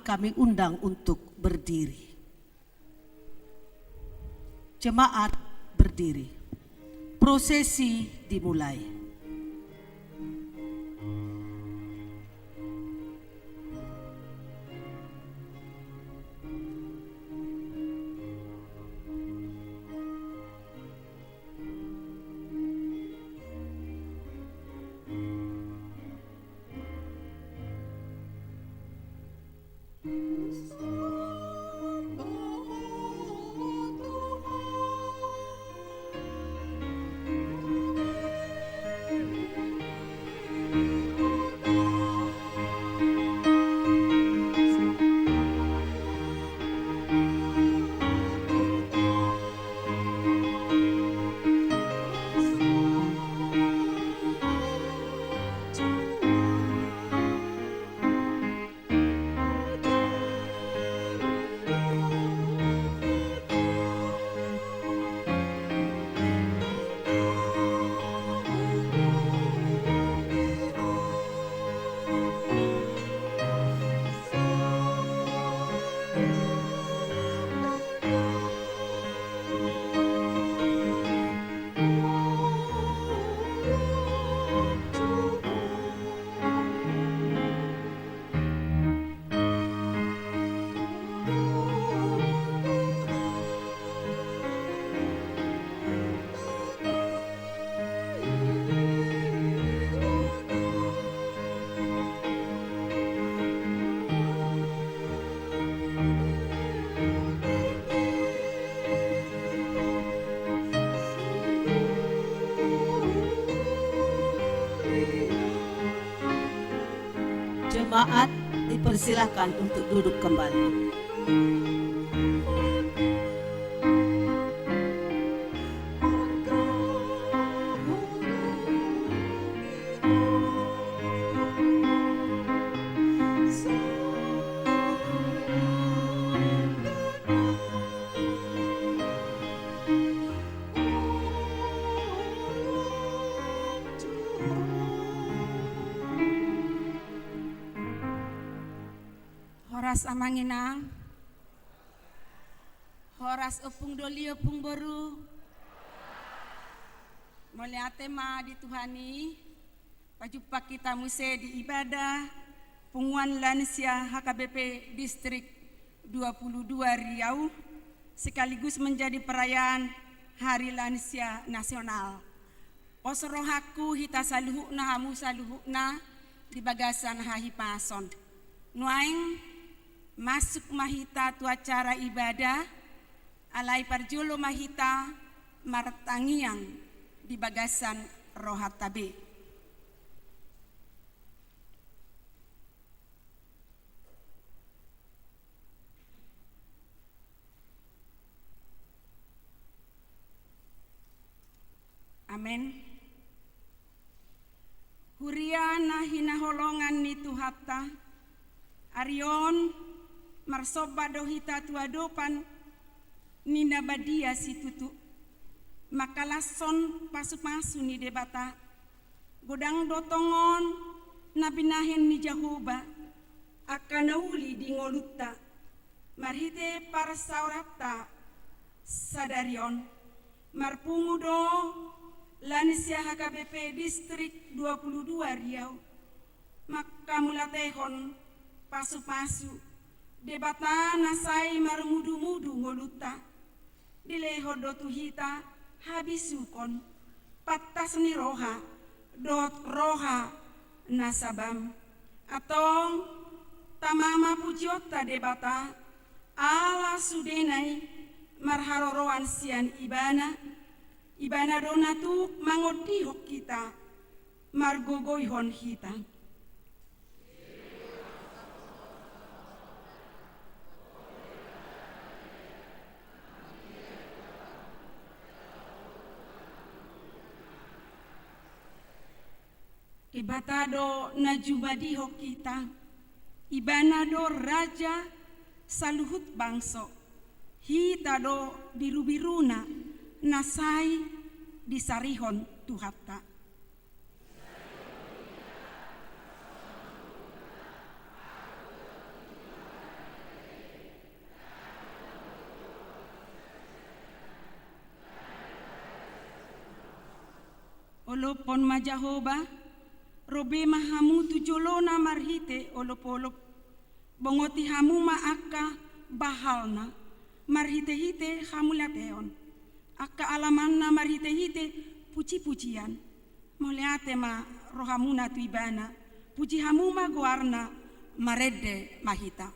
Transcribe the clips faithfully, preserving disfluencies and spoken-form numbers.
kami undang untuk berdiri. Jemaat berdiri. Prosesi dimulai. Jemaat dipersilakan untuk duduk kembali. Horas amang inang. Horas ompung doli, ompung boru. Mauliate ma di Tuhan i. Pajumpang hita muse di ibadah punguan lansia H K B P Distrik dua puluh dua Riau, sekaligus menjadi perayaan Hari Lansia Nasional. Pos rohangku hita saluhutna, hamu saluhutna di bagasan hahipason. Nuaeng masuk ma hita tu acara ibadah, alai parjolo ma hita martangiang di bagasan rohanta be. Amen. Huria na hinaholongan ni Tuhanta, ari on marsomba do hita tu adopan ni na badia situtu, mangkalashon pasupasu ni Debata. Godang do tongon na binahen ni Jahowa angka na uli di ngolunta, marhite parsaoranta sadari on. Marpungu do lansia H K B P Distrik dua puluh dua Riau mangkamauliatehon pasupasu Debata na sai marmudumudu ngolunta. Dilehon do tu hita habisukon, pantas ni roha dohot roha na sabam. Antong tama ma pujionta Debata, ala sudena i marharoroan sian Ibana. Ibana do na tuk mangondihon hita, margogoihon hita. Debata do na jumadihon hita, Ibana do raja saluhut bangso, hita do birubiruna na sai disarihon Tuhanta. Olophon ma Jahowa, ro be ma hamu tu jolona marhite olopolop. Bongoti hamu ma angka bahalna marhitehite hamauliateon, angka alamanna marhitehite pujipujian. Mauliate ma rohamuna tu Ibana, puji hamu ma goarna, marende ma hita.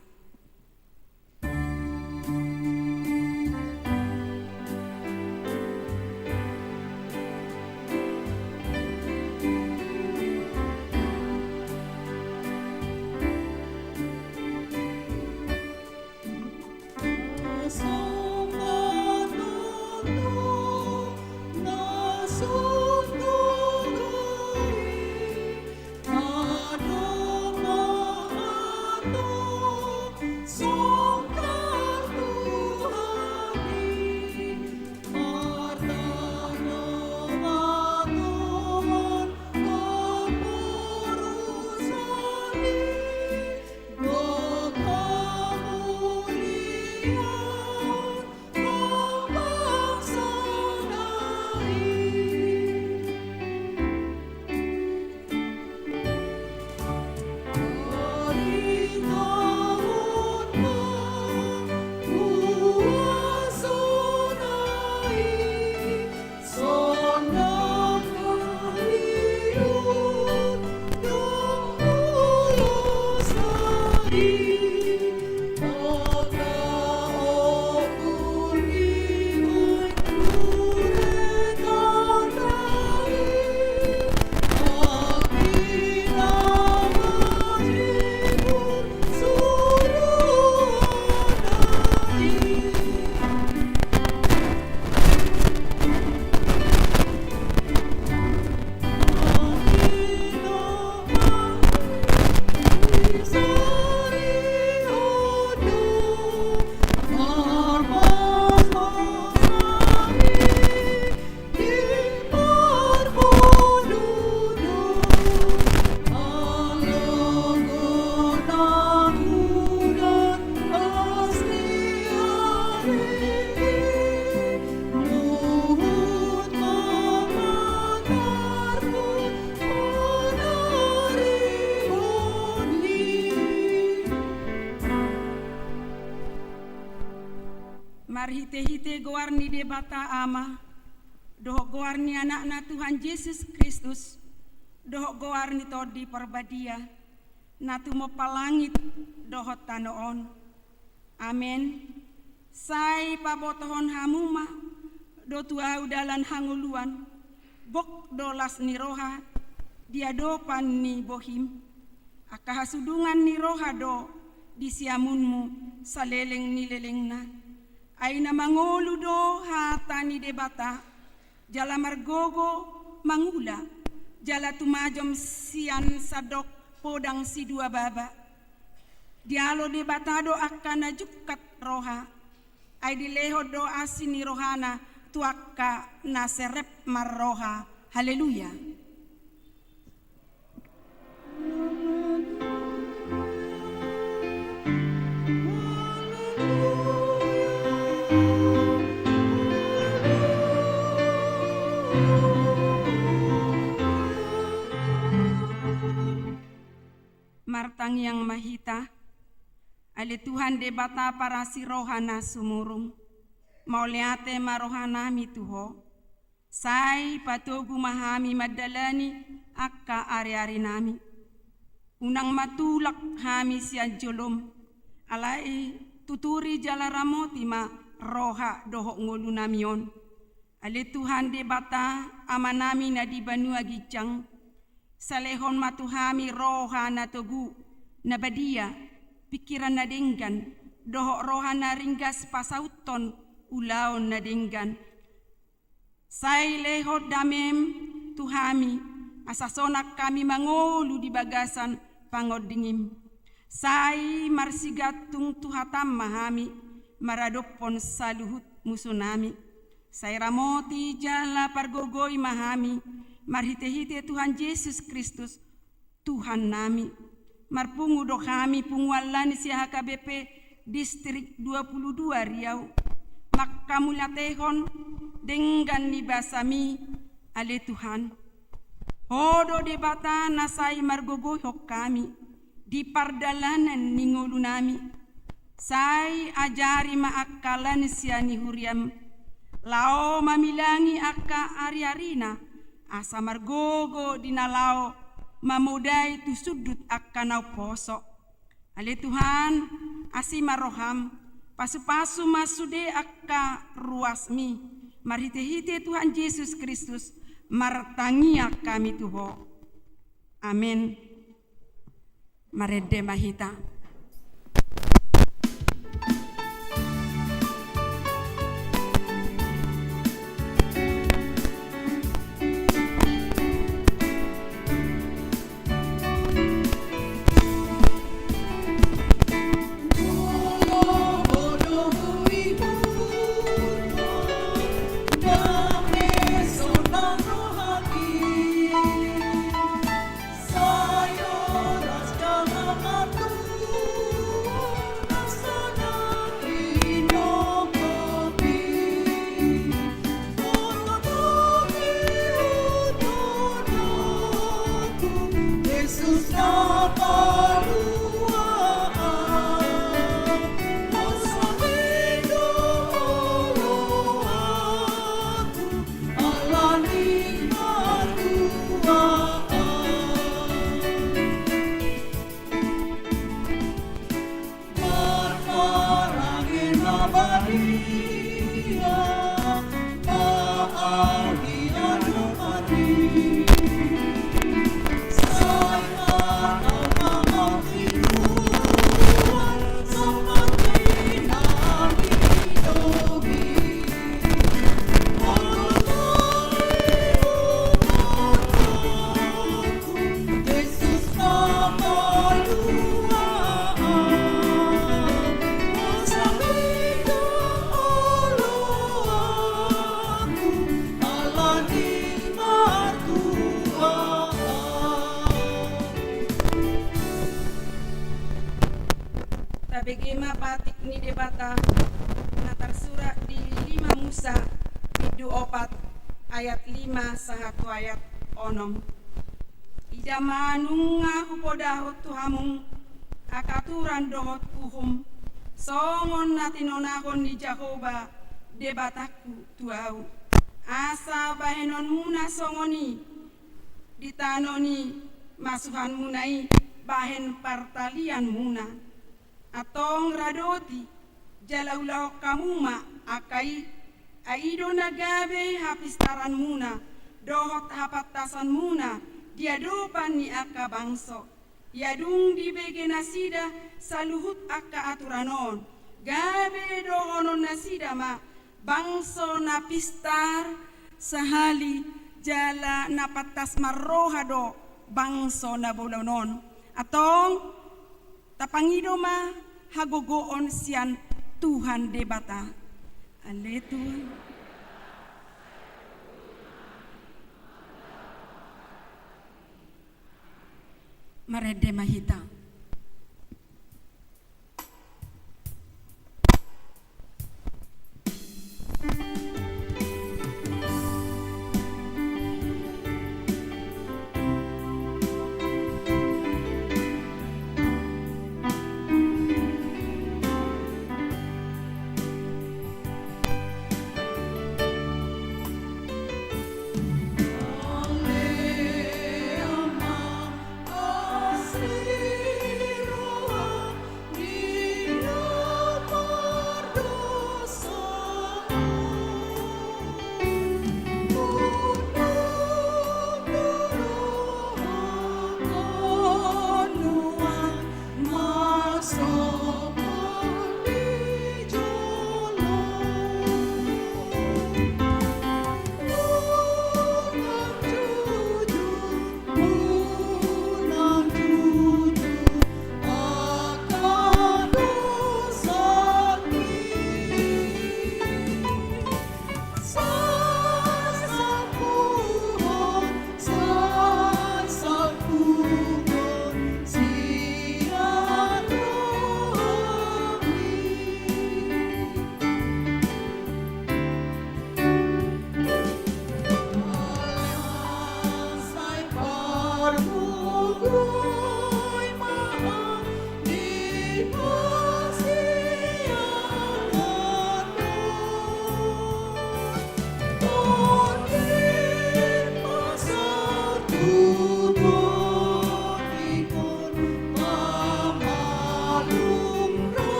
Marhitehite goar ni Debata Ama, dohot goar ni Anakna Tuhan Jesus Kristus, dohot goar ni Tondi Parbadia, na tumompa langit dohot tano on. Amen. Sai pabotohon hamu ma do tu ahu dalan hangoluan, gok do las ni roha di adopan ni bohim. Angka hasudungan ni roha do di siamunmu saleleng ni lelengna. Ai na mangolu do hata ni Debata, jala margogo mangula, jala tumajom sian sandok podang sidua baba. Dialo Debata do angka na jungkat roha, ai dilehon do asi ni rohana tu angka na serep marroha. Haleluya. Martangiang ma hita. Ale Tuhan Debata parasi roha na sumurung, mauliate ma rohanami tu Ho. Sai patogu ma hami mandalani angka ariarinami. Unang ma tulak hami sian jolom, alai tuturi jala ramoti ma roha dohot ngolunami on. Ale Tuhan Debata, Amanami na di banua ginjang, sai lehon ma tu hami roha na togu, na badia, pingkiran na denggan, dohot roha na ringgas pasauthon ulaon na denggan. Sai lehon damem tu hami, asa sonang hami mangolu di bagasan pangondingim. Sai marsigantung tu hatam ma hami, maradophon saluhut musunami. Sai ramoti jala pargogoi ma hami, marhitehite Tuhan Jesus Kristus, Tuhannami. Marpungu do hami punguan lan sian H K B P Distrik dua puluh dua Riau, manghamauliatehon denggan ni basami, ale Tuhan. Ho do Debata na sai margogoihon hami di pardalanan ni ngolunami. Sai ajari ma angka lansia ni huriam laho mamilangi angka ariarina, asa margogo di na laho mamodai tu sundut angka na umposo. Ale Tuhan, asi ma roham, pasupasu ma sude angka ruasmi, marhitehite Tuhan Jesus Kristus, martangiang hami tu Ho. Amen. Marende ma hita. Tabege ma patik ni Debata na tarsurat di lima Musa, bindu opat, ayat lima sahat tu ayat onom. Ida ma nunga hupodahon tu hamu angka aturan dohot uhum, songon na tinonahon ni Jahowa Debatangku tu ahu, asa bahenonmuna songon i di tano ni masuhanmuna i bahen partalianmuna. Antong radoti, jala ulahon hamu ma angka i, ai i do na gabe hapistaranmuna dohot hapantasanmuna di adopan ni angka bangso. Ia dung dibege nasida saluhut angka aturan on, gabe dohonon nasida ma bangso na pistar sahali, jala na pantas marroha do bangso na bolon on. Antong tapangido ma hagogoon sian Tuhan Debata. Ale Tuhan. Marende ma hita.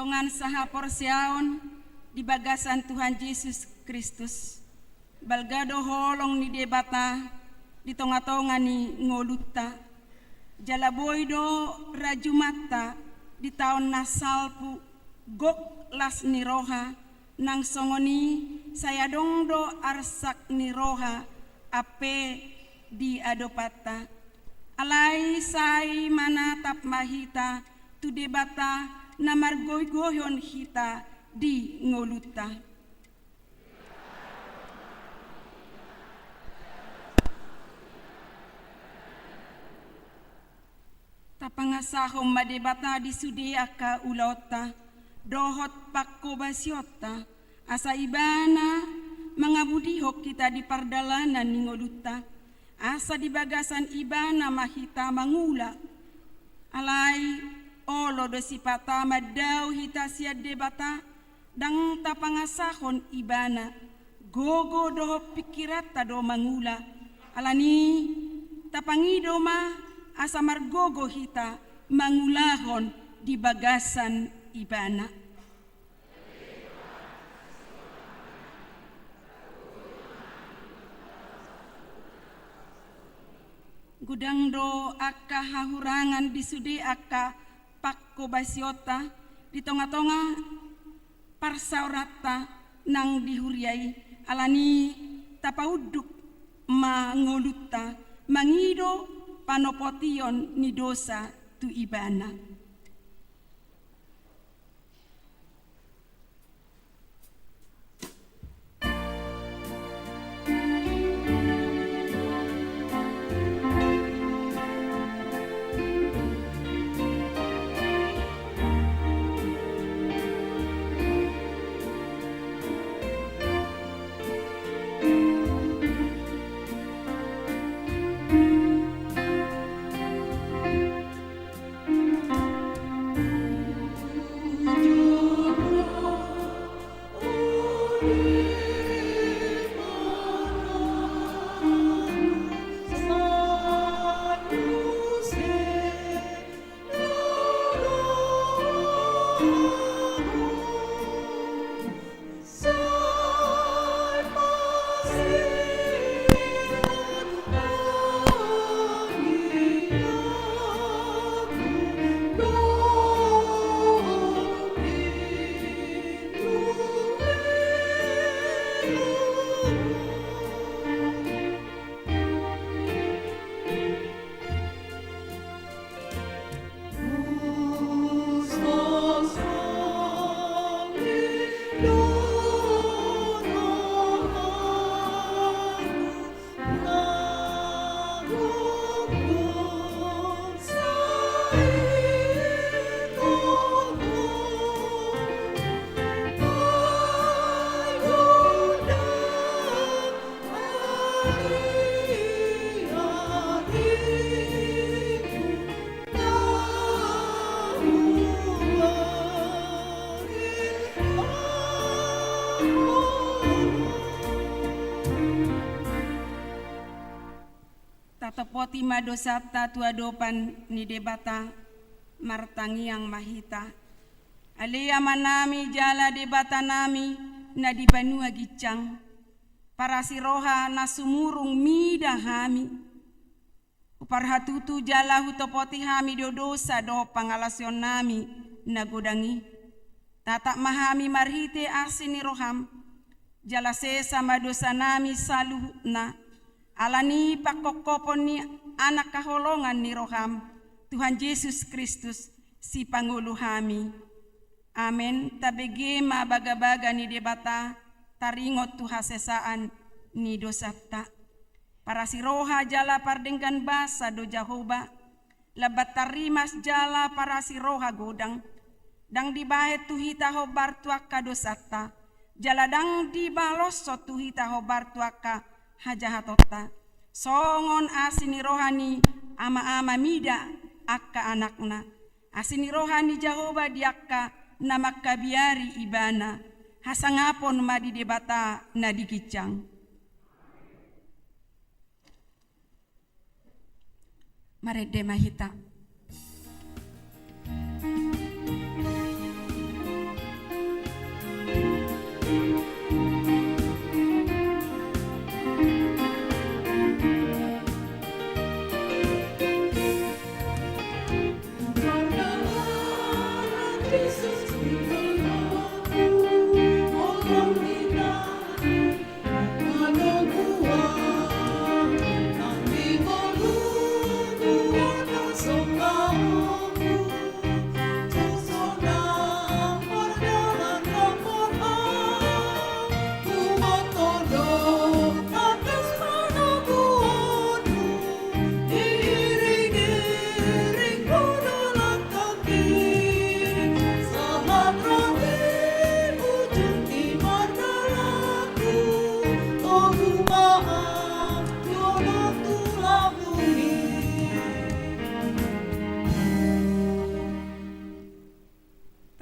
Dongan sahaporseaon di bagasan Tuhan Jesus Kristus, balga do holong ni Debata di tonga-tonga ni ngolunta. Jala boi do rajumanta di taon na salpu, gok las ni roha, nang songon i sai adong do arsak ni roha ampe di adopanta. Alai sai manatap ma hita tu Debata na margoigoihon hita di ngolunta. Tapangasahon ma Debata di sude angka ulaonta dohot pangkobasionta, asa Ibana mangabudihon hita di pardalanan ni ngolunta, asa di bagasan Ibana ma hita mangula. Alai olo do sipata mandao hita sian Debata, ndang tapangasahon Ibana. Gogo dohot pingkiranta do mangula. Alani tapangido ma asa margogo hita mangulahon di bagasan Ibana. Godang do angka hahurangan di sude angka pangkobasionta di tonga-tonga parsaoranta nang di huria i, alani tapaunduk ma ngolunta mangido panopotion ni dosa tu Ibana. Tatopoti ma dosanta tu adopan ni Debata, martangiang ma hita. Ale Amanami jala Debatanami na di banua ginjang, parasi roha na sumurung mida hami. Huparhatutu jala hutopoti hami do dosa dohot pangalaosionnami na godang i. Tatap ma hami marhite asi ni roham, jala sesa ma dosanami saluhutna, ala ni pangkophopon ni Anak haholongan ni roham, Tuhan Jesus Kristus, Sipangolu hami. Amen. Tabege ma bagabaga ni Debata, taringot tu hasesaan ni dosanta. Parasi roha jala pardenggan basa do Jahowa, lambat tarrimas jala parasi roha godang. Ndang dibahen tu hita hombar tu angka dosanta, jala ndang dibaloshon tu hita hombar tu angka hajahatonta. Songon asi ni roha ni ama-ama mida angka anakna, asi ni roha ni Jahowa di angka na mangkabiari ibana. Hasangapon ma di Debata na di ginjang. Marende ma hita.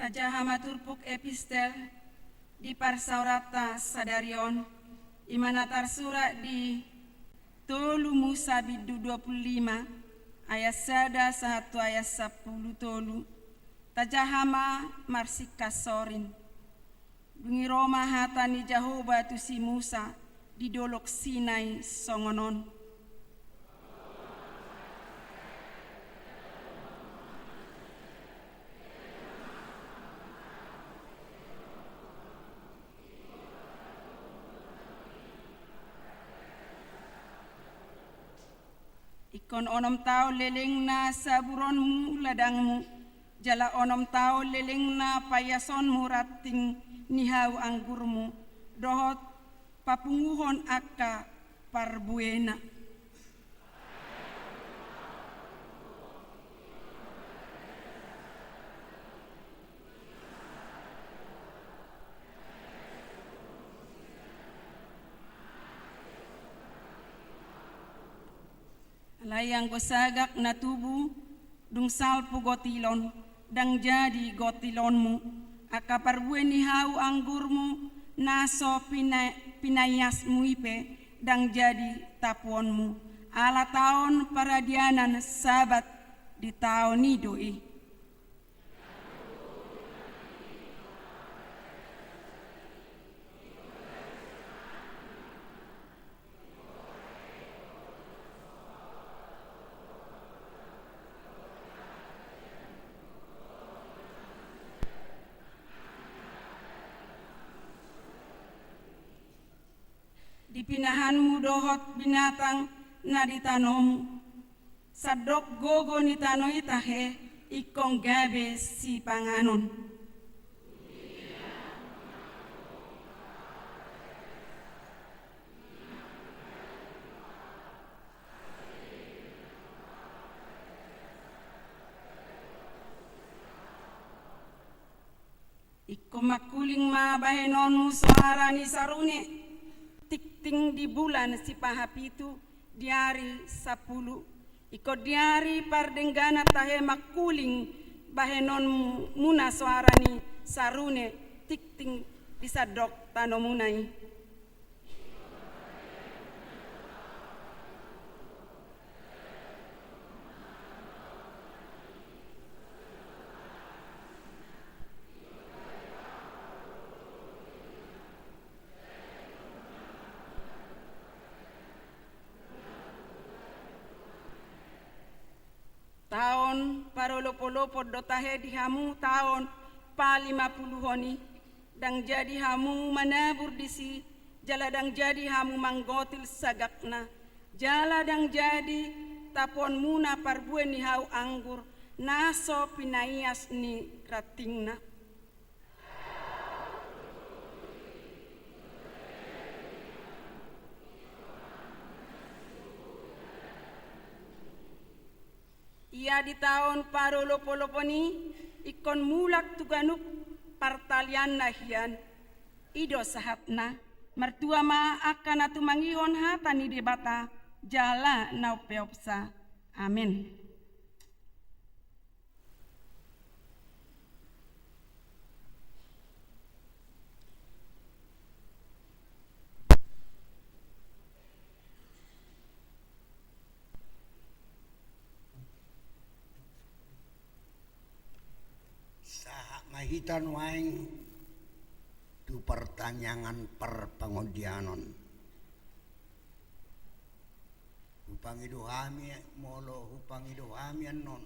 Tajaha ma turpuk epistel di parsaoranta sadari on, i ma na tarsurat di tolu Musa bindu dua pulu lima, ayat sada sahat tu ayat sampulu tolu. Tajaha ma marsingkat sorin. Dung i ro ma hata ni Jahowa tu si Musa di Dolok Sinai songon on. Ingkon onom taon lelengna saburonmu ladangmu, jala onom taon lelengna paiasonmu ranting ni hau anggurmu, dohot papunguhon angka parbuena. Alai anggo sagak na tubu, dung salpu gotilon, ndang jadi gotilonmu, angka parbue ni hau anggurmu, na so pina-, pinaiasmu i pe, ndang jadi tapuonmu, ala taon paradianan Sabat di taon i do i. Di pinahanmu dohot binatang na di tanomu. Sandok gogo ni tano i tahe ingkon gabe sipanganon. Ingkon mangkuling ma bahenonmu soara ni sarune, tingting di bulan sipahapitu di ari sampulu. Ingkon di ari pardengganan tahe mangkuling bahenonmuna soara ni sarune, tingting di sandok tanomuna i. Taon parolopolopon do tahe di hamu taon palimapuluhon i. Ndang jadi hamu manabur disi, jala ndang jadi hamu manggotil sagakna, jala ndang jadi tapuonmuna parbue ni hau anggur na so pinaias ni rantingna. Ia di taon parolopolopon i ingkon mulak tu ganup partalianna hian. I do sahatna. Martua ma angka na tumangihon hata ni Debata jala na umpeopsa. Amen. Sahat ma hita nuaeng tu partangiangan parpangondianon. Hupangido hami, molo hupangido hami annon,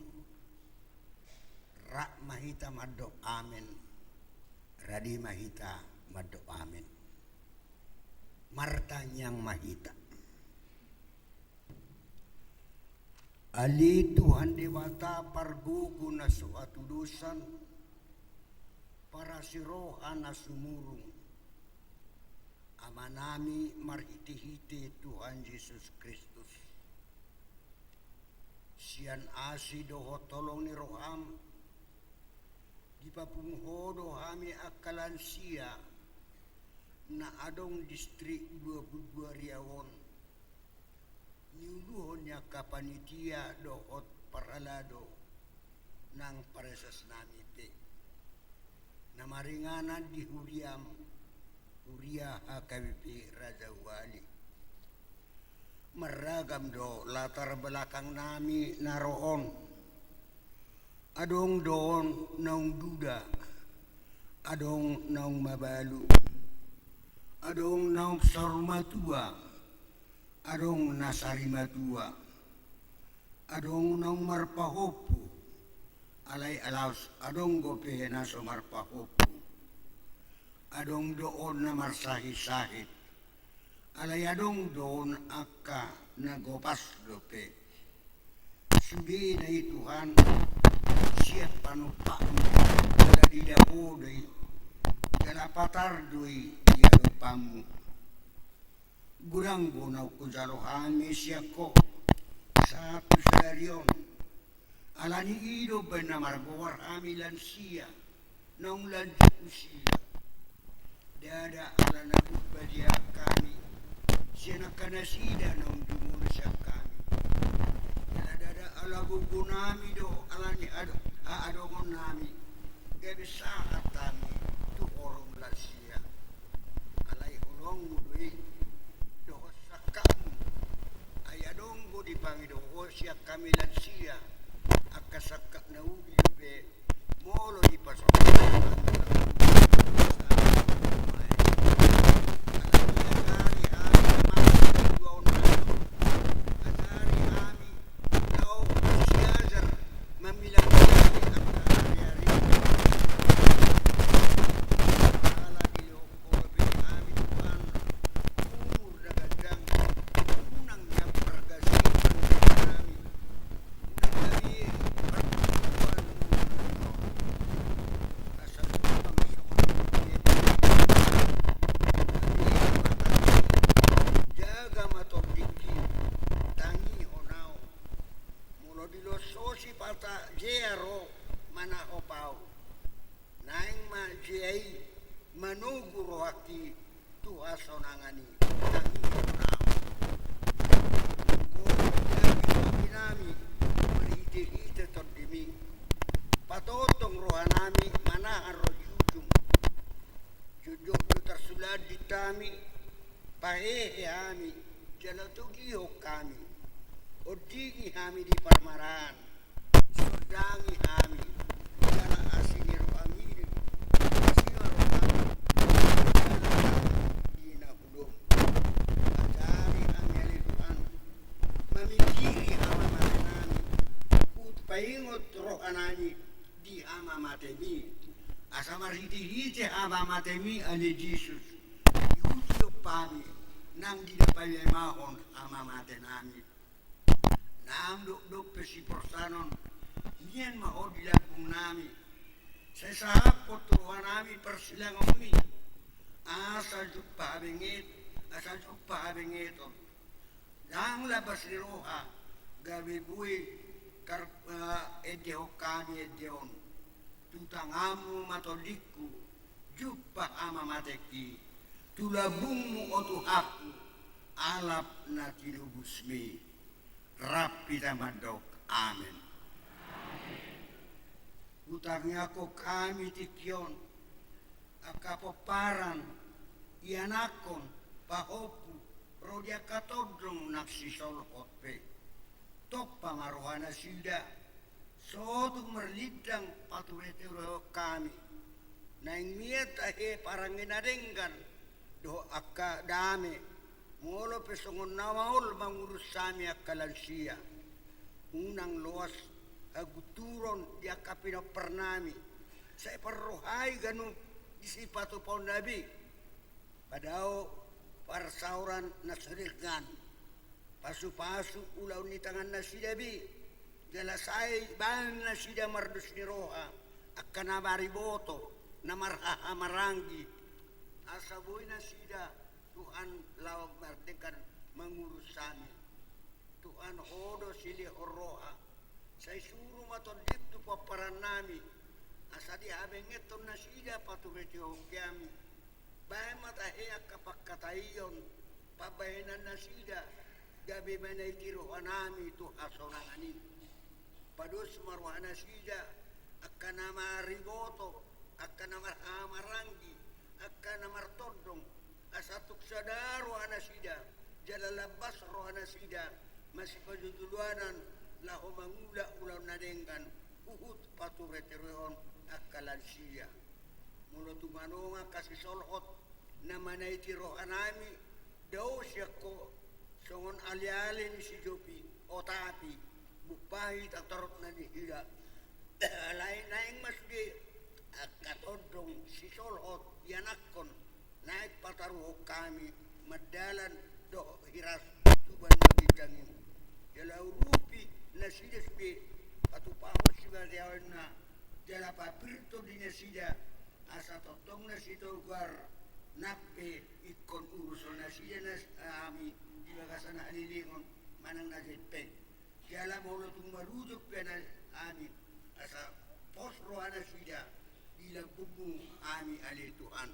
rap ma hita mandok amen, rade ma hita mandok amen. Martangiang ma hita. Ale Tuhan Debata pargogo na so hatudosan, parasi roha na sumurung, Amanami marhitehite Tuhan Jesus Kristus. Sian asi dohot holong ni roham, dipapungu Ho do hami angka lansia na adong distrik dua pulu dua Riau on, niuluhon ni angka panitia dohot parhalado nang paresesnami pe. na maringanan di huriam, huria H K B P Rajawali. Marragam do latar belakang nami na ro on. Adong do on naung duda, adong naung mabalu, adong naung saur matua, adong na sari matua, adong naung marpahompu, alai laos adong dope na so marpahompu. Adong do on na marsahit-sahit, alai adong do on angka na gopas dope. Sudena i Tuhan, sian panumpakmu, jala dida Ho do i, jala patar do i di adopanmu. Godang do naung hujalo hami sian Ho sahat tu sadari on. Alani i do umbaen na margoar hami lansia, naung lanjut usia. Ndada ala na tumba di hami sian angka nasida naung jumolo sian hami. Jala ndada ala gogo nami do, alani ado-, haadongon nami, gabe sahat hami tu horong lansia. Alai holongmu do i dohot sangkapmu. Ai adong do dipangido Ho sian hami lansia, angka sangkap na uli dope, molo dipasahat hami. Alani i ajari hami na mangkatuaon nami, ajari hami laho marsiajar, mamilangkali angka ari-ari. Ala dilehon Ho dope hami Tuhan umur na ganjang, unang nian pargasi pangidoan nami, unang gabe pargasi pangidoan nami. Asa tumpang songon dia dia. Jaga ma tondingki, tangihon ahu. Molo diloshosi pata jea ro manahop ahu, naeng ma jea i manogu rohangki tu hasonangan i. Tangihon ahu. Anggo dijaga roha nami marhite-hite Tondimi, patongtong roha nami manahan ro di ujung. Jotjot do tarsulandit hami, pahehe hami, jala togihon hami. Ondingi hami di parmaraan, sondangi hami, jala asi ni rohami, asi ma rohami, jala asi ni na hudom. Ajari hami ale Tuhan, mamingkiri hamamate nami, hupaingot roha nami di hamamatemi. Asa marhite-hite hamamatemi ale Jesus, diuji hami, nang di na paimahon hamamate nami. Nang dokdok pe siporsanon, mian ma Ho di lambung nami. Sai sahaphon tu roha nami parsilangonmi. Asa jumpa habenget, asa jumpa habengeton. Ndang labas ni roha, gabe boi kar-, eh, endehon hami ende on. Tu tanganmu ma tondingku, jumpa hamamatengki. Tu lambungmu o Tuhanku, alap na tinobusmi. Rap hita mandok, amen. Hutangiangkon hami tingki on, angka pomparan, ianakhon, pahompu, ro di angka tondong na sisolhot pe. Tompa ma rohanasida, so tung marlindang patureturehon hami. Naeng mian tahe parange na denggan, dohot angka dame, molo pe songon na maol mangurus hami angka lansia. Unang loas hagunturon di angka pinompar nami, sai parrohai ganup di sipatupaonna be. Padao parsaoran na so denggan, pasu-pasu ulaon ni tangannasida be, jala sai baen nasida mardos ni roha, angka na mariboto, na marhahamaranggi, asa boi nasida Tuhan laho mardenggan mangurus hami. Tuhan, Ho do silehon roha. Sai suru ma Tondim tu pomparan nami, asa dihabengethon nasida patureturehon hami. Baen ma tahe angka pangkataion, pambahenan nasida, gabe manaiti roha nami tu hasonangan i. Pados ma rohanasida, angka na mariboto, angka na marhahamaranggi, angka na martondong, asa tung sada rohanasida, jala lambas rohanasida, masipajojoloan laho mangula ulaon na denggan, huhut patureturehon angka lansia. Molo tung adong angka sisolhot na manaiti rohanami, dao sian ho songon aleale ni sijopi, otapi bungpahi tatorop na nihida. Alai naeng ma sude angka tondong sisolhot ianakhon, naeng pataruhon hami mardalan dohot hiras tuban na ginjang i. Jala urupi nasida sude, patupahon sibatiaonna, jala papir tondi nasida, asa tongtong nasida ugar, nang pe ingkon uruson nasida nas-, hami di bagasan halilingon manang na gepeng. Jala molo tung marujung pe na hami, asa pos rohanasida di lambungmu hami ale Tuhan.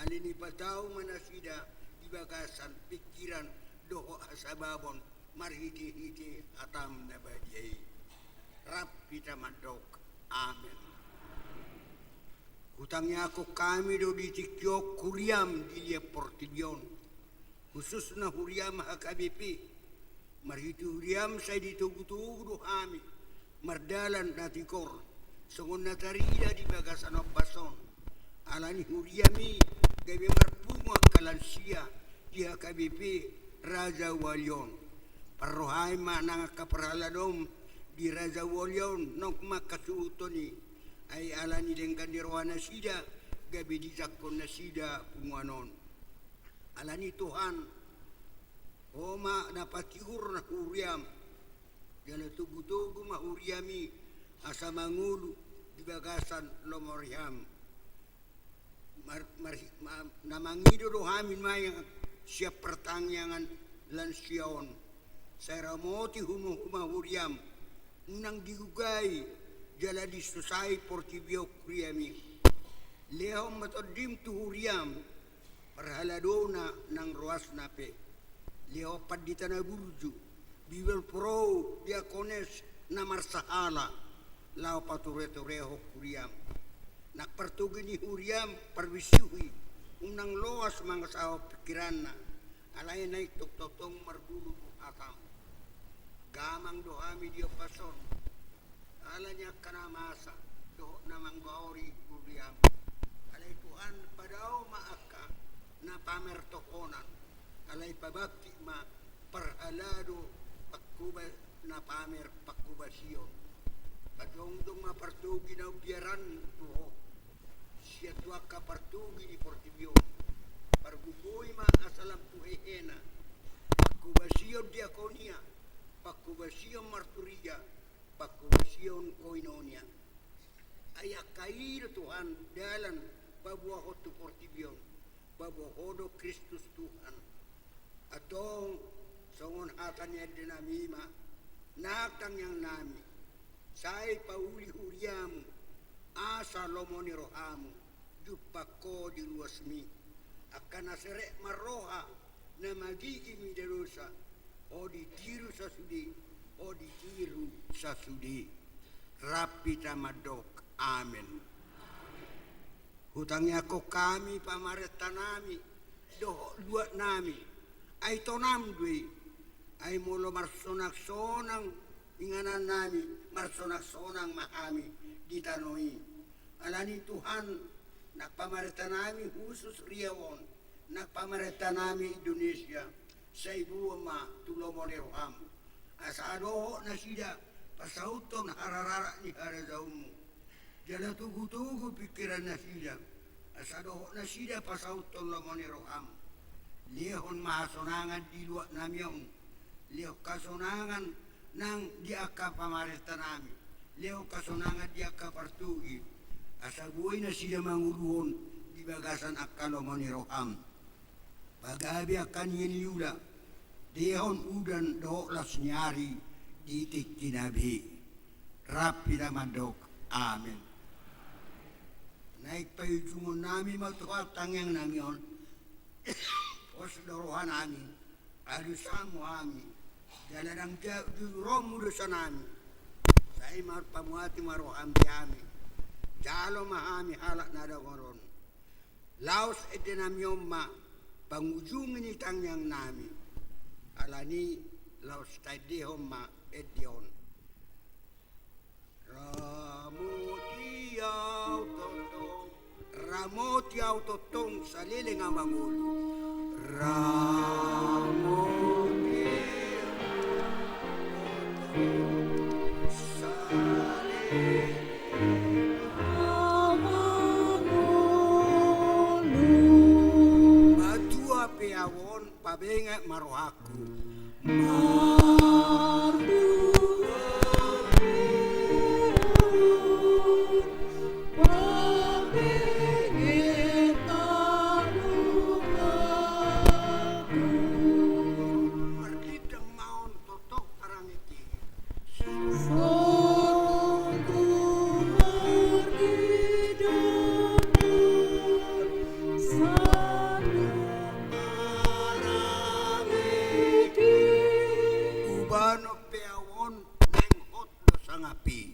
Alani i patau ma nasida di bagasan pingkiran dohot hasababon marhitehite hatam na badia i. Rap hita mandok. Amen. Hutangiangkon hami do di tingki on huriam di liat portibi on, khususna huriam H K B P. Marhite huriam sai ditogutogu do hami mardalan na tigor, songon na tarida di bagasan ombas on. Alani huriam i gabe marpungu angka lansia di H K B P Rajawali on. Parrohai ma nang angka parhaladom di Rajawali on, nang ma angka suhuton i. Ai alani denggan ni rohanasida, gabe dijangkon nasida punguan on. Alani Tuhan, Ho ma na patigor na huriam, jala togutogu ma huriam i asa mangolu di bagasan lomo ni roham. Mar-, mar-, ma-, na mangido do hami nuaeng sian partangiangan lansia on. Sai ramoti humahuma huriam, unang digugai jala disosai portibi on huriam i. Lehon ma tondim tu huriam, parhaladona nang rohasna pe. Lehon pandita na burju, bibel porou, diakones na marsahala, laho patureturehon huriam. Nang partogi ni huriam parbisuhi, unang loas mangasahon pingkiranna, alai naeng tongtong marguru hatam. Gamang do hami di ombas on, alani angka na masa dohot na manggoari huriam. Alai Tuhan, padao ma angka na pamer tohonan, alai pabangkit ma parhalado pangkoba-, na pamer pangkobasion. Pajongjong ma partogi na umbiaran tu Ho sian tu angka partogi ni portibi on. Pargogoi ma asa lam tu hehena pangkobasion diakonia, pangkobasion marturia, pangkobasion koinonia. Ai angka i do Tuhan dalan paboahon tu portibi on, paboa Ho do Kristus Tuhan. Antong songon hata ni ende nami ma, nang tangiang nami, sai pauli huriamu, asa lomo ni rohamu jumpang Ho di ruasmi. Angka na serep marroha, na magigi mida dosa, Ho ditiru sasude, Ho ditiru sasude. Rap hita mandok amen. Hutangiangkon hami pamarenta nami dohot luat nami, ai tonam do i. Ai molo marsonang-sonang inganan nami, marsonang-sonang ma hami di tano i. Alani Tuhan, nang pamarenta nami khusus Riau on, nang pamarenta nami Indonesia, sai boan ma tu lomo ni roham. Asa dohot nasida pasauthon harararak ni harajaonmu. Jala togutogu pingkiran nasida, asa dohot nasida pasauthon lomo ni roham. Lehon ma hasonangan di luat nami on, lehon hasonangan nang di angka pamarenta nami, lehon hasonangan di angka partogi, asa boi nasida manguluhon di bagasan angka lomo ni roham. Pagabe angka na niula, dehon udan dohot las ni ari di tingkina be. Rap hita mandok amen. Naeng paujungon nami ma Tuhan tangiang nami on. Pos do roha nami, alusmu hami, jala ndang ja-, jujuronmu dosa nami. Sai marpamuati ma roham di hami, Jalo ma hami halak na dongor on. Laos ende nami on ma pangujungi ni tangiang nami. Alani laos taendehon ma ende on. Ramoti au tongtong, ramoti au tongtong saleleng amangolu. Ramoti au tongtong saleleng amangolu. Matua pe au on, pabenget ma rohangku. Ubanon pe au on naeng hot do sangap i.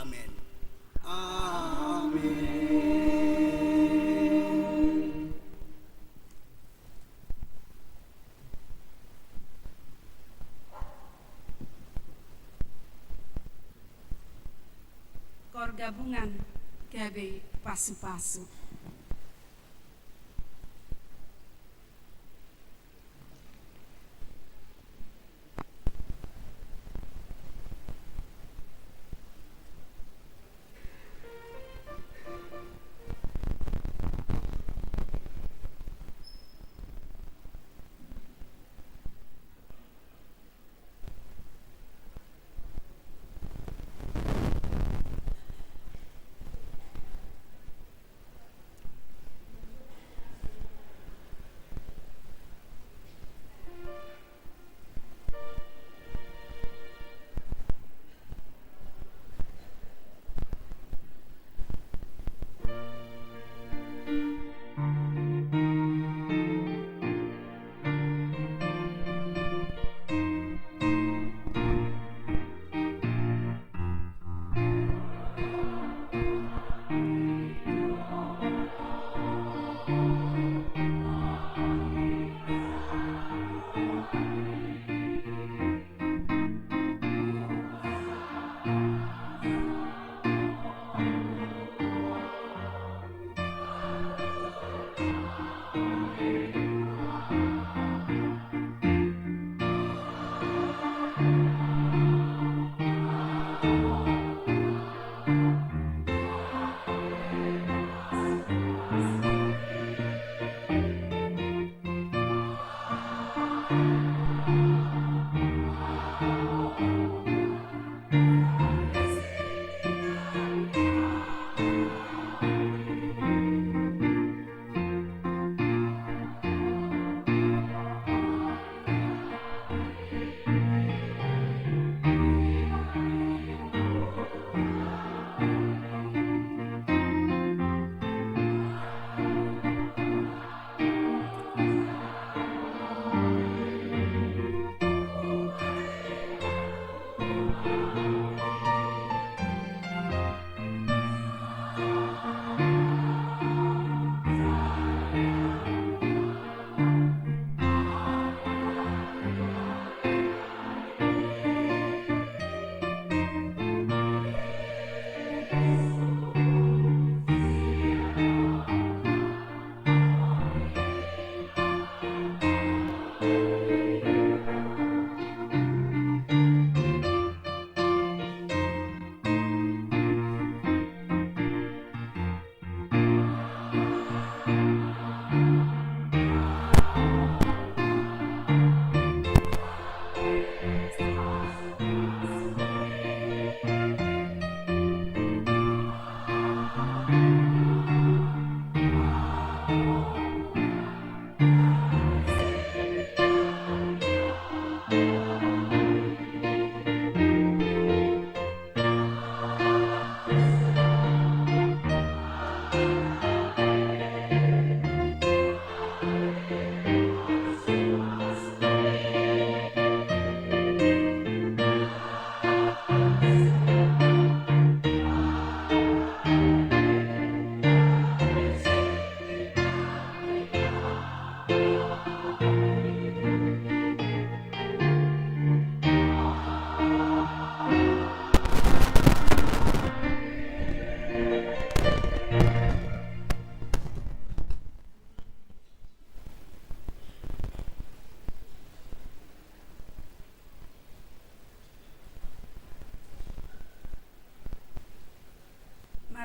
Amen. Amen. Koor gabungan gabe pasu-pasu.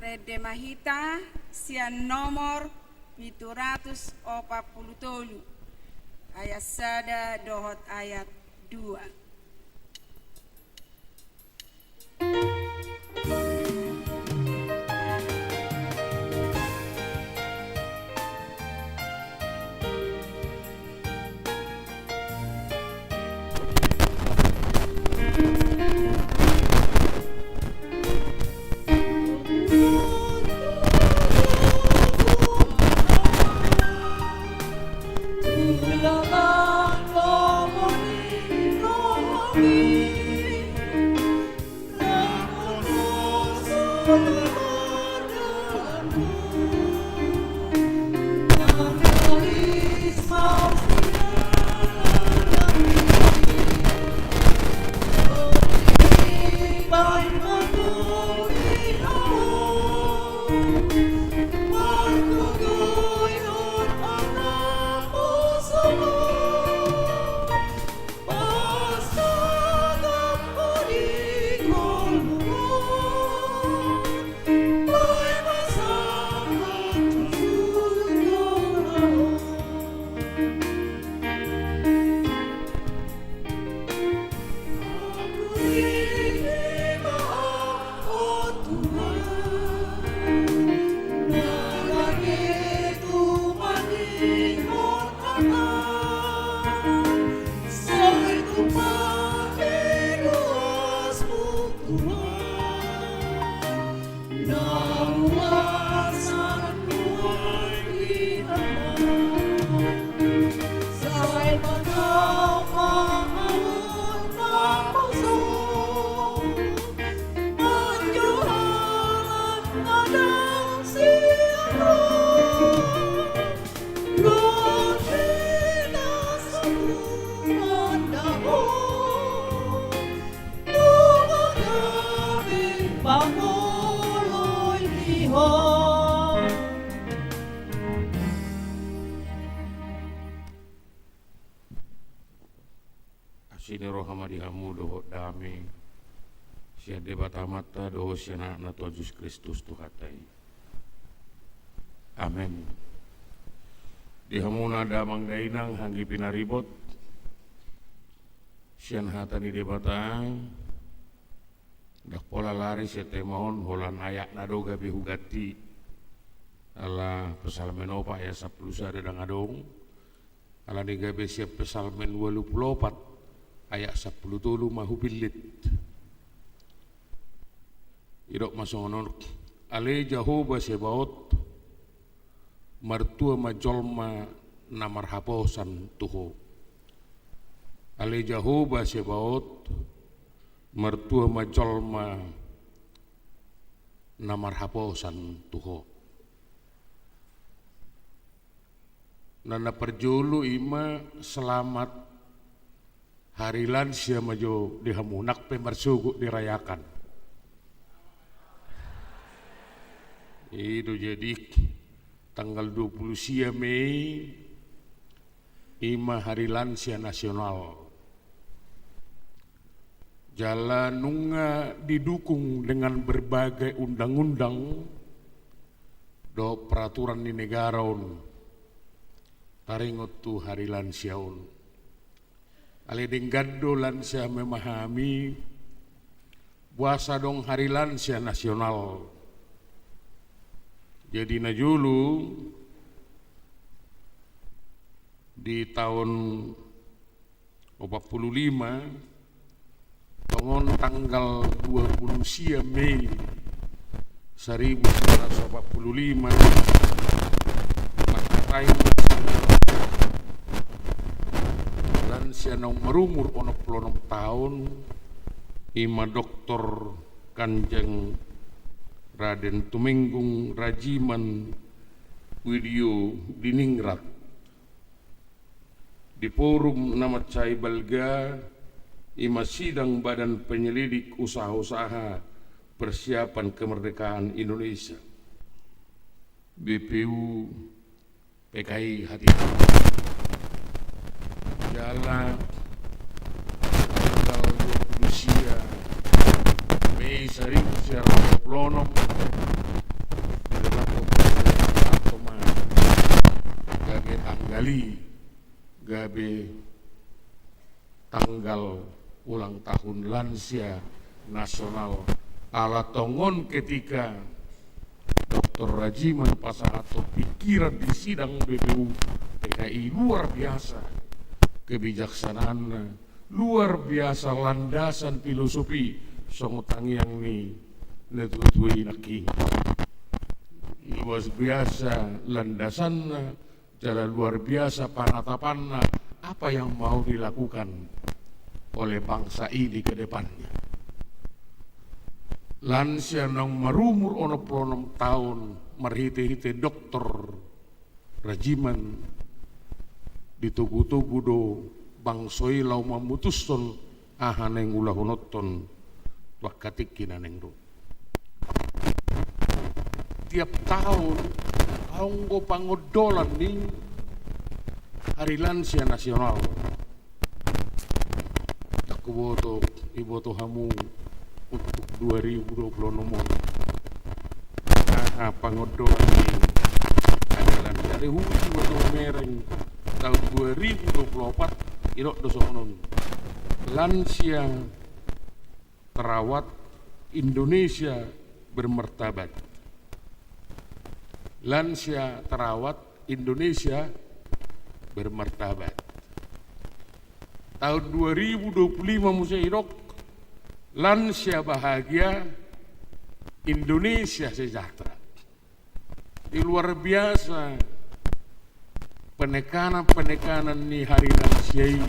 Ende ma hita sian nomor pitu ratus opat pulu tolu, ayat sada dohot ayat dua. Asi ni roha ma di hamu dohot dame sian Debata Amanta dohot sian Anakna Tuhan Jesus Kristus Tuhanta i. Amen. Di hamuna damang dainang, anggi pinaribot, sian hata ni Debata, ndang pola lari sian tema on, holan ayatna do gabe huganti. Ala Psalmen opat ayat sampulu sada ndang adong, alani gabe sian Psalmen ualu pulu opat ayat sampulu tolu ma hupillit. Didok ma songon on: Ale Jahowa Sebaot, martua ma jolma na marhaposan tu Ho. Ale Jahowa Sebaot, martua ma jolma na marhaposan tu Ho. Na, na parjolo i ma selamat Hari Lansia ma jo di hamu, nang pe marsogot dirayakan. I do, jadi tanggal dua puluh sia Mei i ma Hari Lansia Nasional. Jala nunga didukung dengan berbagai undang-undang dohot peraturan ni negara on taringot tu Hari Lansia on. Alai denggan do lansia memahami boasa adong Hari Lansia Nasional. Jadi na jolo, di taon opat pulu lima, tongon tanggal dua pulu sia Mei saribu sembilan ratus opat pulu lima, mangkatai lansia naung marumur onom pulu onom taon, i ma Doktor Kanjeng Raden Tumenggung Rajiman Widio Diningrat. Di forum na mansai balga, i ma sidang Badan Penyelidik Usaha-usaha Persiapan Kemerdekaan Indonesia, B P U P K I hatiha. Jala tanggal dua pulu sia Mei saribu sia ratus dua pulu onom, Gabe tanggal ulang tahun lansia nasional. Ala tongon ketika Doktor Rajiman pasahathon pikiran di sidang B P U P K I, luar biasa kebijaksanaanna, luar biasa landasan filosofi songon tangiang ni natuatua i nangkin. Luar biasa landasanna, jala luar biasa panatapanna apa yang mau dilakukan oleh bangsa ini ke depannya. Lansia naung marumur onom pulu onom taon marhitehite Doktor Rajiman ditogutogu do bangso i laho mamutushon aha naeng ulahononhon tu angka tingki na naeng ro. Tiap taon adong do pangondolan ni hari lansia nasional. Ndang huboto, iboto hamu untuk dua ribu dua puluh enam on aha pangondolan ni hari lansia. Alai huboto, mereng taon dua ribu dua puluh opat, idok do songon on: Lansia terawat, Indonesia bermartabat. Lansia terawat, Indonesia bermartabat. Taon dua ribu dua puluh lima muse idok: Lansia bahagia, Indonesia sejahtera. Di luar biasa penekanan-penekanan ni hari lansia i.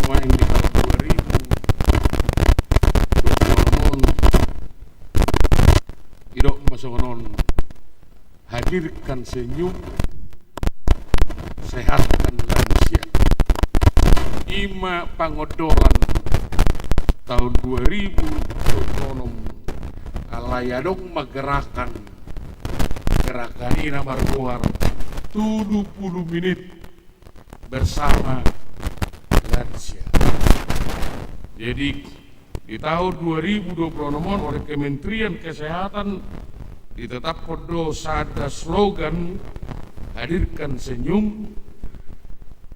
Nuaeng di taon dua ribu dua puluh enam on, idok ma songon on: Hadirkan senyum, sehatkan lansia. I ma pangondolan taon dua ribu dua puluh enam. Alai adong ma gerakan, gerakan i na margoar tolu pulu menit bersama lansia. Jadi, di taon dua ribu dua puluh enam on, oleh Kementerian Kesehatan ditetaphon do sada slogan: Hadirkan senyum,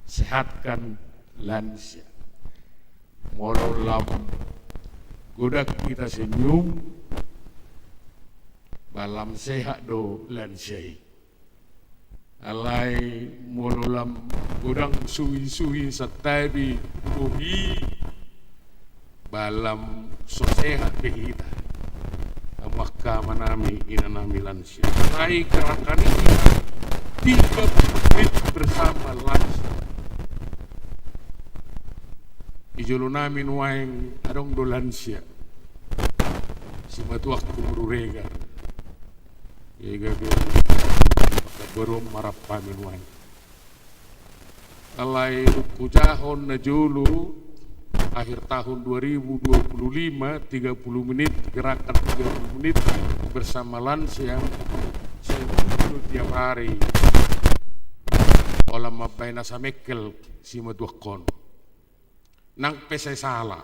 sehatkan lansia. Molo lam godang hita senyum, ba lam sehat do lansia i. Alai molo lam godang suhi-suhi, santabi, bohi, ba lam so sehat be hita. Hamu angka amanami, inanami lansia. Alai gerakan i tiga puluh menit bersama lansia. Di jolo nami nuaeng adong do lansia, simatuangku Maruregar. Ia gabe baru marap hami nuaeng. Alai dung hujahahon na jolo, akhir tahun dua ribu dua puluh lima, tiga puluh menit, gerakan tiga puluh menit bersama lansia, sai tiap hari. Holan mambaen asa mengkel simatuangkon. Nang pe sai sala,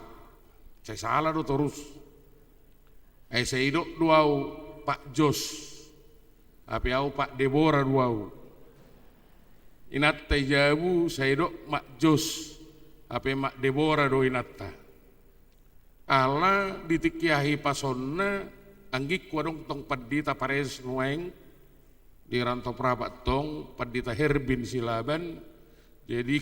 sai sala do torus. Ai sai idok do au Pak Jos, hape au Pak Debora do au. Inanta i jabu sai idok Mak Jos, hape Mak Debora do inanta. Ala di tingki hahipasonna, anggingku adong tong pandita pareses nuaeng di Rantau Prapat tong, Pandita Herbin Silaban. Jadi,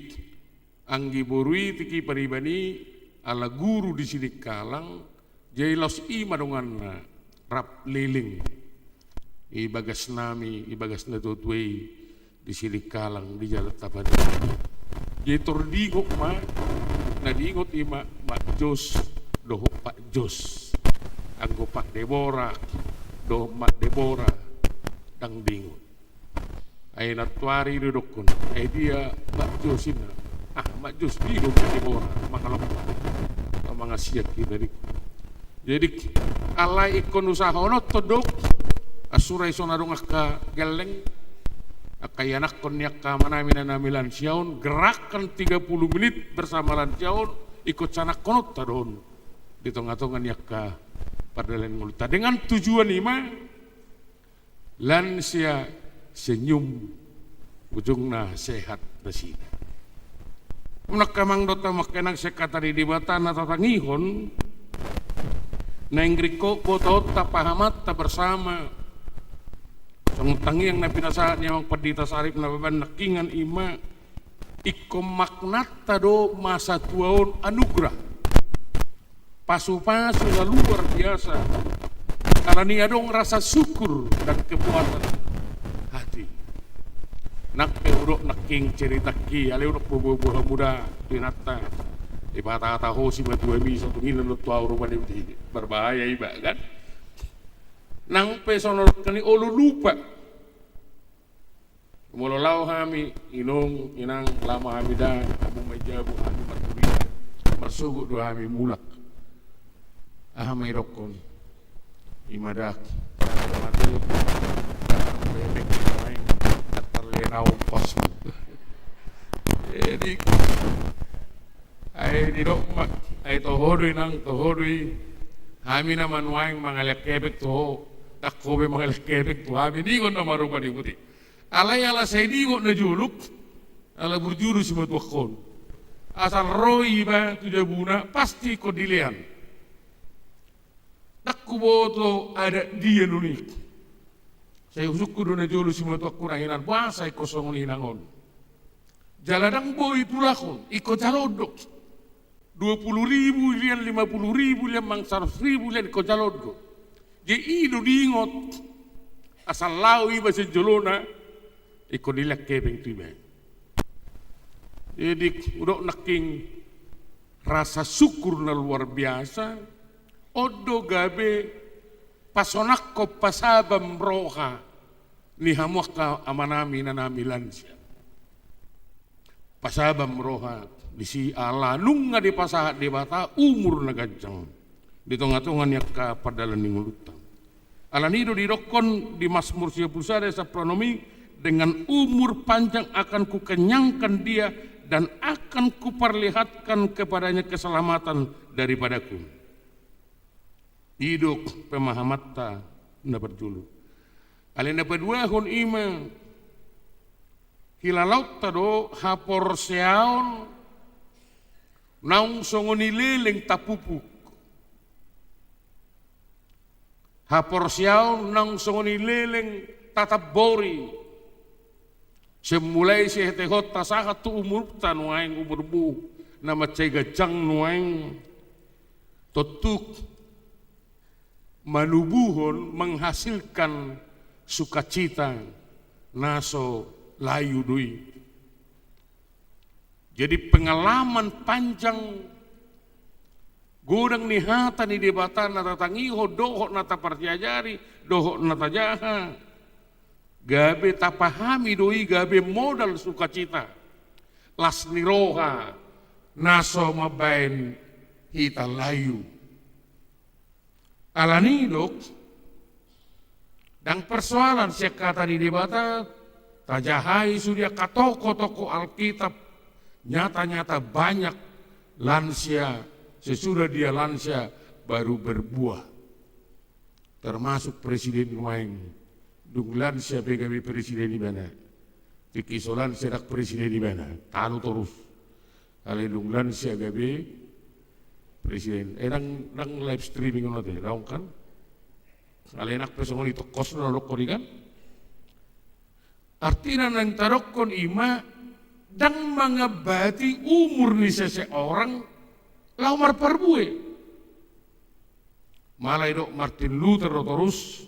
anggi boru i tingki paniban i ala guru di Sidikalang, jadi laos i ma donganna rap leleng i bagas nami, i bagas natuatua i di Sidikalang, di Jalan Tapanuli. Jadi tor diingot ma, na diingot i ma Mak Jos dohot Pak Jos. Anggo Pak Debora dohot Mak Debora, ndang diingot. Ai nantuari do didokkon, ai dia Mak Jos inna. Ah, Mak Jos, dia do Mak Debora, mangalompa. Mangasiat hita di. Jadi, alai ingkon usahahononhon do, asa ro i songon adong angka gelleng, angka ianakhon ni angka amanami, inanami lansia on, gerakan tiga puluh menit bersama lansia on, ingkon sanakhononta do on di tongatonga ni angka pardalanan ngolunta. Dengan tujuan i ma, lansia senyum, ujungna sehat nasida. Nang amang dohot inang, sian hata ni Debata na tatangihon, naeng ringkot botoonta, pahamanta bersama. Songon tangiang na pinasahat ni amang Pandita Sarip Nababan nangkiningan, ima ingkon maknata do masa tua on anugerah, pasupasu na luar biasa. Alani adong rasa syukur dan kepuasan hati. Nang pe hudok nangkin ceritangki, alai hudok boha-boha muda tu inanta. Ipatahon ho simatuami, so tung i na nunga tu ahu rupani, berbahaya iba kan. Nang pe songon hudok ni, olo lupa. Molo laho hami, inong, inang, laho ma hami da, hamu ma i jabu, hami marhurian, marsogot do hami mulak. Aha ma idokkon? Ima da, mate, bebek, main, katarlena ongkosmu. Jadi, ai didok ma, ai toho do inang, toho do i. Hami nama nuaeng mangalehon kebek tu ho, ndang ho be mangalehon kebek tu hami, ningon nama rupani, boti. Alai ala sai diingot na jolok, ala burju do simatuangkon. Asal ro iba tu jabuna, pasti ingkon dilean. Ndang huboto adat dia nuaeng. Sai husungkun do na jolo simatuangku, na hinan, boasa ingkon songon i inang on. Jala ndang boi tulakon, ingkon jaloon do. Dua puluh ribu lean, lima puluh ribu lean, manang saratus ribu lean, ingkon jaloon do. Jadi i do diingot, asal laho iba sian jolona, ingkon dilehon kebek tu iba. Jadi hudok nangkin, rasa syukur na luar biasa. On do gabe pasonanghon, pasabam roha ni hamu angka amanami, inanami lansia. Pasabam roha disi, ala nunga dipasahat Debata umur na ganjang di tonga-tonga ni angka pardalan ni ngolunta. Alani i do didokkon di Mazmur sia pulu sada ayat sampulu onom i, "Dengan umur panjang akan kukenyangkan dia, dan akan kuperlihatkan kepadanya keselamatan daripadaku." I do pemahamanta na parjolo. Alai na paduahon ima, hilalaonta do haporseaon naung songon i leleng tapupuk. Haporseaon naung songon i leleng tatambori. Sian mulai sihetehonta sahat tu umurta nuaeng, umurmu na mansai ganjang nuaeng, tontu manubuhon, menghasilkan sukacita na so layu do i. Jadi pengalaman panjang, godang ni hata ni Debata na tatangihon dohot na taparsiajari dohot na tajaha, gabe tapahami do i gabe modal sukacita, las ni roha na so mambaen hita layu. Alani i do, ndang persoalan sian hata ni Debata, tajahai sude angka tokoh-tokoh Alkitab, nyata-nyata banyak lansia, sesudah dia lansia baru berbuah. Termasuk presiden nuaeng, dung lansia pe gabe presiden ibana. Tingki so lansia ndang presiden ibana, tano torus. Alai dung lansia gabe presiden. Eh, ndang, ndang live streaming on ate, daong kan? Alai nang pe songon i tongkosna dohonon i kan? Artina naeng tadokkon ima, ndang mangambati umur ni seseorang laho marparbue. Mala didok Martin Luther do torus,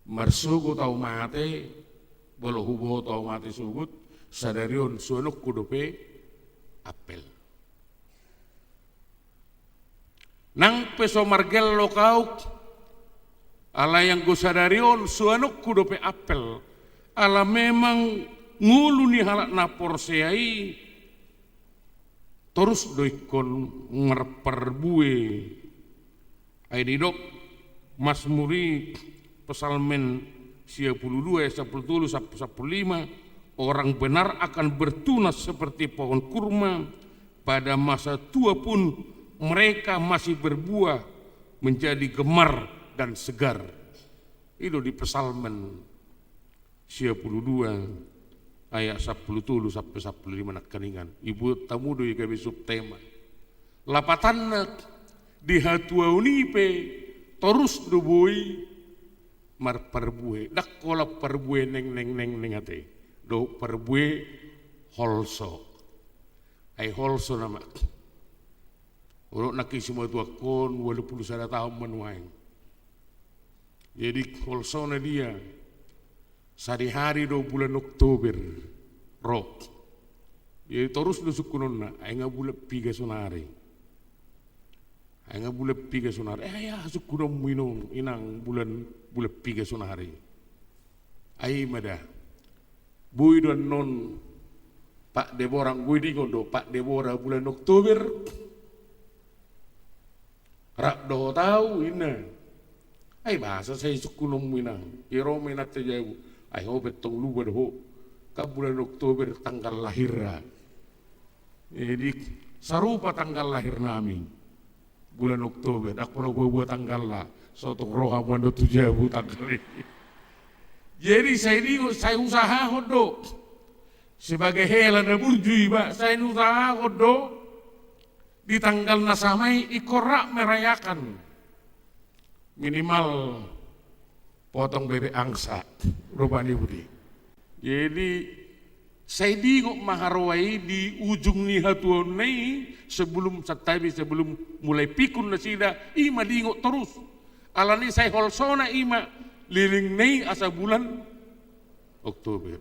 marsogot ahu mate, molo huboto ahu mate sogot, sadari on suanonku dope ampel. Nang pe so margellok ahu, alai anggo sadari on suanonku dope ampel, ala memang ngolu ni halak na porsea i torus do ingkon marparbue. Ai didok Mazmur i, Psalmen sia pulu dua ayat sampulu tolu sampe sampulu lima, "Orang benar akan bertunas seperti pohon kurma, pada masa tua pun mereka masih berbuah, menjadi gemar dan segar." I do di Psalmen Sia pulu dua, ayat sampulu tolu sampe sampulu lima nangkaningan. Dibuat hamu do i gabe subtema. Lapatanna, di hatuaon i pe torus do boi marparbue. Ndang holan parbue neng neng neng neng ate. Dohot parbue holso. Ai holso nama. Unang nangkin simatuangkon ualu pulu sada taon ma nuaeng. Jadi holsona dia, sadihari do bulan Oktober ro. Jadi torus do sungkunonna, ai nga bulan piga sonari. Ai nga bulan piga sonari. Eh, ai aha sungkunonmu inong, inang, bulan, bulan piga sonari. Ai ma da. Boi do annon Pak Debora, boi diingot do Pak Debora bulan Oktober. Rap dohot au, inna. Ai boasa sai sungkunonmu inang. Iro ma inanta jabu. Ai ho pe tong lupa do ho. Kan bulan Oktober tanggal lahirna. Jadi sarupa tanggal lahir nami. Bulan Oktober, ndang pola huboto tanggalna. So tung ro hamu annon tu jabu tanggal i. Jadi sai diingot, sai husahahon do. Sebagai hela na burju iba, sai husahahon do. Di tanggal na sama i ingkon rap merayakan. Minimal potong bebek angsa, rupani budi. Jadi, sai diingot ma haroa i di ujung ni hatuaonna i, sebelum, santabi, sebelum mulai pikun nasida, i ma diingot torus. Alani sai holsona i ma lelengna i asa bulan Oktober.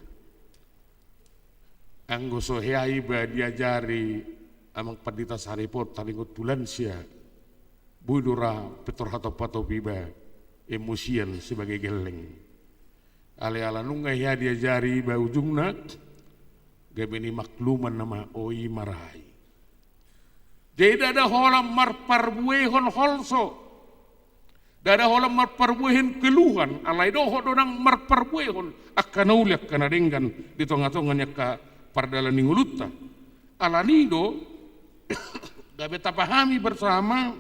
Anggo so hea iba diajari Amang Pandita Saripot taringot tu lansia, boi do ra pintor hatop-hatop iba emosian sebagai gelleng. Alai ala nunga hea diajari iba ujungna, gabe nimakluman nama, o i ma ra i. Jadi ndada holan marparbuehon holso. Ndada holan marparbuehon keluhan, alai dohot do nang marparbuehon angka na uli, angka na denggan di tonga-tonga ni angka pardalan ni ngolunta. Alani do, gabe tapahami bersama,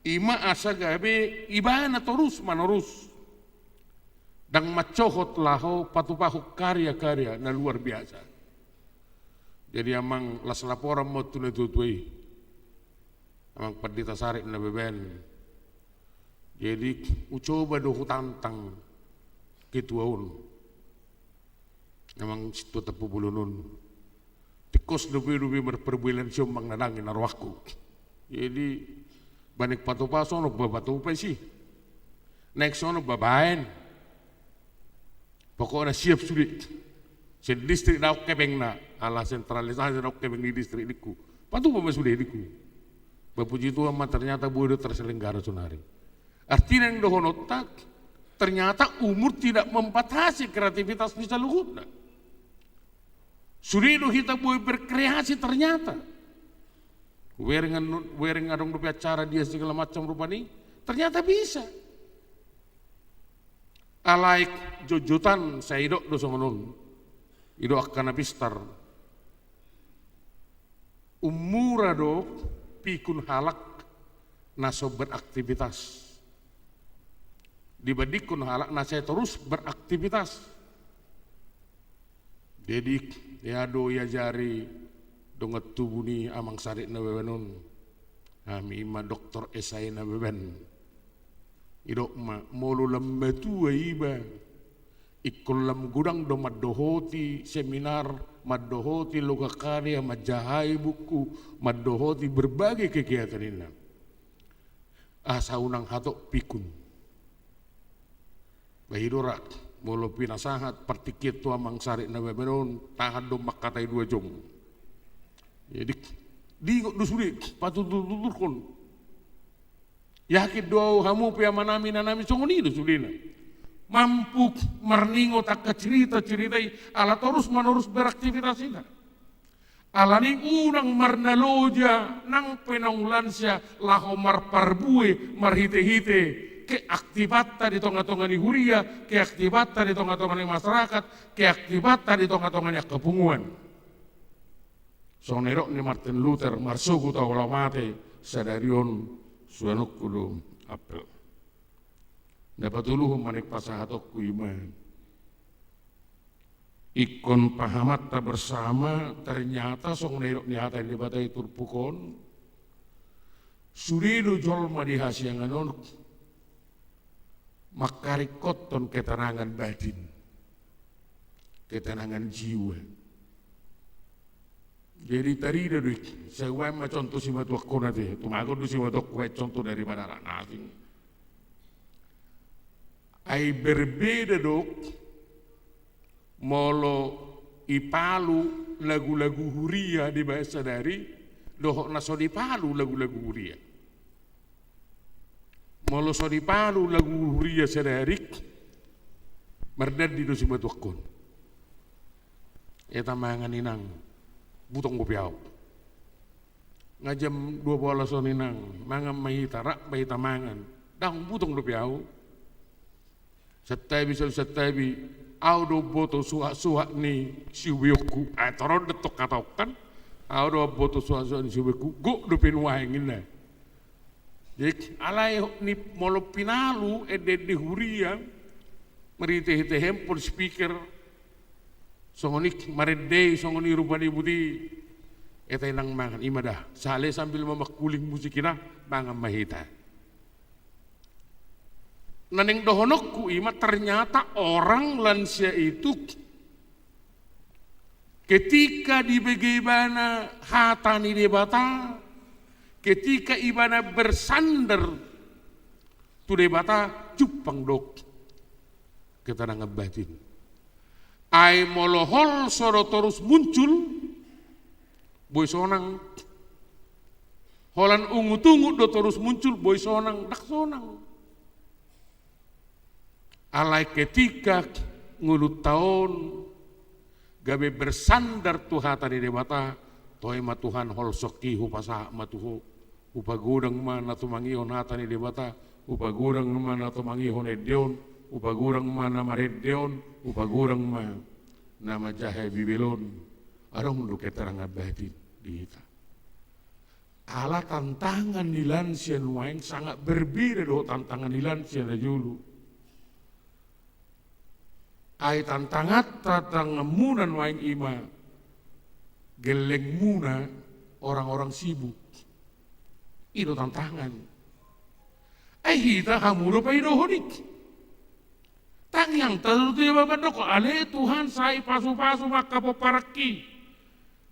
i ma asa gabe ibana torus manorus. Ndang mancohot laho patupahon karya-karya na luar biasa. Jadi amang, las laporan ma tu na tua-tua i. Amang Pandita Sarip Nababan. Jadi hucoba do hutantang ketua on. Amang Sintua Tampubolon on. Tingkos dope dope marparbue lansia on, amang, na dang i na rohangku. Jadi baen patupa sonon ba patupa isi. Next sonon ba baen. Pokokna siap sude. Sian distrik daong hepengna, ala sentralisasi daong hepeng ni distrik ningku. Patupa ma sude ningku. Ba puji Tuhan ma, ternyata boi do terselenggara sonari. Artina naeng dohononta, ternyata umur tidak membatasi kreativitas ni saluhutna. Sude do hita boi berkreasi ternyata. Wereng an-, wereng adong dope acara dia segala macam rupani, ternyata bisa. Alai jotjotan sai didok do songon on. Didok angka na pistar. Ummura do pikun halak na so beraktivitas dibandingkon halak na sai torus beraktivitas. Jadi, hea do diajari dongan tubu ni Amang Sarip Nababan on. Hami i ma Doktor Esai Nababan. Didok ma, molo lam matua iba, ingkon lam godang do mandohoti seminar, mandohoti loka karya, manjahai buku, mandohoti berbagai kegiatan, inna. Asa unang hatop pikun. Ba i do ra, molo pinasahat partingkian tu Amang Sarip Nababan on, tahan do mangkatai dua jom. Jadi, diingot do sude, patutur-tuturhon. Yakin do au, hamu pe amanami, inanami, songon i do sudena. Mampu marningot angka cerita-cerita i, ala torus manorus beraktivitas hita. Alani unang marnaloja nang pe naung lansia laho marparbue marhite-hite keaktifanta di tonga-tonga ni huria, keaktifanta di tonga-tonga ni masyarakat, keaktifanta di tonga-tonga ni angka punguan. Songon na nidok ni Martin Luther, marsogot au laho mate, sadari on suanonku do apel. Na patoluhon ma naeng pasahatonku i ma. Ingkon pahamanta bersama, ternyata songon na nidok ni hata ni Debata di turpuk on, sude do jolma di hasiangan on mangkaringkothon ketenangan batin, ketenangan jiwa. Jadi tarida do i, sai hubaen ma contoh simatuangkon ate, tumagon do simatuangku baen contoh daripada anak na asing. Ai berbeda do molo i Palu lagu-lagu huria dibaen sadari, dohot na so di Palu lagu-lagu huria. Molo so di Palu lagu huria sadari, mardandi do simatuangkon. Eta mangan inang, butong dope au. Nga jam dua bolas on inang, mangan ma hita, rap ma hita mangan. Ndang butong dope au. Santabi, santabi, au do umboto suhat-suhat ni siubeonku. Ai torop do tong hata on kan. Au do umboto suhat-suhat ni siubeonku. Gok dope nuaeng inna. Jadi alai ni molo pinalu ende-ende huria marhite-hite handphone, speaker, songon i marende i, songon i rupa ni buti. Eta inang mangan, ima da. Sale sambil mamangkuling musik inang, mangan ma hita. Na naeng dohononku ima, ternyata orang lansia itu ketika dibege ibana hata ni Debata, ketika ibana bersandar tu Debata, jumpang do ketenangan batin. Ai molo holso do torus muncul, boi sonang. Holan ungut-ungut do torus muncul, boi sonang, ndang sonang. Alai ketika ngolunta on gabe bersandar tu hata ni Debata, toe ma Tuhan, holsongki hupasahat ma tu Ho. Hupagodang ma na tumangihon hata ni Debata, hupagodang ma na tumangihon ende on, hupagodang ma na marende on, hupagodang ma na manjaha Bibel on. Adong do ketenangan batin di hita. Ala tantangan ni lansia nuaeng sangat berbeda dohot tantangan ni lansia na jolo. Ai tantanganta, tantanganmuna nuaeng ima gellengmuna orang-orang sibuk. I do tantangan. Ai hita hamu do paidohon i. Tangiangta do tu Debata, mandok ale Tuhan, sai pasu-pasu ma angka pomparanki.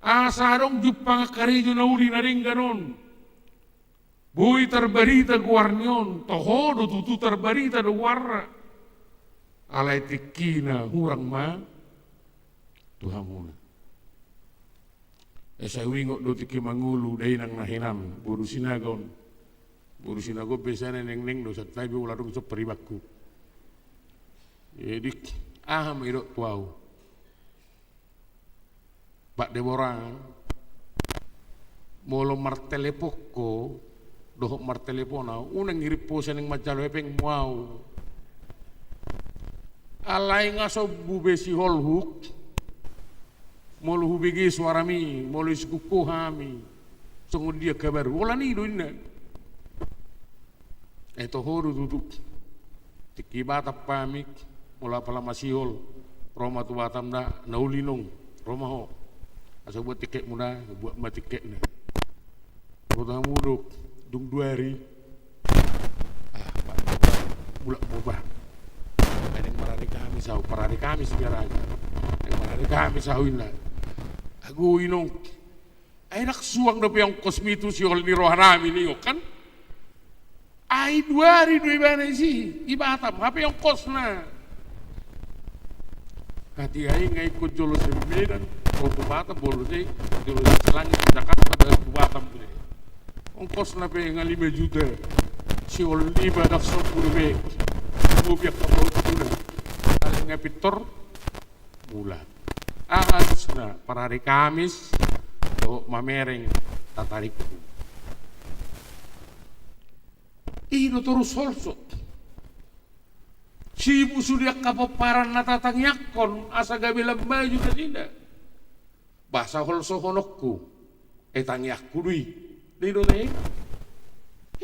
Asa adong jumpang angka karejo na uli na denggan on. Boi tarbarita goar ni on, toho do tutu tarbarita do goarna. Alai tingkina hurang ma tu hamuna. Asa huingot do tingki mangolu dainang na hinan, boru Sinaga on. Boru Sinaga on biasana nengneng do, santabi ula dung soper ibakku. Jadi aha ma idok tu au? Pak Deborang, molo martelepon ho dohot martelepon au, unang ngirim posa naeng manjalo hepengmu au. Alai nga sombu be siholhuk molo hubege soarami, molo isungkun ho hami songon dia kabar, holan i do inna. Ai toho do tutu. Tingki Batam pe hami, molo apala masihol, ro ma tu Batam da, na uli nung, ro ma ho. Asa buat tiketmu da, buat ma tiketna. Boto hamu do, dung dua ari. Ah, Pak, mulak ma bah. Ai naeng marari Kamis au, parari Kamis biar aja. Naeng marari Kamis au inna. Ago inong. Ai ndang suang dope ongkosmi tu sihol ni rohanami ninna kan. Ai dua ari do ibana disi, di Batam, hape ongkosna. Hatiha i nga ingkon jolo sian Medan ro tu Batam, molo sai jolo sian Selangit, Jakarta, baru tu Batam. Ongkosna pe nga lima juta. Sihol niba ndang sombu dope. Mobil angka botuna. Paling nga pintor mulak. Aha alusna? Parari Kamis dohot mamereng tatarikku. I do torus holso. Sibuk sude angka pomparan na tatangiangkon asa gabe lam baju nasida. Boasa holsohononku? Ai tangiangku do i. Didok i.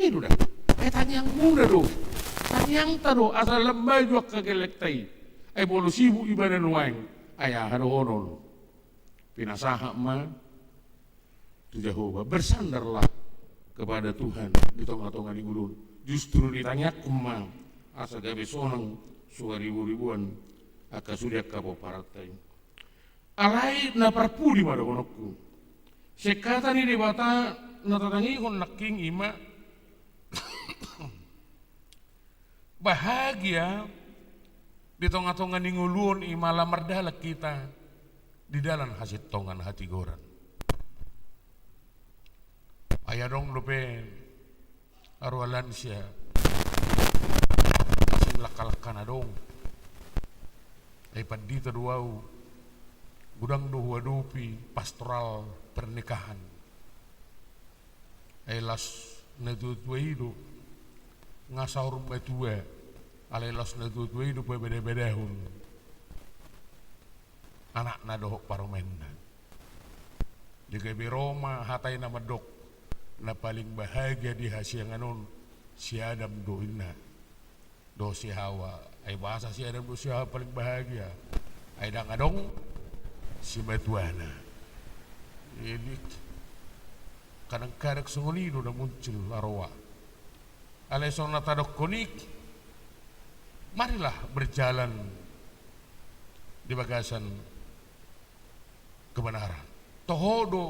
I do da. Ai tangiangmuna do. Tangiangta do asa lam baju angka gellengta i. Ai molo sibuk ibana nuaeng, Ai aha dohonon? Pinasahat ma tu Jahowa, bersandarlah kepada Tuhan di tonga-tonga ni ngolu on. Justru ditangiangkon ma asa gabe sonang suaribu-ribuan angka sude angka pomparan i. Alai na parpudi ma dohononku. Sian hata ni Debata na tatangihon nangkin i ma bahagia di tonga-tonga ni ngolu on i ma ala mardalan hita di dalan hasintongan hatigoran. Ai adong dope aroa lansia, asing langka-langka na adong. Ai pandita do au, godang do huadopi pastoral pernikahan. Ai laos na tua-tua i do, nga saur matua, alai laos na tua-tua i do pabada-badahon anakna dohot parumaenna. Di gabe ro ma hata i na mandok, na paling bahagia di hasiangan on si Adam do, inna, dohot si Hawa. Ai boasa si Adam dohot si Hawa paling bahagia? Ai ndang adong simatuana. Jadi kadang-kadang songon i do na muncul aroa. Alai songon na tadokkon i, marilah berjalan di bagasan kebenaran. Toho do,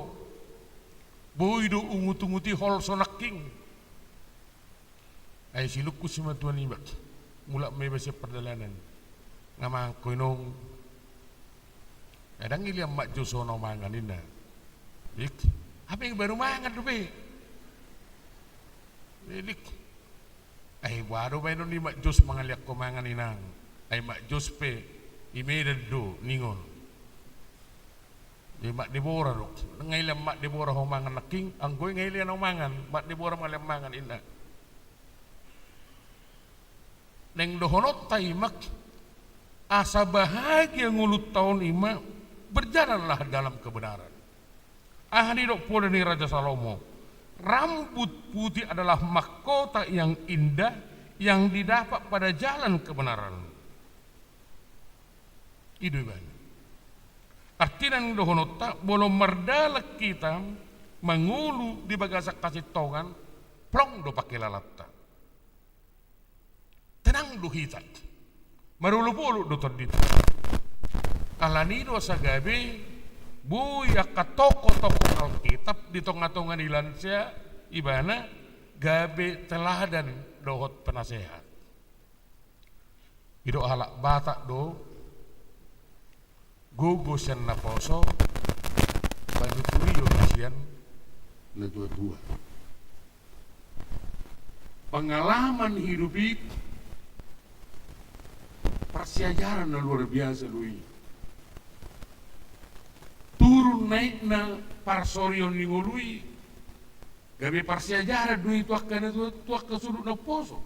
boi do ungut-ungut i holso nangkin. Ai silungkun simatua ni iba, mulak ma iba sian pardalanan, nga mangan ho inong. Ai ndang ilean Mak Jos ho na humangan, inna. Dik, hape baru mangan dope. Dik, ai boha do baenon ni Mak Jos mangalean ho mangan, inang? Ai Mak Jos pe i Medan do ningon. Di Mak Debora do. Nga ilean Mak Debora ho mangan nangkin, anggo i nga ilean au mangan, Mak Debora mangalean mangan, inna. Naeng dohononta i ma, asa bahagia ngolunta on i ma, berjalanlah dalam kebenaran. Aha didok poda ni Raja Salomo? Rambut putih adalah mahkota yang indah yang didapat pada jalan kebenaran. I do ibana. Artina naeng dohononta, molo mardalan hita mangolu di bagasan hasintongan, plong do pangkilalanta. Tenang do hita. Marolopolop do tondinta. Alani do asa gabe boi angka tokoh-tokoh Alkitab di tonga-tonga ni lansia, ibana gabe teladan dohot penasehat. Didok halak Batak do, gogo sian naposo, panuturion sian natua-tua. Pengalaman hidup i parsiajaran na luar biasa do i. Turun naikna parsorion ni ngolu i gabe parsiajaran do i tu angka natua-, tu angka sundut naposo.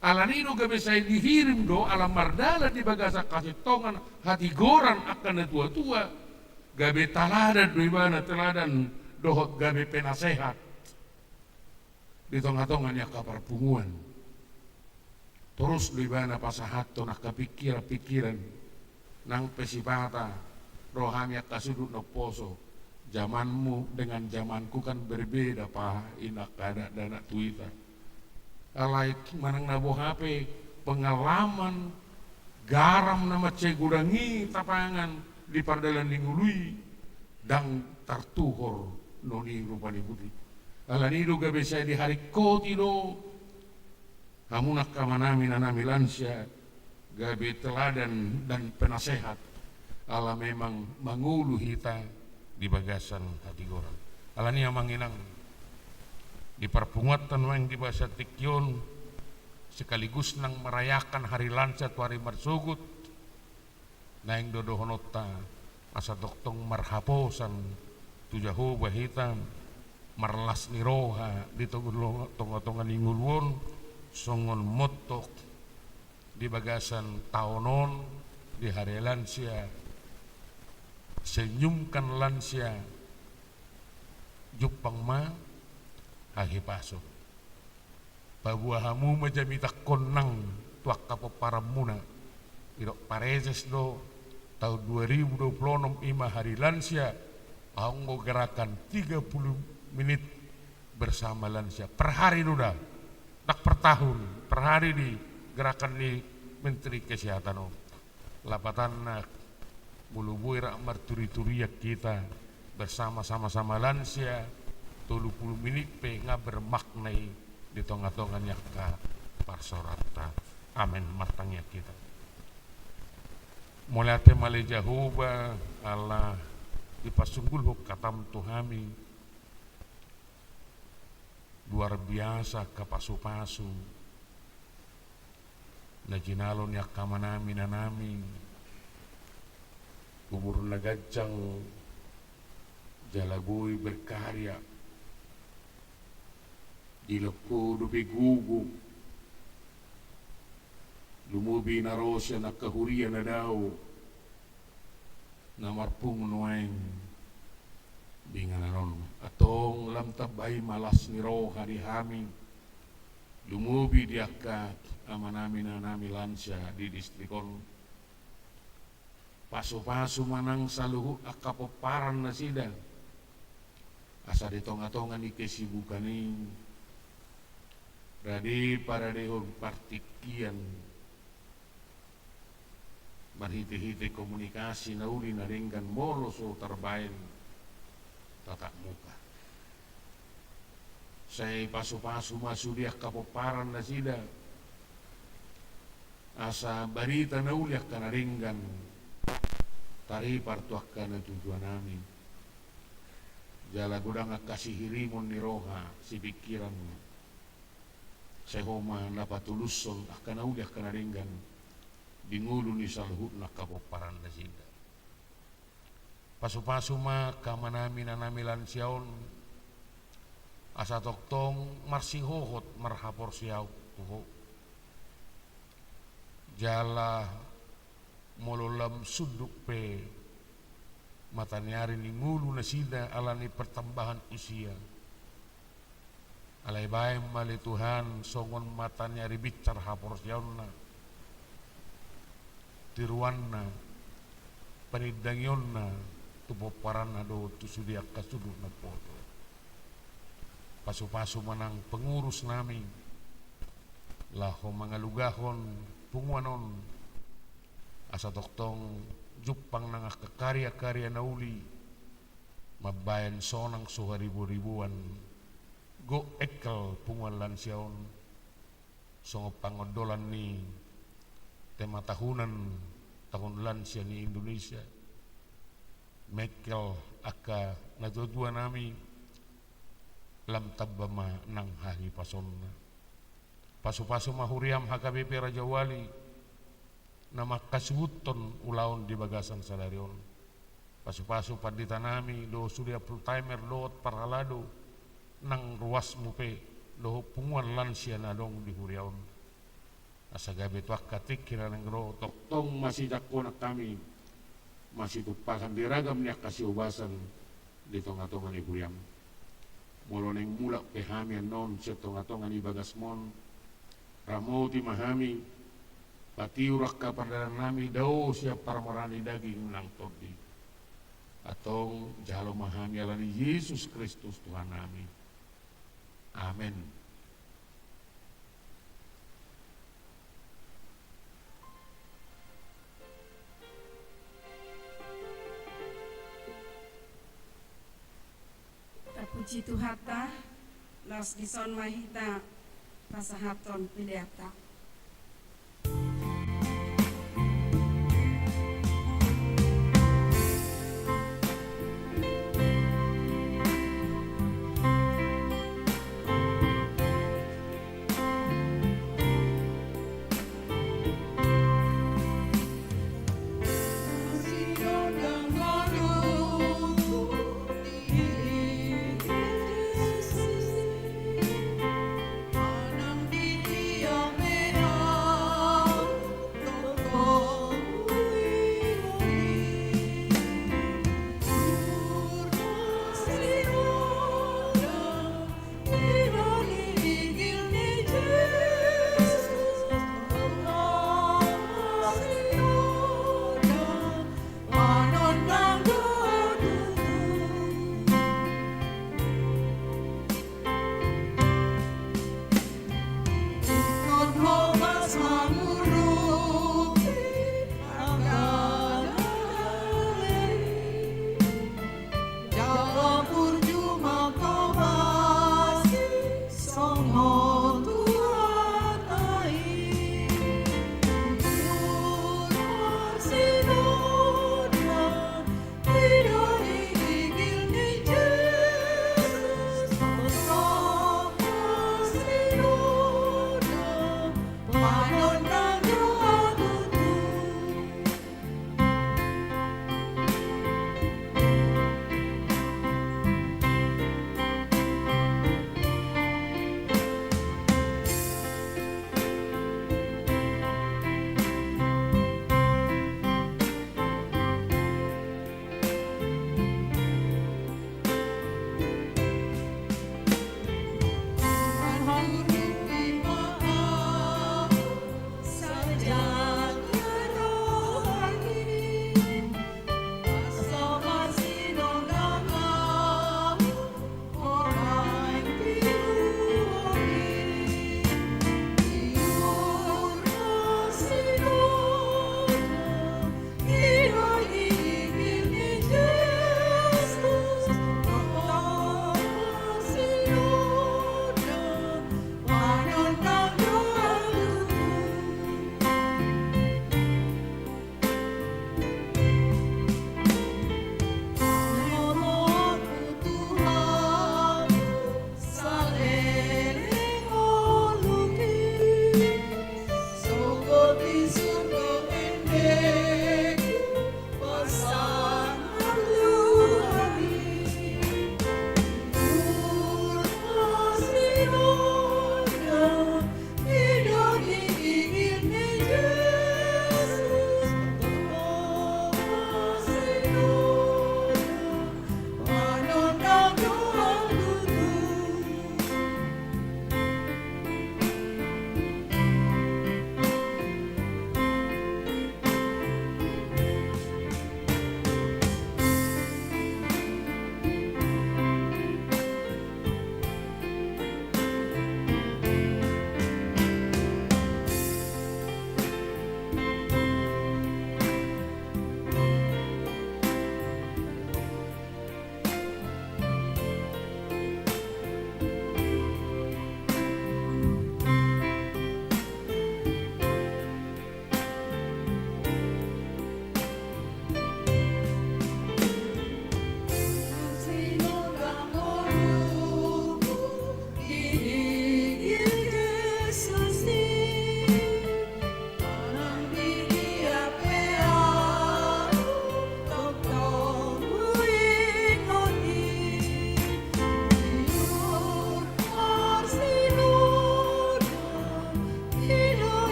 Alani do gabe sai dihirim do ala mardalan di bagasan hasintongan hatigoran angka natua-tua, gabe teladan do ibana, teladan dohot gabe penasehat di tonga-tonga ni angka parpunguan. Torus do ibana pasahathon angka pingkiran-pingkiran. Nang pe sipata ro hami angka sundut naposo, zamanmu dengan zamanku kan berbeda, pa, inna angka dakdanak tu hita. Alai manang na boha pe pengalaman garam na mansai godang i tapangan di pardalan ni ngolu i, ndang tartuhor non i rupa ni buti. Alani do gabe sai diharingkoti do hamu angka amanami, inanami lansia, gabe teladan dan penasehat, ala memang mangolu hita di bagasan hatigoran. Alani amang inang, di parpunguanta nuaeng di bagasan tingki on, sekaligus nang merayakan hari lansia tu ari marsogot, naeng do dohononta asa tongtong marhaposan tu Jahowa hita, marlas ni roha di tonga-, tonga-tonga ni ngolu on, songon motto di bagasan taon on di hari lansia, senyumkan lansia, jumpang ma hahipason. Paboa hamu ma jamitangkon nang tu angka pomparanmuna. Didok pareses do, Tahun dua ribu dua puluh enam i ma hari lansia, anggo gerakan tiga puluh menit bersama lansia. Per hari do da, ndang per tahun, per hari di gerakan ni Menteri Kesehatan on. Lapatanna, molo boi rap marturi-turian hita bersama, sama-sama lansia, tolu puluh menit pe nga bermakna i di tonga-tonga ni angka parsaoranta. Amen. Martangiang hita. Mauliate ma ale Jahowa, ala dipasunggulhon hatam tu hami, luar biasa angka pasu-pasu na jinalo ni angka amanami, inanami, umur na ganjang jala boi berkarya. Dilehon Ho dope gogo, lumobi na ro sian angka huria na dao, na marpungu nuaeng di inganan on. Antong lam tambai ma las ni roha di hami, lumobi di angka amanami, inanami lansia di distrik on. Pasu-pasu ma nang saluhut angka pomparan nasida, asa di tonga-tonga ni kesibukan i, rade paradehon partingkian marhite-hite komunikasi na uli na denggan molo so tarbaen tatap muka. Sai pasu-pasu ma sude angka pomparan nasida, asa barita na uli angka na denggan taripar tu angka natuatuanami. Jala godang angka sihirimon ni roha, sipingkiran, sai Ho ma na patulushon angka na uli angka na denggan di ngolu ni saluhutna angka pomparan nasida. Pasu-pasu ma angka amanami, inanami lansia on, asa tongtong marsihohot marhaporseaon tu Ho. Jala molo lam sundut pe mata ni ari ni ngolu nasida ala ni pertambahan usia, alai baen ma ale Tuhan songon mata ni ari binsar haporseaonna, tiruanna, panindangionna tu pomparanna dohot tu sude angka sundut na umboto. Pasu-pasu ma nang pengurusnami, laho mangalugahon punguan on, asa tongtong jumpang nang angka karya-karya na uli, mambaen sonang so haribo-riboan, gok engkel punguan lansia on, songon pangondolan ni tema tahunan Tahun Lansia ni Indonesia, mengkel angka natuatuanami, lam tamba ma nang hahipasonna. Pasu-pasu ma huriam H K B P Raja Wali, na mangkasuhuthon ulaon di bagasan sadari on. Pasu-pasu panditanami, dohot sude full timer, dohot parhalado, nang ruasmu pe, dohot punguan lansia na adong di huria on. Asa gabe tu angka tingki na naeng ro, tongtong masijangkon hami, masitumpahan di ragam ni angka siobasan di tonga-tonga ni huriam. Molo naeng mulak pe hami annon sian tonga-tonga ni bagasmon, ramoti ma hami, patiur angka pardalanannami, dao sian parmoraan ni daging nang tondi. Antong jalo ma hami ala ni Jesus Kristus Tuhannami. Amen. Tapuji Tuhanta, laos dison ma hita pasahathon peleanta.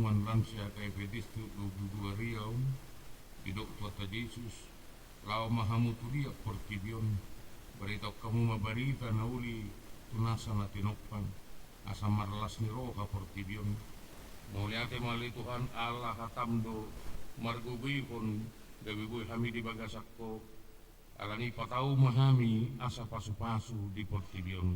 Lansia K P D Distrik dua puluh dua Riau, didok Tuhanta Jesus, laho ma hamu tu riak portibi on, baritahon hamu ma barita na uli tu nasa na tinompang, asa marlas ni roha portibi on. Mauliate ma ale Tuhan, ala hataM do margogoihon, gabe boi hami di bagasan Ho. Alani i patau ma hami asa pasupasu di portibi on.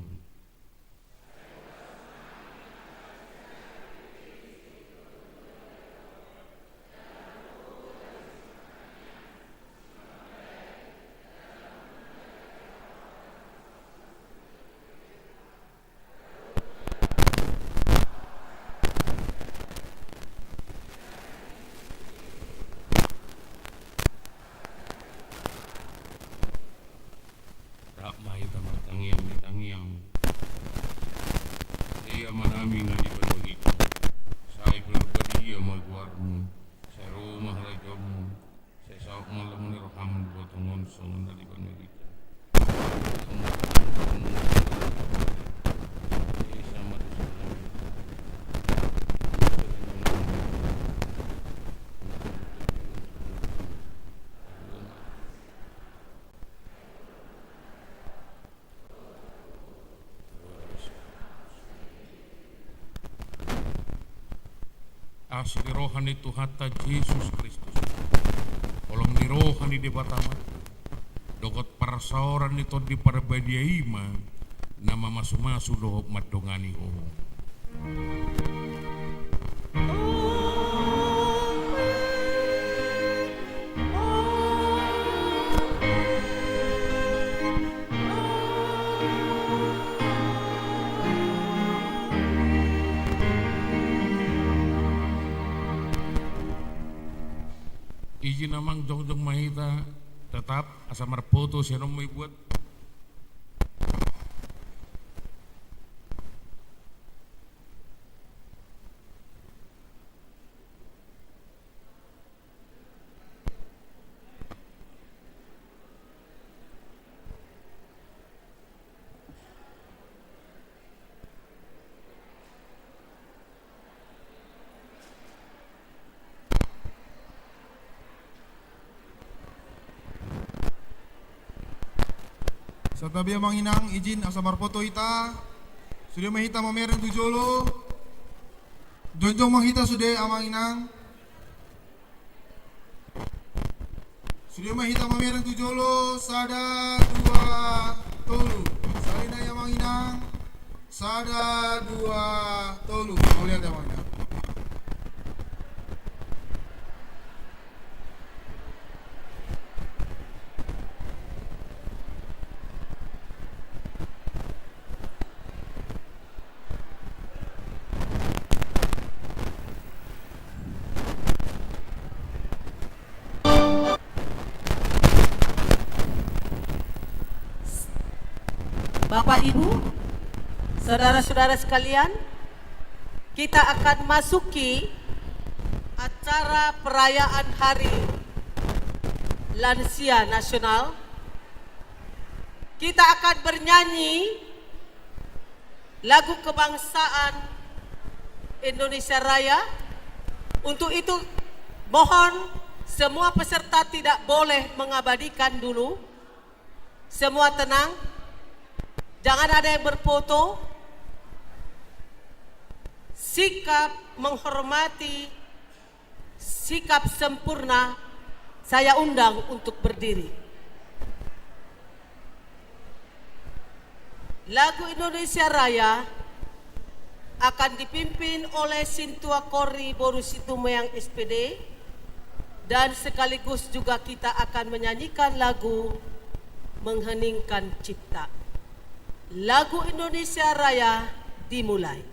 Rap ma hita martangiang di tangiang. Ise Amanami na di banua i, sai pinarbadia ma goarMu, sai ro ma harajaonMu, sai saut ma ulaonMu di rohaM di banua tonga on songon na di banua i. Asi ni roha ni Tuhanta Jesus Kristus, holong ni roha ni Debata Ama, dohot parsaoran ni Tondi Parbadia i ma na mamasumasu dohot mandongani ho. Ijin amang, jongjong ma hita, tetap asa marpoto sian on ma ibuat. Santabi amang inang, ijin asa marpoto hita. Sude ma hita mamereng tu jolo. Jongjong ma hita sude amang inang. Sude ma hita mamereng tu jolo, sada, dua, tolu. Sahali nai amang inang. Sada, dua, tolu. Mauliate amang inang. Bapak, Ibu, saudara-saudara sekalian, kita akan masuki acara perayaan Hari Lansia Nasional. Kita akan bernyanyi lagu kebangsaan Indonesia Raya. Untuk itu, mohon semua peserta tidak boleh mengabadikan dulu. Semua tenang. Jangan ada yang berfoto. Sikap menghormati, sikap sempurna, saya undang untuk berdiri. Lagu Indonesia Raya akan dipimpin oleh Sintua Korri Boru Situmeang, S P D, dan sekaligus juga kita akan menyanyikan lagu Mengheningkan Cipta. Lagu Indonesia Raya dimulai.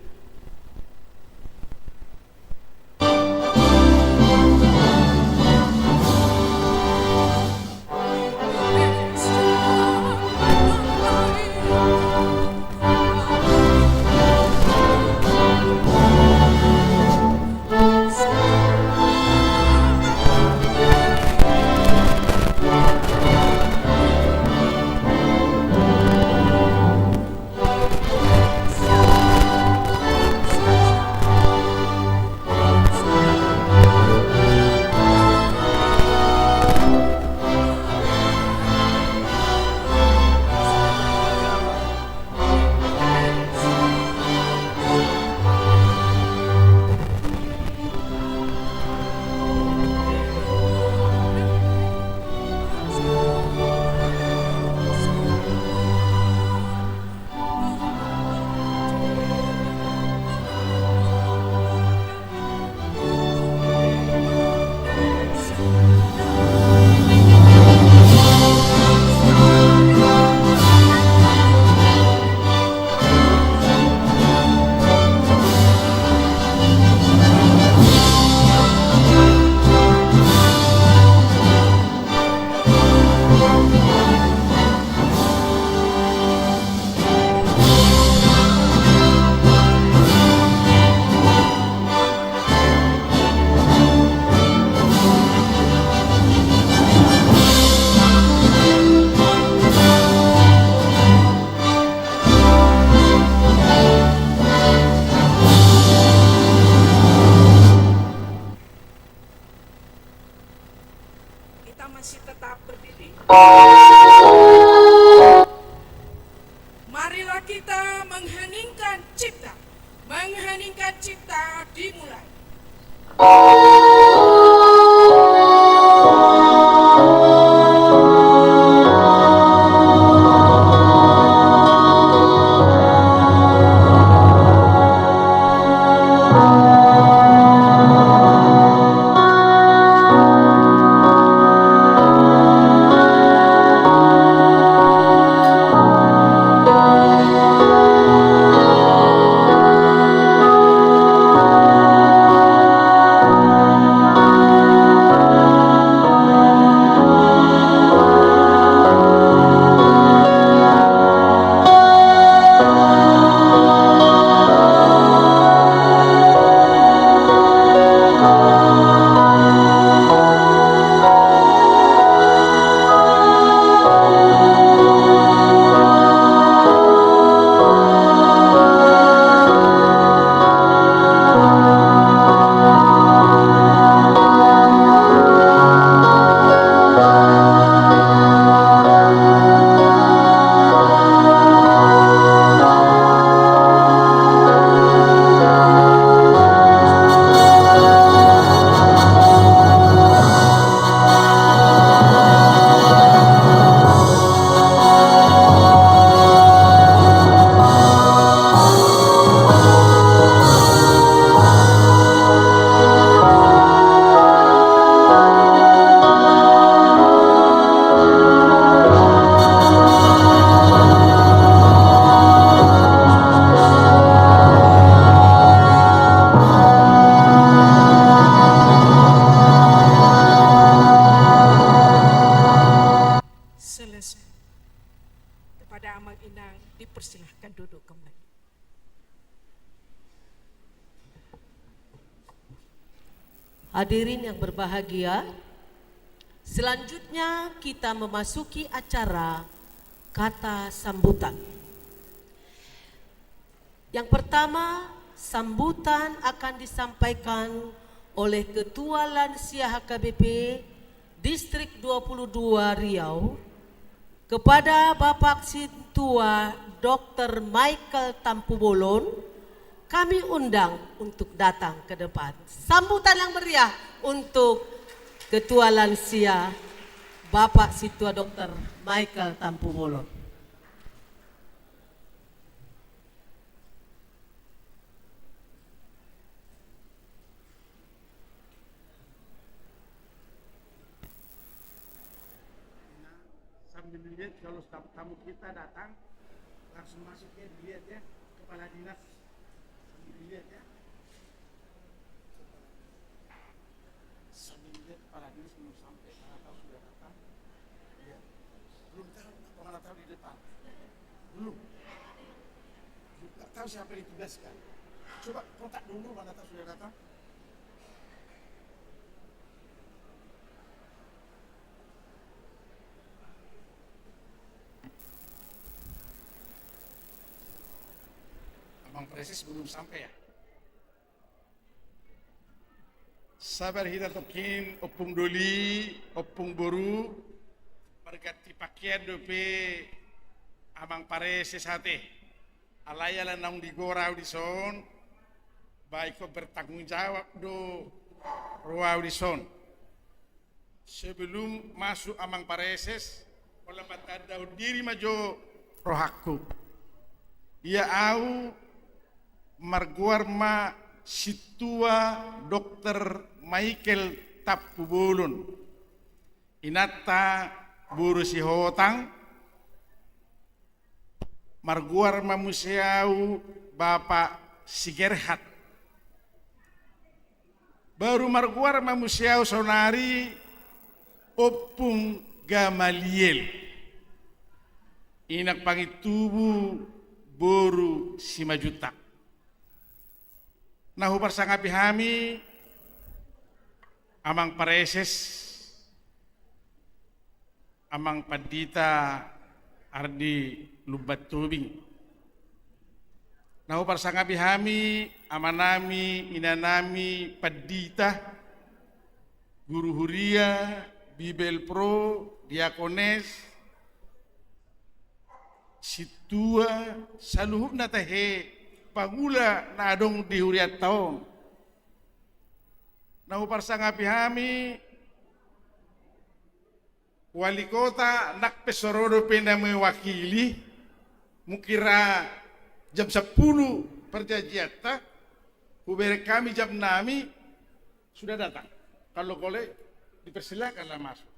Masih tetap berdiri. Marilah kita mengheningkan cipta. Mengheningkan cipta dimulai. Selesai. Kepada Amang Inang dipersilahkan duduk kembali. Hadirin yang berbahagia, selanjutnya kita memasuki acara kata sambutan. Yang pertama, sambutan akan disampaikan oleh Ketua Lansia H K B P Distrik dua puluh dua Riau, kepada Bapak Sintua Doktor Michael Tampubolon, kami undang untuk datang ke depan. Sambutan yang meriah untuk Ketua Lansia, Bapak Sintua Doktor Michael Tampubolon. Sambil lihat, kalau tamu kita datang, langsung masuk ya, dilihat ya, kepala dinas. Sambil lihat ya. Sambil lihat kepala dinas belum sampai, mana tahu sudah datang. Iya. Belum tahu, mana tahu di depan. Belum. Belum tahu siapa yang ditugaskan. Coba kontak dulu, mana tahu sudah datang. Amang Praeses belum sampai ya? Sabar hita tongkin, Ompung Doli, Ompung Boru, marganti pakean dope Amang Praeses ate. Alai ala naung digora au dison, ba ingkon bertanggung jawab do ro au dison. Sebelum masuk Amang Praeses, pola patandahon diri ma jo rohangku. Ia au margoar ma Sintua Doktor Michael Tampubolon. Inanta boru Sihotang, margoar ma muse au Bapak Sigerhat. Baru margoar ma muse au saonari Ompung Gamaliel. Inang pangintubu boru Simanjuntak. Na huparsangapi hami Amang Praeses, Amang Pandita Ardi Lumban Tobing. Na huparsangapi hami amanami, inanami, pandita, guru huria, Bibelvrouw, diakones, sintua, saluhutna tahe pangula na adong di hurianta on. Na huparsangapi hami, wali kota, nang pe so ro dope na mewakili, mungkin ra jam sampulu parjanjianta, hubereng hami jam nami, sudah datang. Kalau boleh, dipersilakanlah masuk.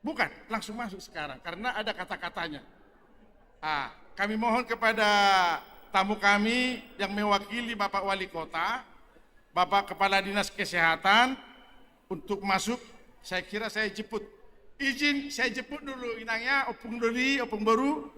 Bukan, langsung masuk sekarang, karena ada kata-katanya. Ah, kami mohon kepada tamu kami yang mewakili Bapak Wali Kota, Bapak Kepala Dinas Kesehatan, untuk masuk. Saya kira saya jemput. Izin saya jemput dulu inangnya, Ompung Doli, Ompung Boru.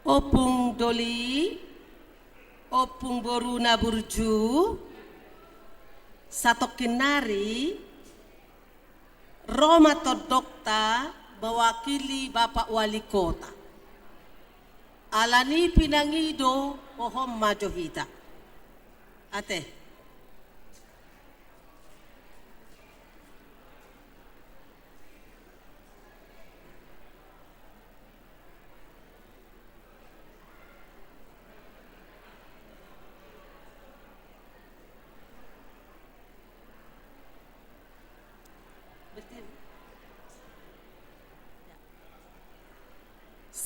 Ompung Doli, Ompung Boru na burju, satongkin nari ro ma tondongta mewakili Bapak Wali Kota. Alani pinangido, pohon ma jo hita. Ate.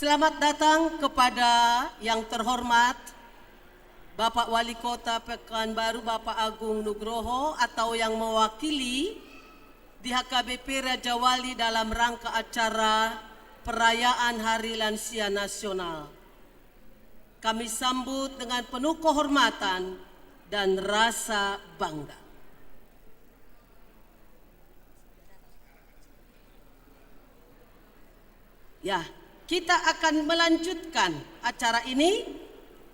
Selamat datang kepada yang terhormat Bapak Wali Kota Pekanbaru, Bapak Agung Nugroho, atau yang mewakili di H K B P Raja Wali dalam rangka acara perayaan Hari Lansia Nasional. Kami sambut dengan penuh kehormatan dan rasa bangga. Ya, kita akan melanjutkan acara ini.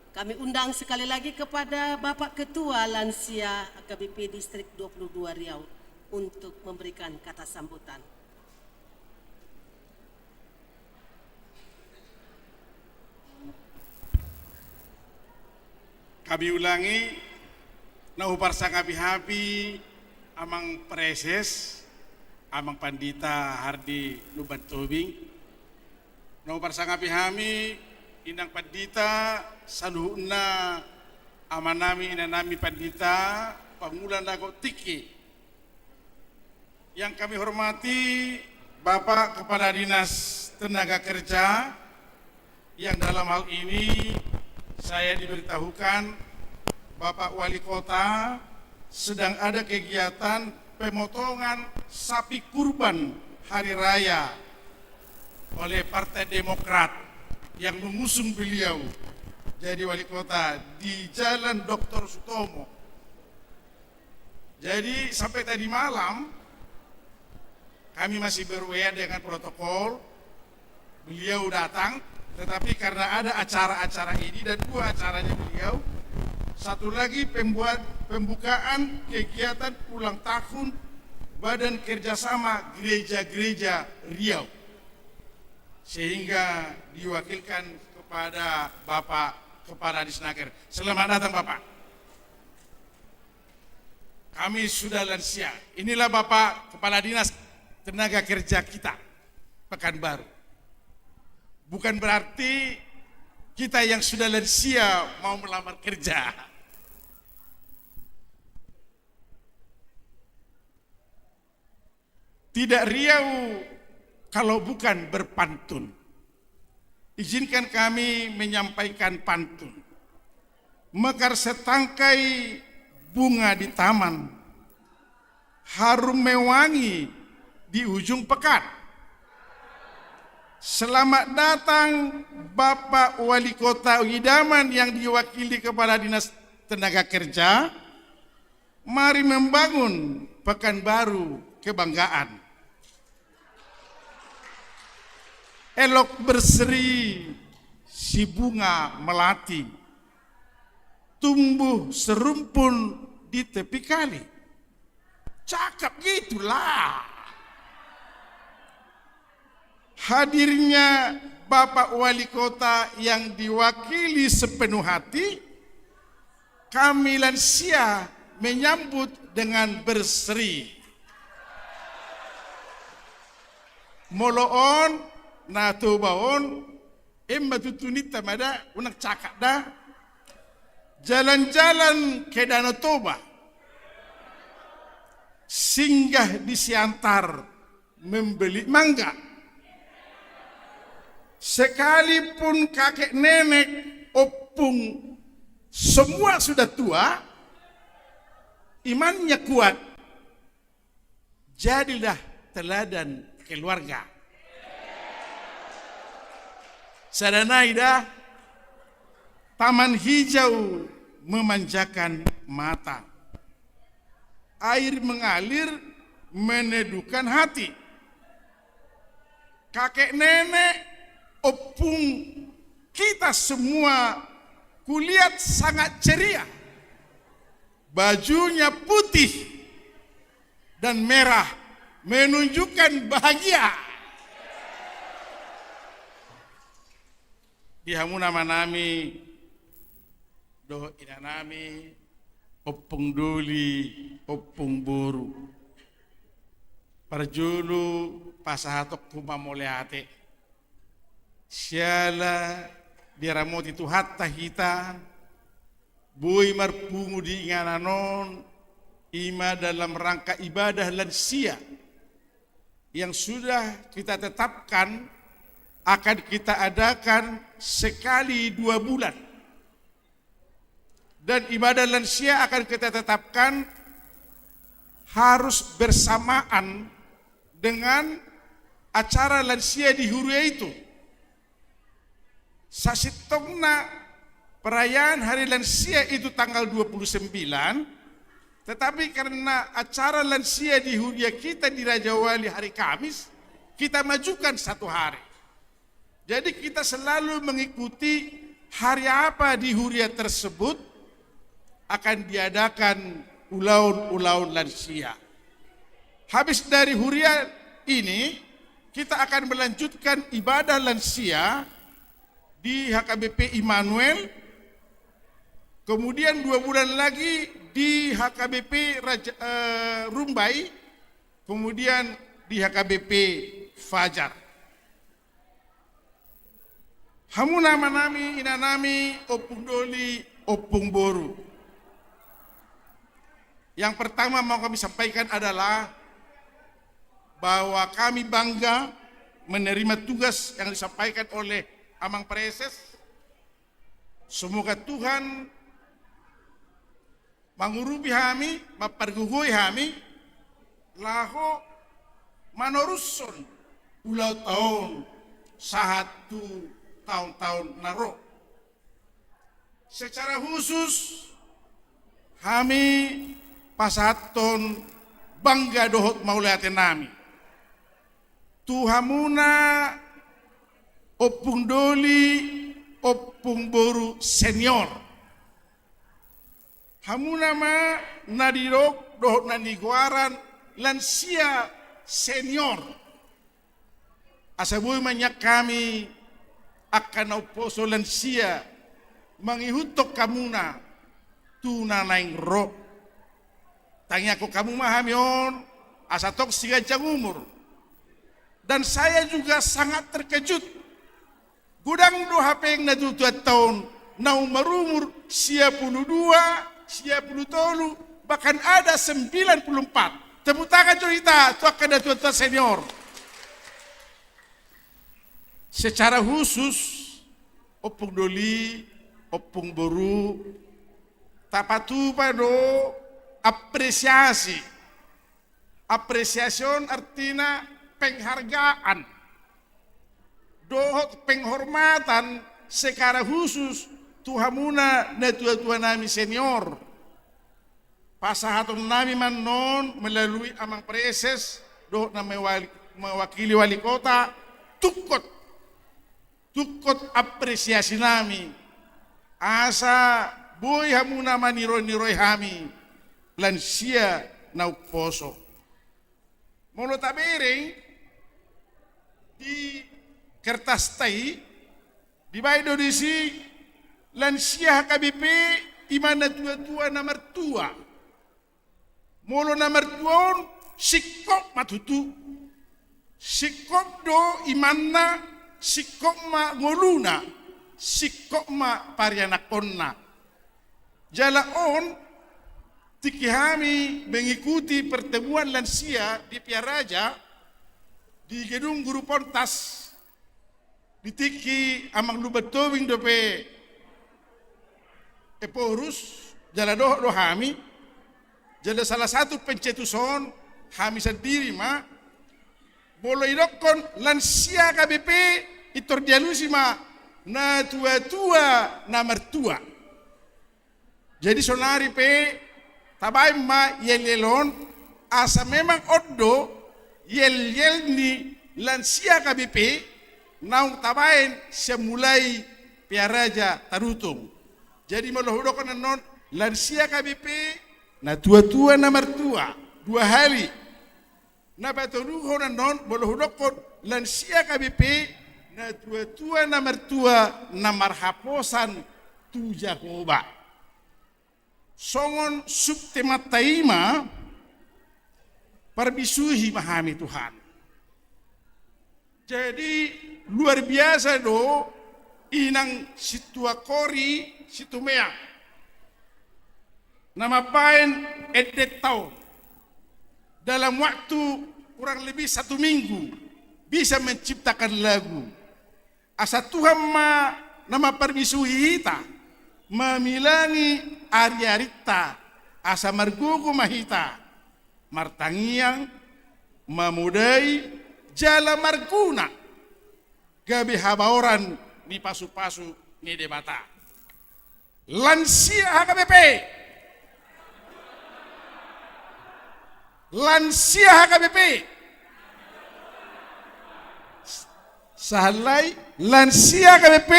Kami undang sekali lagi kepada Bapak Ketua Lansia H K B P Distrik dua puluh dua Riau untuk memberikan kata sambutan. Kami ulangi, na huparsangapi-hapi Amang Praeses, Amang Pandita Hardi Lumban Tobing. Na huparsangapi hami, Inang Pandita, saluhutna amanami, inanami Pandita, pangula na gok tingki. Yang kami hormati Bapak Kepala Dinas Tenaga Kerja, yang dalam hal ini saya diberitahukan Bapak Wali Kota sedang ada kegiatan pemotongan sapi kurban hari raya oleh Partai Demokrat yang mengusung beliau jadi wali kota di Jalan Doktor Sutomo. Jadi, sampai tadi malam, kami masih ber-W A dengan protokol, beliau datang, tetapi karena ada acara-acara ini dan dua acaranya beliau, satu lagi pembuat, pembukaan kegiatan ulang tahun Badan Kerjasama Gereja-Gereja Riau, sehingga diwakilkan kepada Bapak Kepala Disnaker. Selamat datang, Bapak. Kami sudah lansia. Inilah Bapak Kepala Dinas Tenaga Kerja kita, Pekanbaru. Bukan berarti kita yang sudah lansia mau melamar kerja. Tidak riau kalau bukan berpantun. Izinkan kami menyampaikan pantun. Mekar setangkai bunga di taman, harum mewangi di ujung pekan. Selamat datang Bapak Wali Kota Idaman yang diwakili Kepala Dinas Tenaga Kerja. Mari membangun Pekanbaru kebanggaan. Elok berseri si bunga melati, tumbuh serumpun di tepi kali. Cakep gitulah. Hadirnya Bapak Wali Kota yang diwakili sepenuh hati, kami lansia menyambut dengan berseri. Molo on, na Toba on, emma tutu ninta ma da, unang cakap da. Jalan-jalan ke Danau Toba, singgah di Siantar, membeli mangga. Sekalipun kakek nenek, ompung, semua sudah tua, imannya kuat. Jadilah teladan keluarga. Sada nai da, taman hijau memanjakan mata. Air mengalir meneduhkan hati. Kakek nenek, ompung, kita semua kulihat sangat ceria. Bajunya putih dan merah menunjukkan bahagia. Di hamu amanami dohot inanami, ompung doli, ompung boru. Parjolo pasahatonku ma mauliate. Siala diramoti Tuhanta hita, boi marpungu di inganan on, i ma dalam rangka ibadah lansia yang sudah kita tetapkan akan kita adakan sekali dua bulan. Dan ibadah lansia akan kita tetapkan harus bersamaan dengan acara lansia di huria itu. Sasintongna perayaan hari lansia itu tanggal dua puluh sembilan, tetapi karena acara lansia di huria kita di Rajawali hari Kamis, kita majukan satu hari. Jadi kita selalu mengikuti hari apa di huria tersebut akan diadakan ulaon-ulaon lansia. Habis dari huria ini, kita akan melanjutkan ibadah lansia di H K B P Immanuel, kemudian dua bulan lagi di H K B P Raja, eh, Rumbai, kemudian di H K B P Fajar. Hamu amanami, inanami, ompung doli, ompung boru. Yang pertama mau kami sampaikan adalah bahwa kami bangga menerima tugas yang disampaikan oleh Amang Praeses. Semoga Tuhan mangurupi hami, mampargogoi hami, laho manorushon ulaonta on sahat tu taon-taon na ro. Secara khusus, hami pasahathon bangga dohot mauliatenami tu hamuna ompung doli, ompung boru senior. Hamuna ma na didok dohot na nigoaran lansia senior. Asa boi ma nian hami angka na umposo lansia mangihuthon hamuna tu na naeng ro. Tangiangkon hamu ma hami on asa tong siganjang umur. Dan saya juga sangat terkejut Godang do hape na tuatua taon, naung marumur sia pulu dua, sia pulu tolu, bahkan ada sembilan puluh empat. Tepuk tangan jo hita tu angka na tuatua senior. Secara khusus, Ompung Doli, Ompung Boru, tapatupa do apresiasi. Apresiasi on artina penghargaan dohot penghormatan secara khusus tu hamuna na tuatua nami senior. Pasahaton nami ma annon melalui Amang Praeses dohot na mewali-, mewakili wali kota, tungkot, tungkot apresiasi nami, asa boi hamuna maniroi-niroi hami lansia na umposo. Molo tabereng di kertasta i, dibaen do disi lansia H K B P i ma na tuatua na martua. Molo na martua on singkop ma tutu. Singkop do imanna, singkop ma ngoluna, singkop ma parianakhonna. Jala on, tingki hami mengikuti pertemuan lansia di Pearaja, di gedung Guru Pontas, di tingki Amang Lumban Tobing dope Ephorus, jala dohot do hami, jala salah satu pencetus on hami sandiri ma. Molo idokkon lansia H K B P, pintor dialusi ma na tuatua na martua. Jadi saonari pe tabaen ma yelyel on, asa memang on do yelyel ni lansia H K B P naung tabaen sian mulai Pearaja tarutung. Jadi molo hudokkon annon lansia H K B P, na tuatua na martua, dua hali. Na patoluhon annon, molo hudokkon lansia H K B P, na tuatua na martua na marhaposan tu Jahowa. Songon subtemanta i ma, parbisuhi ma hami Tuhan. Jadi luar biasa do inang sintua Kori Situmeang na mambaen endenta on dalam waktu kurang lebih satu minggu bisa menciptakan lagu. Asa Tuhan ma na mamparbisuhi hita, mamilangi ariarinta, asa margogo ma hita martangiang, mamodai, jala marguna gabe habaoran ni pasupasu ni Debata. Lansia H K B P. Lansia H K B P. Sahalai, lansia H K B P,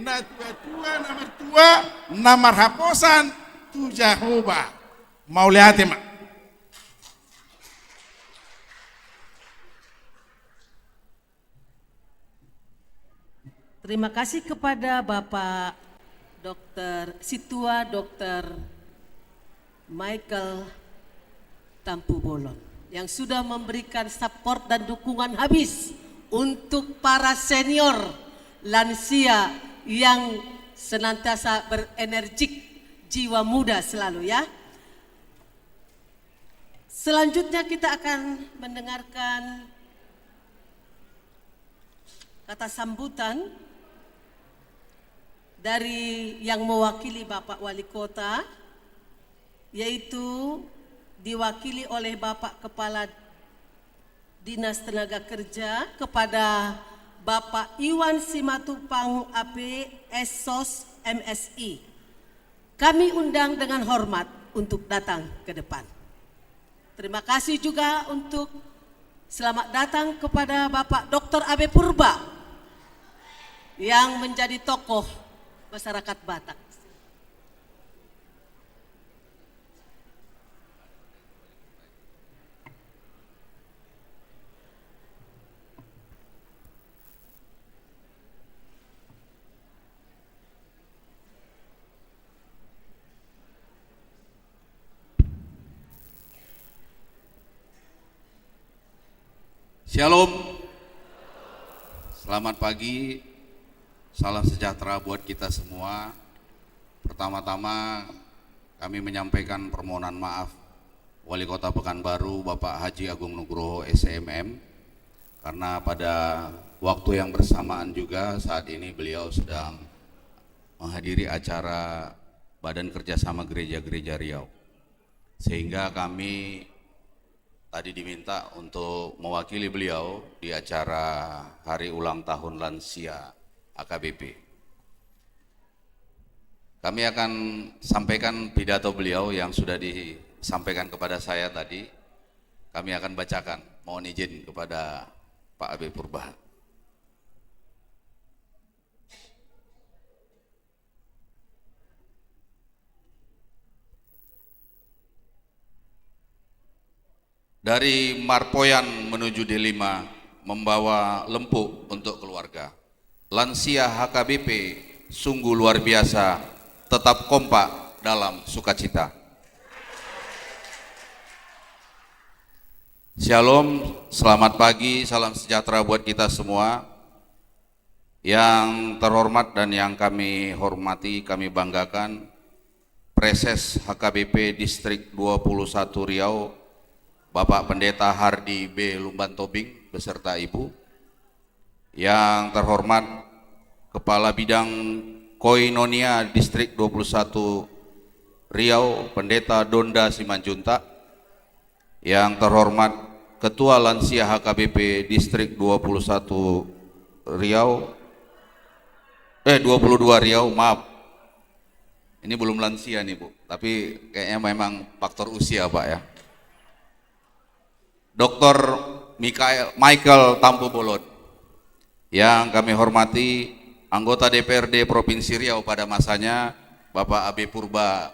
na tuatua na martua, na marhaposan tu Jahowa. Mauliate ma. Terima kasih kepada Bapak Doktor Sintua Doktor Michael Tampubolon yang sudah memberikan support dan dukungan habis untuk para senior lansia yang senantiasa berenergik, jiwa muda selalu, ya. Selanjutnya kita akan mendengarkan kata sambutan dari yang mewakili Bapak Wali Kota, yaitu diwakili oleh Bapak Kepala Dinas Tenaga Kerja, kepada Bapak Iwan Simatupang, A P, S Sos, M Si. Kami undang dengan hormat untuk datang ke depan. Terima kasih juga untuk selamat datang kepada Bapak Doktor Abe Purba yang menjadi tokoh masyarakat Batak. Shalom. Selamat pagi, Salam sejahtera buat kita semua. Pertama-tama, kami menyampaikan permohonan maaf Wali Kota Pekanbaru, Bapak Haji Agung Nugroho, S M M, karena pada waktu yang bersamaan juga saat ini beliau sedang menghadiri acara Badan Kerjasama Gereja-Gereja Riau. Sehingga kami tadi diminta untuk mewakili beliau di acara hari ulang tahun lansia H K B P. Kami akan sampaikan pidato beliau yang sudah disampaikan kepada saya tadi. Kami akan bacakan. Mohon izin kepada Pak A B Purba. Dari Marpoyan menuju Delima, membawa lempu untuk keluarga. Lansia H K B P sungguh luar biasa, tetap kompak dalam sukacita. Shalom, selamat pagi, salam sejahtera buat kita semua. Yang terhormat dan yang kami hormati, kami banggakan, Praeses H K B P Distrik dua puluh satu Riau, Bapak Pendeta Hardi B Lumban Tobing beserta Ibu. Yang terhormat Kepala Bidang Koinonia Distrik dua puluh satu Riau, Pendeta Donda Simanjuntak. Yang terhormat Ketua Lansia H K B P Distrik dua puluh satu Riau, eh, dua puluh dua Riau, maaf. Ini belum lansia nih, Bu, tapi kayaknya memang faktor usia, Pak, ya. Doktor Mikael, Michael Tampubolon. Yang kami hormati anggota D P R D Provinsi Riau pada masanya, Bapak A B Purba,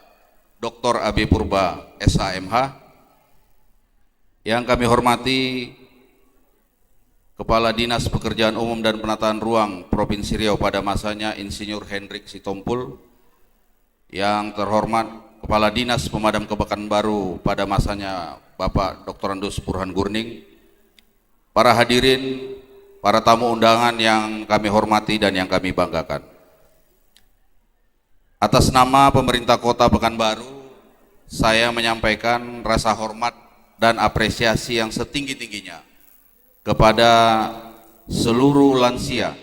Doktor A B Purba, S H M H. Yang kami hormati Kepala Dinas Pekerjaan Umum dan Penataan Ruang Provinsi Riau pada masanya, Insinyur Hendrik Sitompul. Yang terhormat Kepala Dinas Pemadam Kebakaran Baru pada masanya, Bapak Doktorandus Burhan Gurning. Para hadirin, para tamu undangan yang kami hormati dan yang kami banggakan. Atas nama pemerintah Kota Pekanbaru, saya menyampaikan rasa hormat dan apresiasi yang setinggi-tingginya kepada seluruh lansia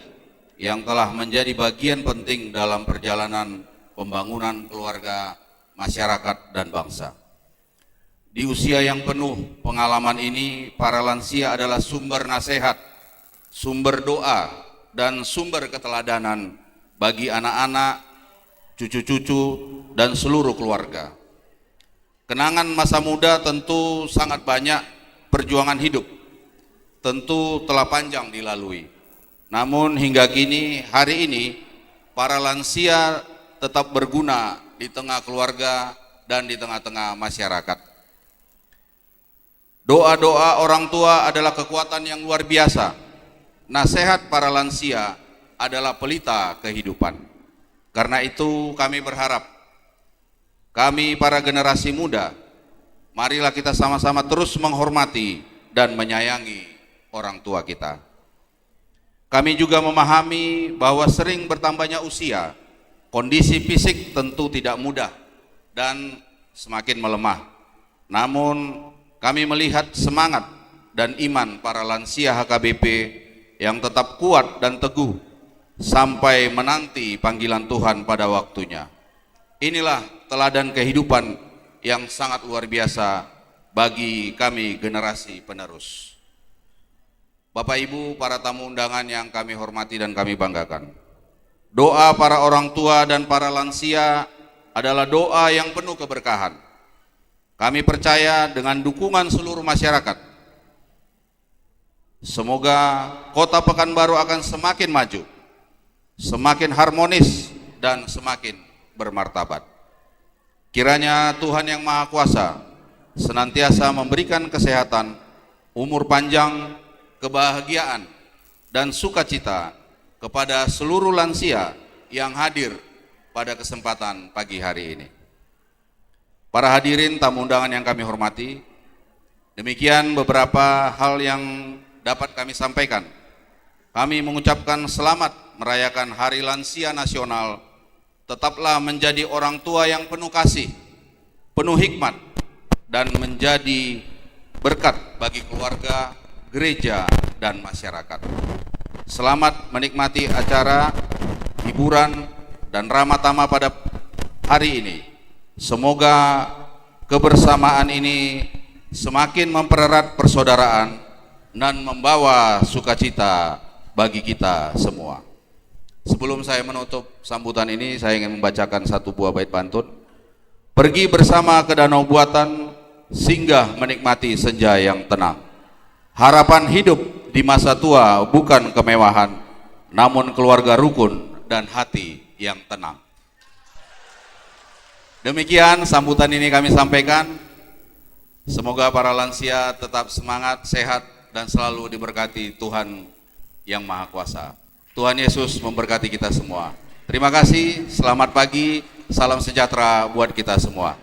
yang telah menjadi bagian penting dalam perjalanan pembangunan keluarga, masyarakat, dan bangsa. Di usia yang penuh pengalaman ini, para lansia adalah sumber nasihat, sumber doa, dan sumber keteladanan bagi anak-anak, cucu-cucu, dan seluruh keluarga. Kenangan masa muda tentu sangat banyak perjuangan hidup, tentu telah panjang dilalui. Namun hingga kini, hari ini, para lansia tetap berguna di tengah keluarga dan di tengah-tengah masyarakat. Doa-doa orang tua adalah kekuatan yang luar biasa. Nasihat para lansia adalah pelita kehidupan. Karena itu, kami berharap, kami para generasi muda, marilah kita sama-sama terus menghormati dan menyayangi orang tua kita. Kami juga memahami bahwa sering bertambahnya usia, kondisi fisik tentu tidak mudah dan semakin melemah. Namun, kami melihat semangat dan iman para lansia H K B P yang tetap kuat dan teguh sampai menanti panggilan Tuhan pada waktunya. Inilah teladan kehidupan yang sangat luar biasa bagi kami generasi penerus. Bapak Ibu, para tamu undangan yang kami hormati dan kami banggakan. Doa para orang tua dan para lansia adalah doa yang penuh keberkahan. Kami percaya dengan dukungan seluruh masyarakat, semoga Kota Pekanbaru akan semakin maju, semakin harmonis, dan semakin bermartabat. Kiranya Tuhan Yang Maha Kuasa senantiasa memberikan kesehatan, umur panjang, kebahagiaan, dan sukacita kepada seluruh lansia yang hadir pada kesempatan pagi hari ini. Para hadirin tamu undangan yang kami hormati, demikian beberapa hal yang dapat kami sampaikan. Kami mengucapkan selamat merayakan Hari Lansia Nasional, tetaplah menjadi orang tua yang penuh kasih, penuh hikmat, dan menjadi berkat bagi keluarga, gereja, dan masyarakat. Selamat menikmati acara hiburan dan ramah tamah pada hari ini. Semoga kebersamaan ini semakin mempererat persaudaraan dan membawa sukacita bagi kita semua. Sebelum saya menutup sambutan ini, saya ingin membacakan satu buah bait pantun. Pergi bersama ke Danau Buatan, singgah menikmati senja yang tenang. Harapan hidup di masa tua bukan kemewahan, namun keluarga rukun dan hati yang tenang. Demikian sambutan ini kami sampaikan. Semoga para lansia tetap semangat, sehat, dan selalu diberkati Tuhan Yang Maha Kuasa. Tuhan Yesus memberkati kita semua. Terima kasih, selamat pagi, salam sejahtera buat kita semua.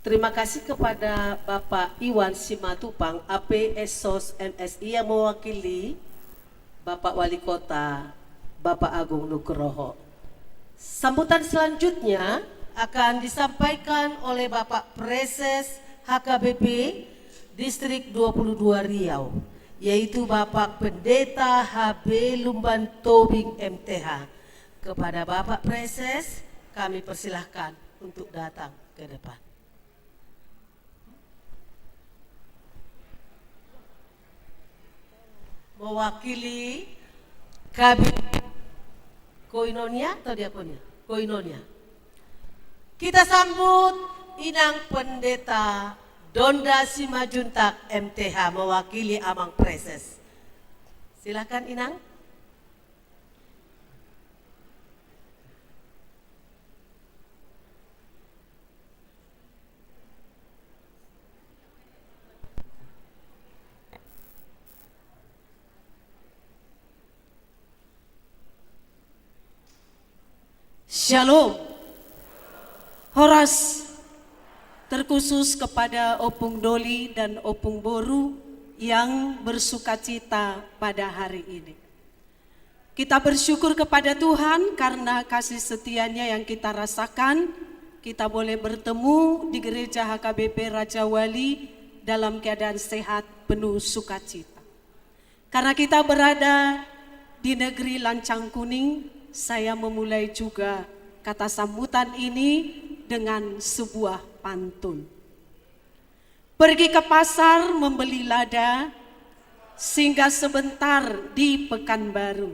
Terima kasih kepada Bapak Iwan Simatupang, A P, Eksos, M Si, yang mewakili Bapak Wali Kota, Bapak Agung Nugroho. Sambutan selanjutnya akan disampaikan oleh Bapak Praeses H K B P Distrik dua puluh dua Riau, yaitu Bapak Pendeta H B Lumban Tobing, M T H. Kepada Bapak Praeses, kami persilahkan untuk datang ke depan. Mewakili K B P Koinonia atau Diakonia? Koinonia. Kita sambut Inang Pendeta Donda Simanjuntak, M T H, mewakili Amang Praeses. Silakan, Inang. Shalom. Horas. Terkhusus kepada Opung Doli dan Opung Boru yang bersukacita pada hari ini. Kita bersyukur kepada Tuhan karena kasih setia-Nya yang kita rasakan. Kita boleh bertemu di Gereja H K B P Raja Wali dalam keadaan sehat, penuh sukacita. Karena kita berada di negeri Lancang Kuning, saya memulai juga kata sambutan ini dengan sebuah pantun. Pergi ke pasar membeli lada, singgah sebentar di Pekanbaru.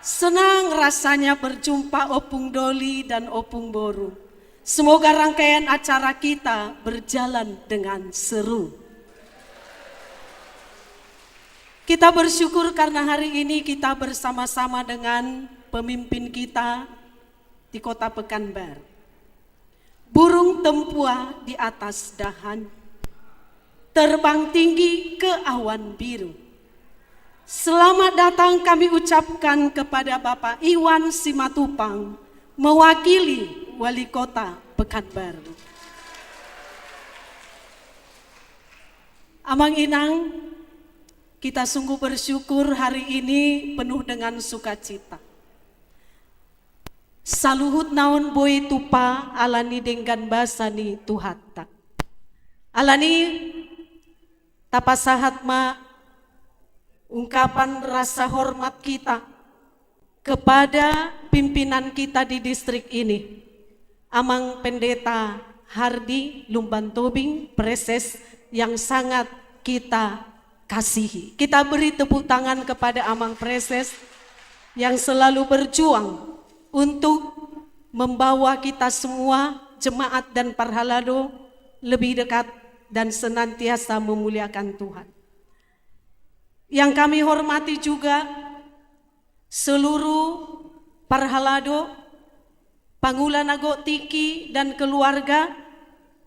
Senang rasanya berjumpa Opung Doli dan Opung Boru. Semoga rangkaian acara kita berjalan dengan seru. Kita bersyukur karena hari ini kita bersama-sama dengan pemimpin kita di Kota Pekanbaru. Burung tempua di atas dahan, terbang tinggi ke awan biru. Selamat datang kami ucapkan kepada Bapak Iwan Simatupang, mewakili Wali Kota Pekanbaru. Amang Inang, kita sungguh bersyukur hari ini penuh dengan sukacita. Saluhutna on boi tupa ala ni denggan basa ni Tuhanta. Alani tapasahat ma ungkapan rasa hormat kita kepada pimpinan kita di distrik ini, Amang Pendeta Hardi Lumban Tobing, Praeses yang sangat kita kasihi. Kita beri tepuk tangan kepada Amang Praeses yang selalu berjuang untuk membawa kita semua, jemaat dan parhalado, lebih dekat dan senantiasa memuliakan Tuhan. Yang kami hormati juga seluruh parhalado, pangula na gok tingki dan keluarga,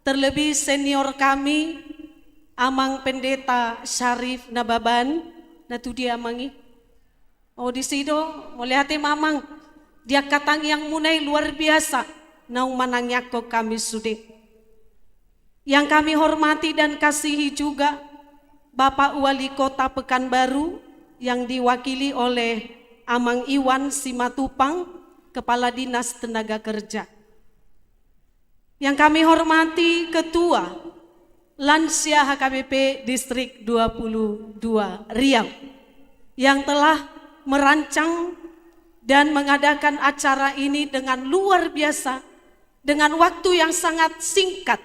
terlebih senior kami, Amang Pendeta Syarif Nababan, na tu dia Amang i? O, disi do, mauliate ma Amang, di angka tangiangmuna i luar biasa, naung manangiangkon hami sude. Yang kami hormati dan kasihi juga Bapak Wali Kota Pekanbaru yang diwakili oleh Amang Iwan Simatupang, Kepala Dinas Tenaga Kerja. Yang kami hormati Ketua Lansia H K B P Distrik dua puluh dua Riau yang telah merancang dan mengadakan acara ini dengan luar biasa, dengan waktu yang sangat singkat,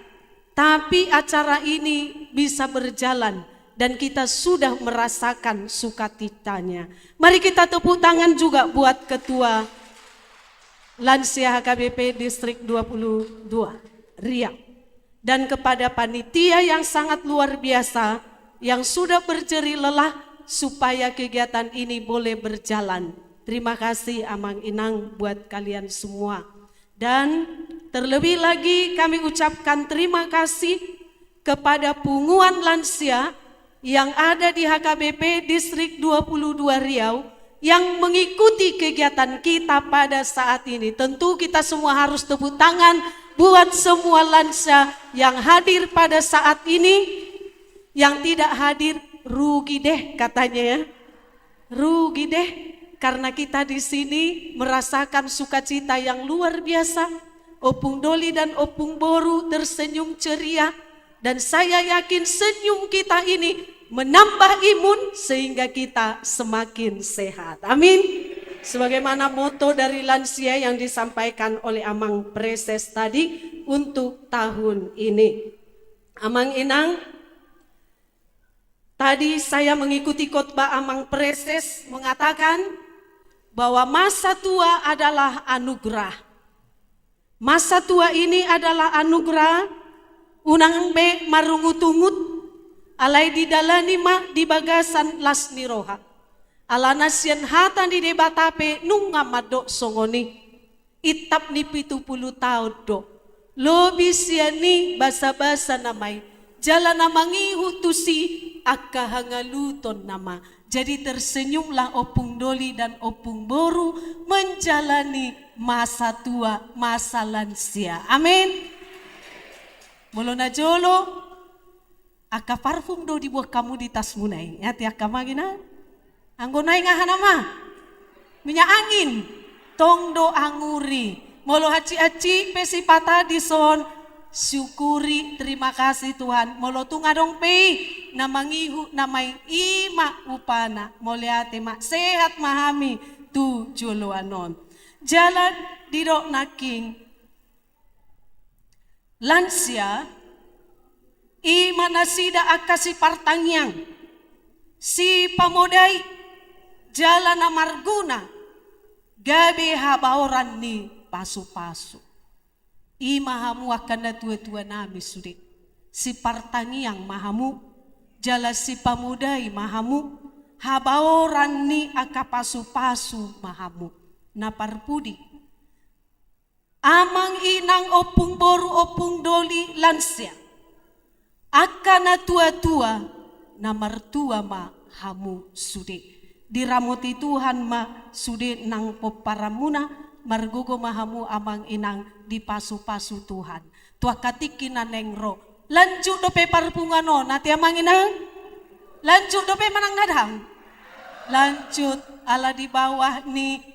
tapi acara ini bisa berjalan dan kita sudah merasakan sukacitanya. Mari kita tepuk tangan juga buat Ketua Lansia H K B P Distrik dua puluh dua Riau. Dan kepada panitia yang sangat luar biasa yang sudah berjerih lelah supaya kegiatan ini boleh berjalan. Terima kasih Amang Inang buat kalian semua. Dan terlebih lagi kami ucapkan terima kasih kepada punguan lansia yang ada di H K B P Distrik dua puluh dua Riau yang mengikuti kegiatan kita pada saat ini. Tentu kita semua harus tepuk tangan buat semua lansia yang hadir pada saat ini. Yang tidak hadir, rugi deh katanya ya. Rugi deh, karena kita di sini merasakan sukacita yang luar biasa. Ompung Doli dan Ompung Boru tersenyum ceria. Dan saya yakin senyum kita ini menambah imun sehingga kita semakin sehat. Amin. Sebagaimana moto dari lansia yang disampaikan oleh Amang Preses tadi untuk tahun ini. Amang Inang, tadi saya mengikuti khotbah Amang Preses mengatakan bahwa masa tua adalah anugerah. Masa tua ini adalah anugerah, unang be marungut-ungut, alai didalani ma di bagasan las ni roha. Alana sian hata ni Debata pe nunga mandok songon i. Itap ni pitu pulu taon do. Lobi sian i basa-basa nama i, jala na mangihut tusi angka hangaluton nama. Jadi tersenyumlah Ompung Doli dan Ompung Boru menjalani masa tua, masa lansia. Amin. Molo na jolo, angka parfum do dibuat hamu di tasmuna i. Ate angka Amang Inang. Anggo naeng aha nama? Minyak angin. Tong do anguri. Molo hansit-hansit pe sipata dison, syukuri, terima kasih Tuhan. Molo tung adong pe i na mangihut nama i, i ma upana. Mauliate ma, sehat ma hami tu joloan on. Jala didok nangkin, lansia i ma nasida angka sipartangiang, sipamodai, jala na marguna gabe habaoran ni pasu-pasu. I ma hamu angka natua-tua nami sude. Sipartangiang ma hamu, jala sipamodai ma hamu, habaoran ni angka pasu-pasu ma hamu. Na parpudi, Amang Inang, Ompung Boru, Ompung Doli, lansia, angka natua-tua, na martua ma hamu sude. Diramoti Tuhan ma sude nang pomparanmuna, margogo ma hamu Amang Inang dipasu-pasu Tuhan. Tu angka tingki na naeng ro. Lanjut dope parpunguan on, ate Amang Inang? Lanjut dope manang na dang? Lanjut, ala di bawah ni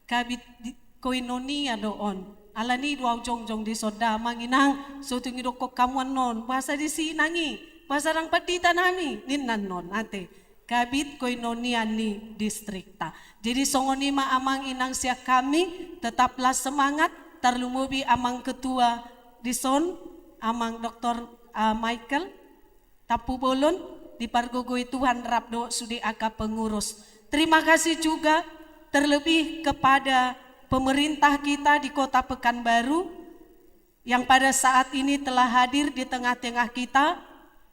Kabid di, koinonia do on. Alani do au jongjong dison da, Amang Inang, so tung idokkon hamu annon, boasa disi nang i, boasa ndang pandita nami, ninna annon, ate. Kabid koinonia ni distrikta. Jadi songon i ma Amang Inang sian hami, tetaplah semangat, tarlumobi Amang Ketua dison, Amang Doktor, eh, Michael. Tampubolon, dipargogoi Tuhan rap dohot sude angka pengurus. Terima kasih juga terlebih kepada pemerintah kita di Kota Pekanbaru yang pada saat ini telah hadir di tengah-tengah kita,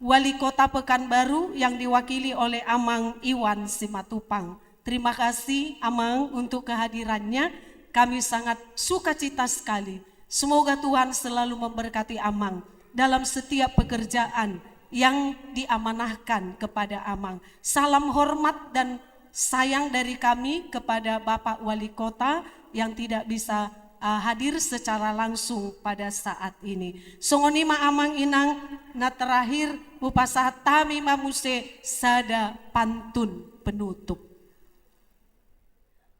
Wali Kota Pekanbaru yang diwakili oleh Amang Iwan Simatupang. Terima kasih, Amang, untuk kehadirannya. Kami sangat sukacita sekali. Semoga Tuhan selalu memberkati Amang dalam setiap pekerjaan yang diamanahkan kepada Amang. Salam hormat dan sayang dari kami kepada Bapak Wali Kota yang tidak bisa eh, hadir secara langsung pada saat ini. Songon i ma amang inang, na terakhir hupasahat hami ma muse sada pantun penutup.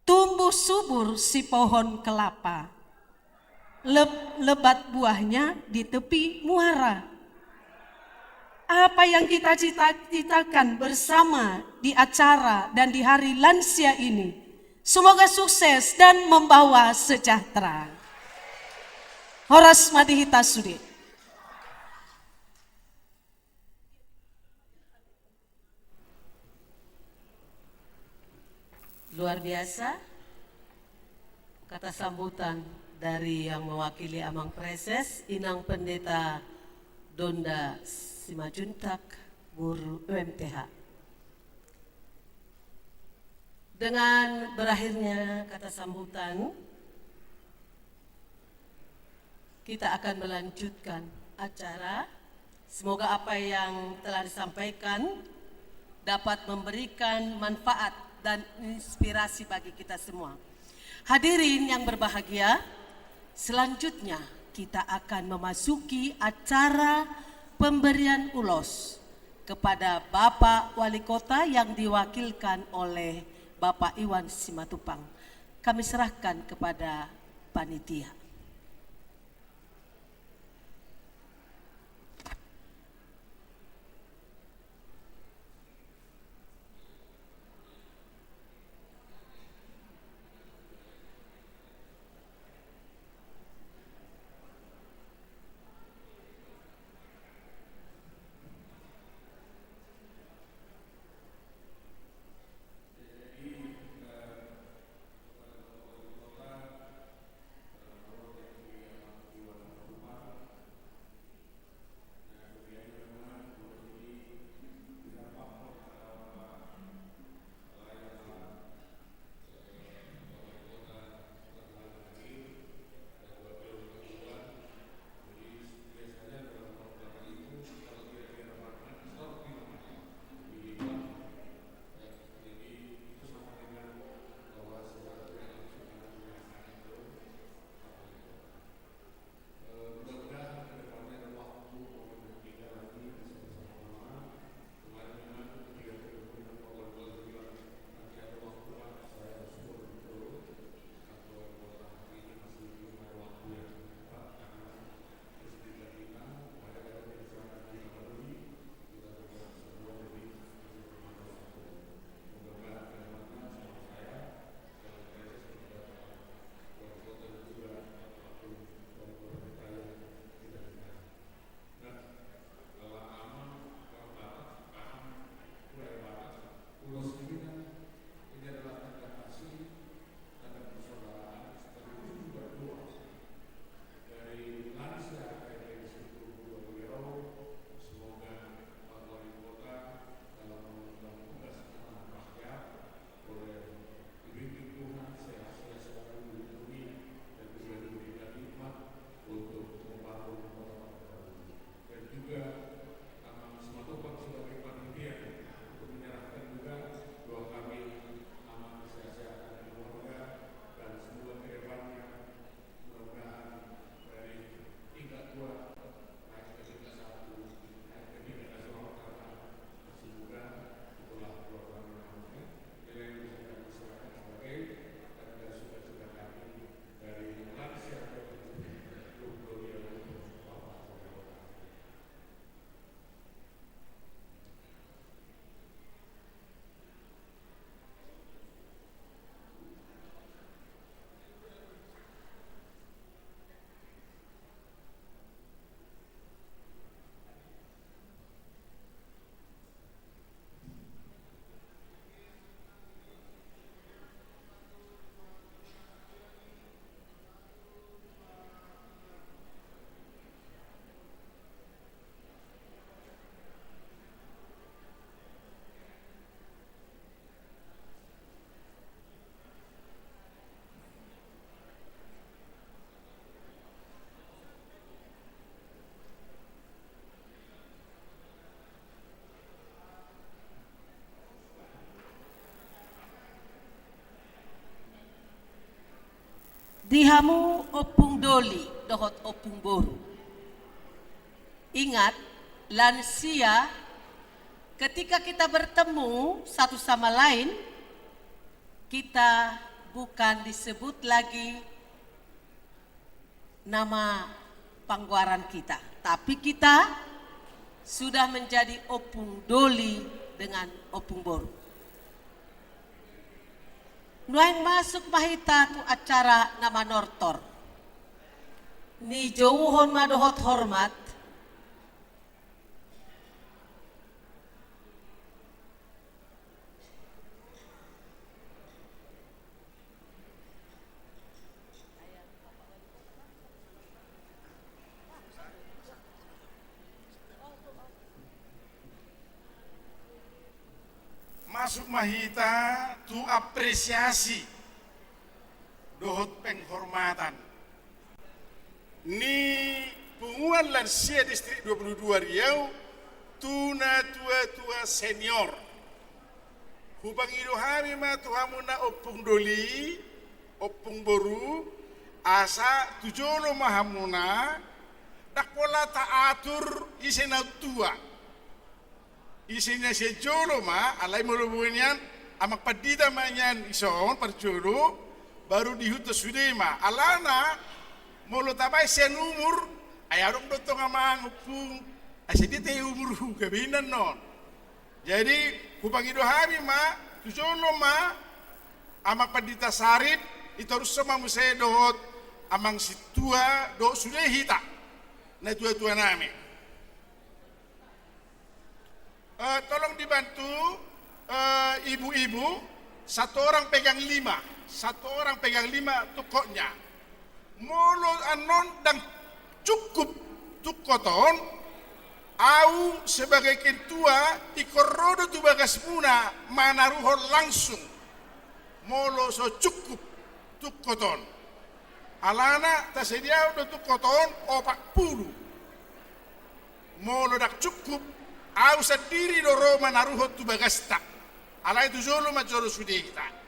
Tumbuh subur si pohon kelapa, leb-, lebat buahnya di tepi muara. Apa yang kita cita-citakan bersama di acara dan di hari lansia ini, semoga sukses dan membawa sejahtera. Horas ma di hita sude. Luar biasa kata sambutan dari yang mewakili Amang Praeses, Inang Pendeta Donda Simanjuntak, Guru U M T H. Dengan berakhirnya kata sambutan, kita akan melanjutkan acara. Semoga apa yang telah disampaikan dapat memberikan manfaat dan inspirasi bagi kita semua. Hadirin yang berbahagia, selanjutnya kita akan memasuki acara pemberian ulos kepada Bapak Wali Kota yang diwakilkan oleh Bapak Iwan Simatupang. Kami serahkan kepada panitia. Di hamu ompung doli dohot ompung boru. Ingat, lansia, ketika kita bertemu satu sama lain, kita bukan disebut lagi nama panggoaran kita, tapi kita sudah menjadi ompung doli dengan ompung boru. Nuaeng masuk ma hita tu acara na manortor. Nijouhon ma dohot hormat. Masuk ma hita tu apresiasi dohot penghormatan ni punguan lansia Distrik dua puluh dua Riau tu natua-tua senior. Hupangido hami ma tu hamuna ompung doli, ompung boru, asa tu jolo ma hamuna, ndang pola taatur ise na tua. Ise na sian jolo ma, alai molo boi nian, amang pandita ma nian ison parjolo, baru diihuthon sude ma. Alana, molo tabaen sian umur, ai adong do tong amang ompung, ai sadia tahe umurhu, gabe inna non. Jadi, hupangido hami ma, tu jolo ma, amang pandita Sarip, itorushon ma muse dohot amang sintua, dohot sude hita, natua-tua nami. Eh, tolong dibantu, eh, ibu-ibu, satu orang pegang lima, satu orang pegang lima tungkotnya. Molo annon ndang cukup tungkot on, au sebagai ketua ingkon ro do tu bagasmuna manaruhon langsung. Molo so cukup tungkot on, alana tasadiahon do tungkot on opat pulu. Molo ndang cukup, au sandiri do ro manaruhon tu bagasta. Alai tu jolo ma jolo sude hita.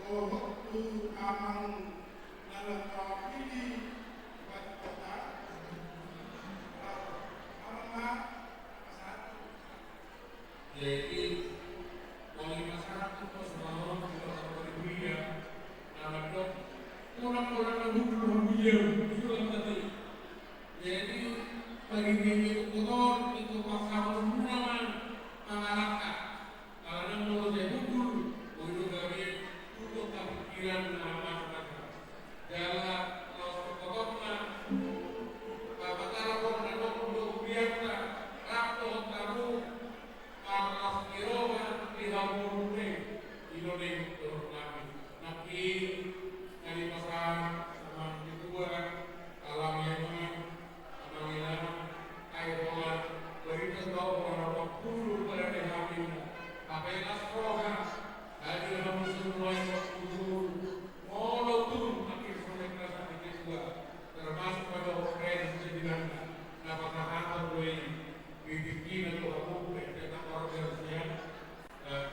Dohot tu amang na laho pilih batu kota. Amang ma, pasahat. Jadi, wali masyarakat tu pasahat tu pasahat di dia, na mandok, kurang-kurang na buku, buku dia, itu lah tadi. Jadi, bagi dia itu kotor, itu pasahat muna mangalangka. Alana molo sai hundul, boi do gabe tutu pikiran na masa-masa. Jala laos tu kotorna, Bapak Tarapon na dohot do biarta, rap dohot tamu, marlas ni roha di hamu muse, i do na dohot nami. Nangkin, na dipasahat, amang ketua, amang inang, amang inang, ai holan, berikan kau orang tua dulu pada di hatinya. Hape las roha, hadir hamu semua yang waktu dulu. Molo tung, makin songon kelas di ketua, termasuk pada orang yang bisa dibilang, na pasahaton do i, bibikina tu hamu, eh, tentang orang yang siap, eh,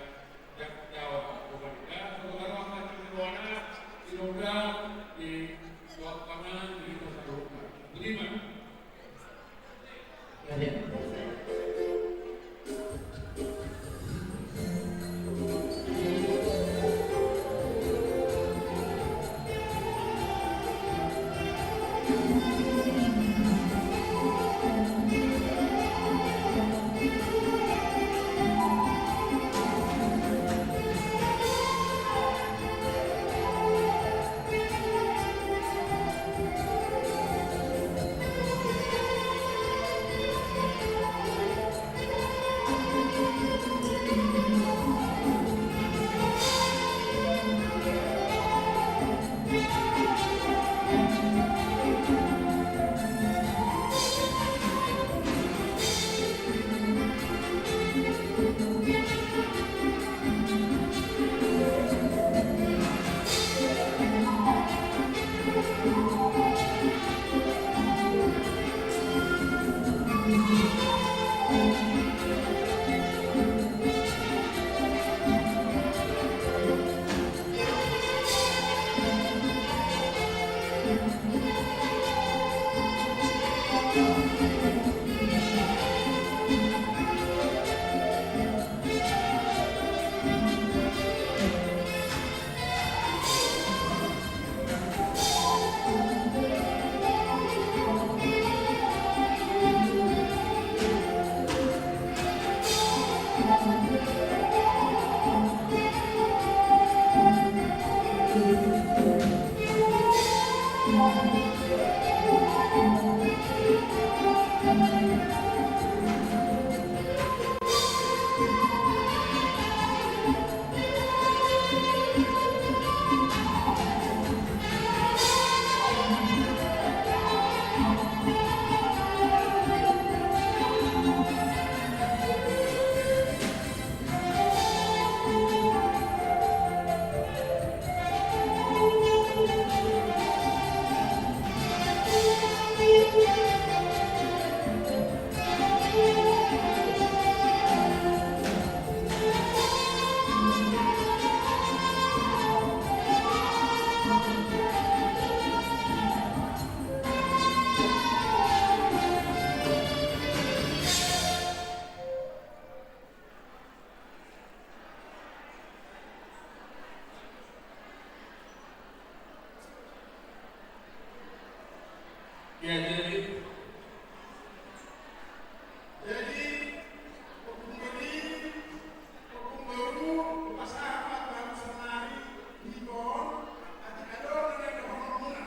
Ya, jadi, jadi, ompung baru, ompung baru, pasahat ma tu hamu saonari, di pon, atik adong na dohononmuna.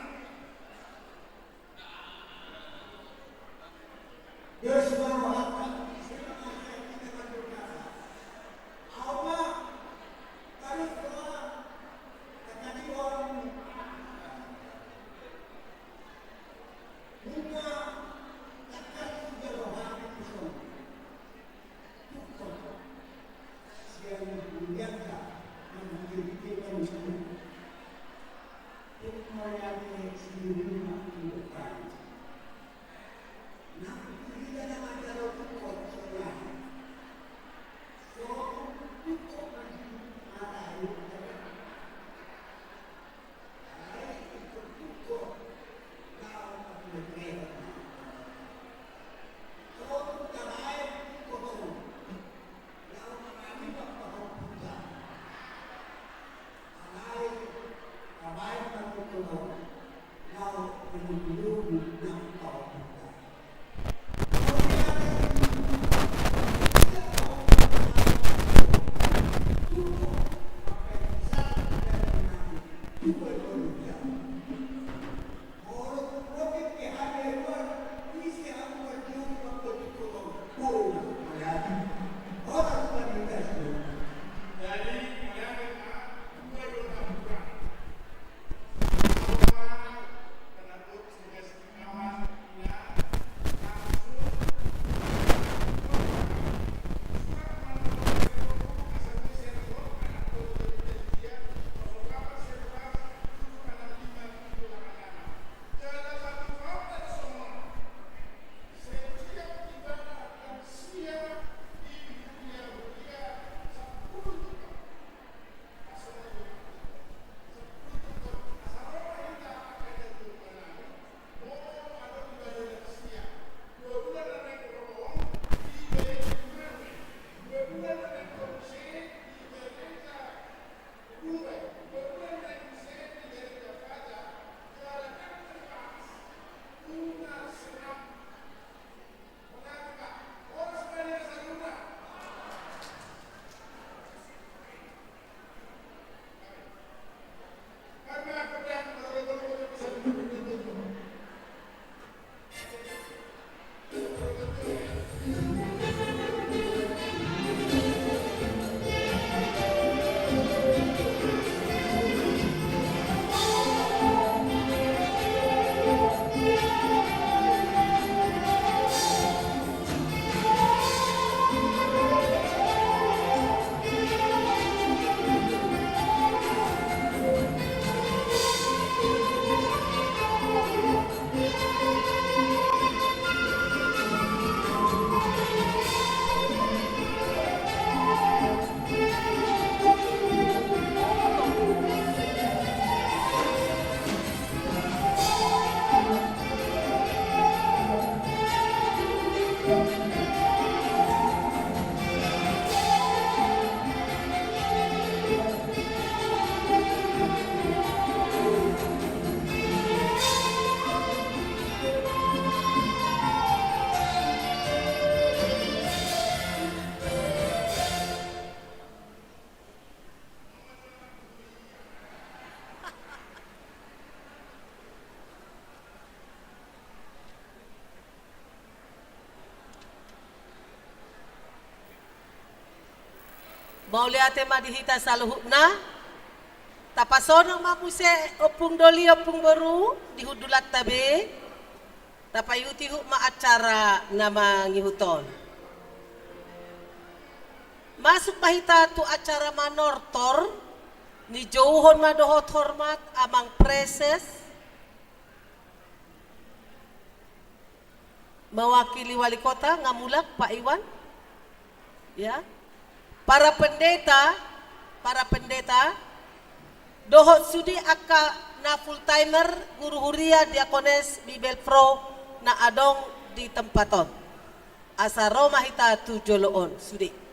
Mauliate ma di hita saluhutna. Tapasonang ma muse ompung doli, ompung boru, di hundulanta be. Tapaihutihut ma acara na mangihut on. Masuk ma hita tu acara manortor. Nijouhon ma dohot hormat amang preses. Mewakili wali kota, nga mulak, Pak Iwan. Ya. Para pendeta, para pendeta, dohot sude angka na full timer, guru huria, diakones, Bibelvrouw na adong di tempat on. Asa ro ma hita tu jolo on, sude.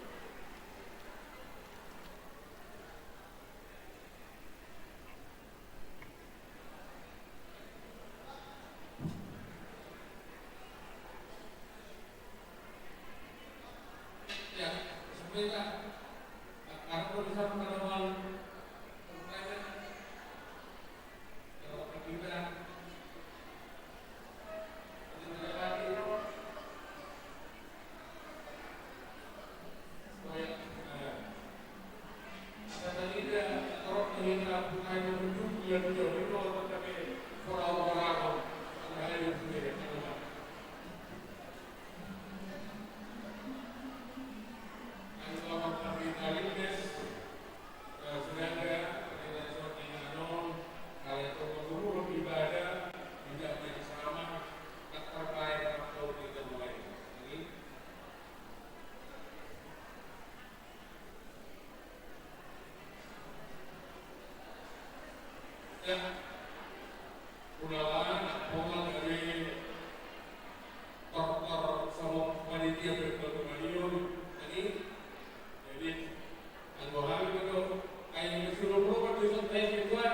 Anggo hami do, ai suruh rumah di sotai kedua,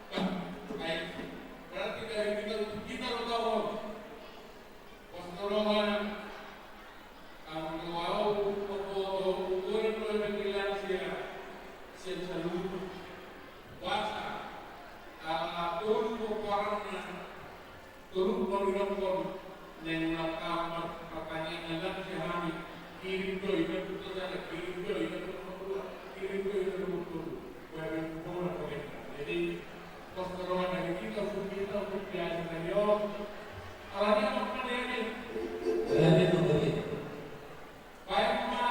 bah, ai, berarti dari kita, kita lo tahu. Pos tolongan, anggo au, opo, opo, opo, opo, opo, sian saluhut. Puasa, ala tolu pomparanna, tolu pomparanna, naeng ulang tahun, pertanyaan na nang si hami, kirim do, ina tu saudara, kirim do, ina tu nomor dua, kirim do, ina tu nomor tolu. Jadi, pos tolongan dari kita, untuk kita, untuk biasa dari om. Alani apa, Pak, dari? Dari itu, dari. Baen ma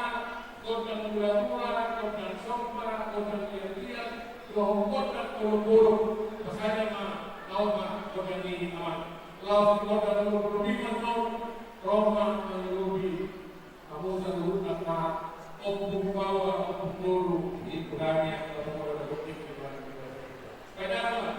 gondang mula-mula, gondang somba, gondang liat-liat, dohot gondang bolong-bolong, pasadia ma, laos ma gondang i, Amang. Laos gondang bolong-bolong i ma, ro ma mangurupi hamu saluhutna, Ompung Baoa, Ompung Boru, di Purania, Ompung Boru, Ompung Boru. Pasadia ma.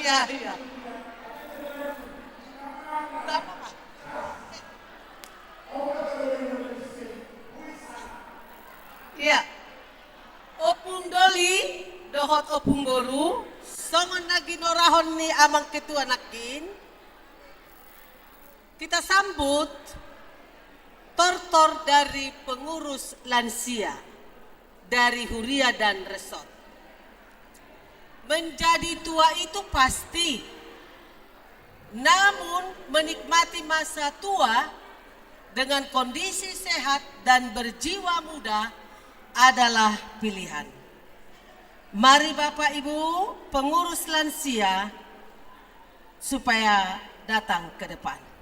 Iya, iya. Iya. Ompung Doli dohot Ompung Boru, songon na ginorahon ni Amang Ketua nangkin, kita sambut tortor dari pengurus lansia dari Huria dan Resort. Menjadi tua itu pasti, namun menikmati masa tua dengan kondisi sehat dan berjiwa muda adalah pilihan. Mari Bapak Ibu pengurus lansia supaya datang ke depan.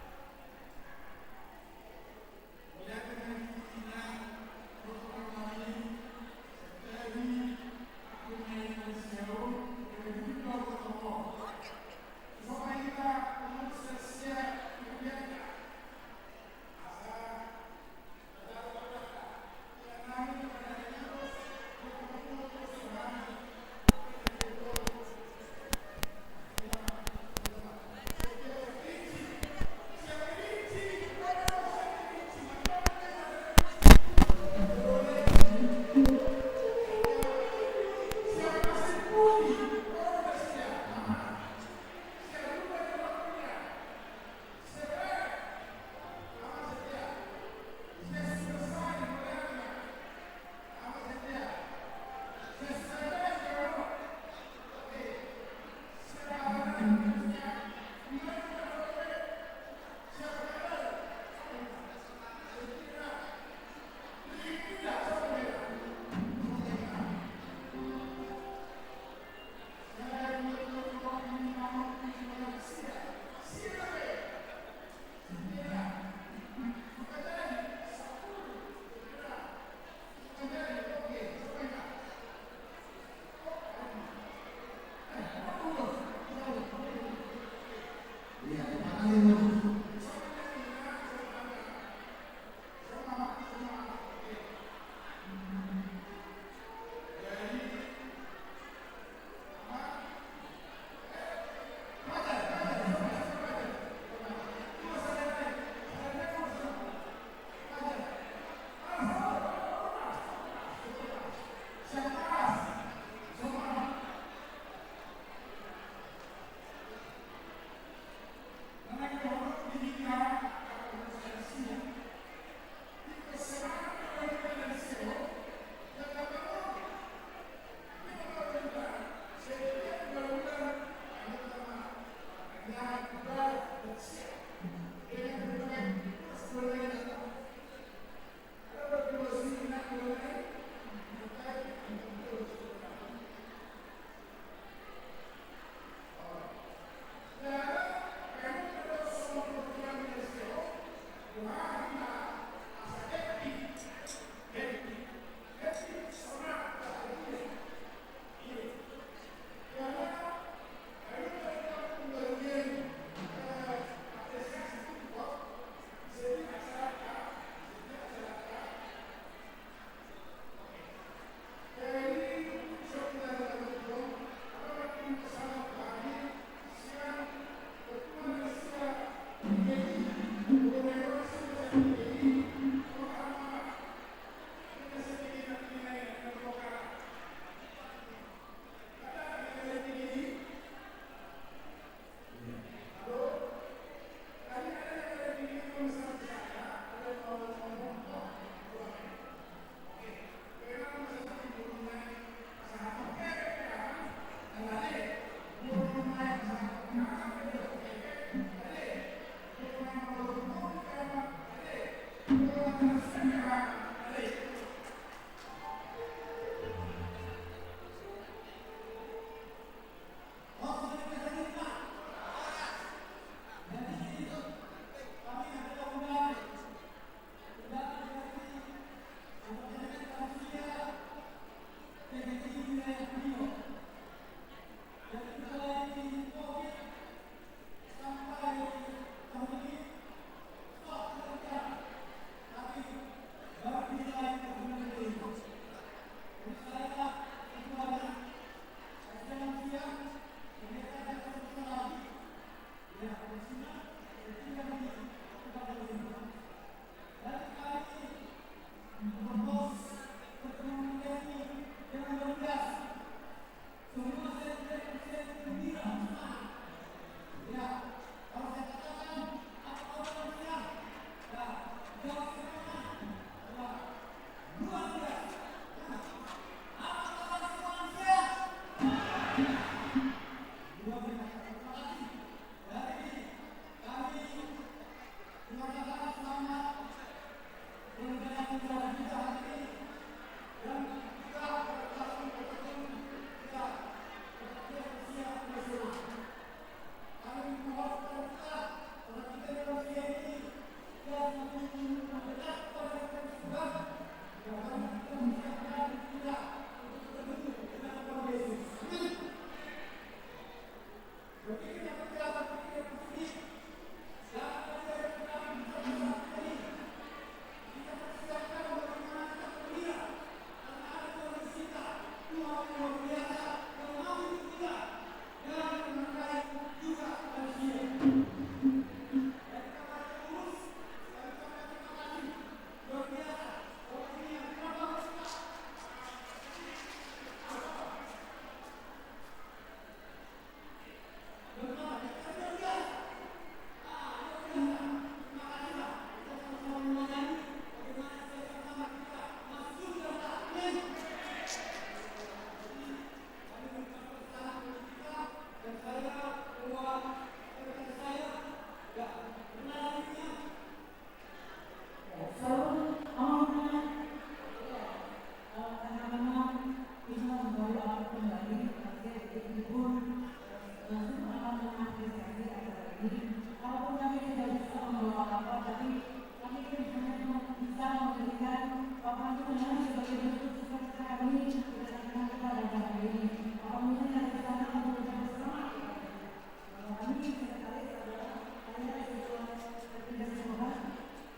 Walaupun kami tidak bisa membawa apa-apa, tapi kami hanya bisa memberikan papan dukungan sebagai bentuk sukacita kami kedatangan kita pada hari ini. Papan dukungan yang ada di sana untuk mengucapkan selamat kepada kami. Kami sekretaris adalah saya siswa F P S Sekolah,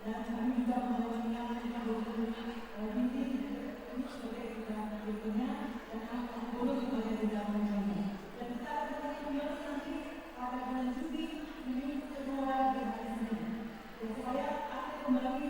dan kami juga membawa yang kita bawa, eh, diri, ini sebagai kita berikutnya, dan anak-anak guru juga yang di dalam kami. Dan kita akan kembali nanti pada bulan Juli, di minggu kedua di hari Senin. Ya, supaya ada kembali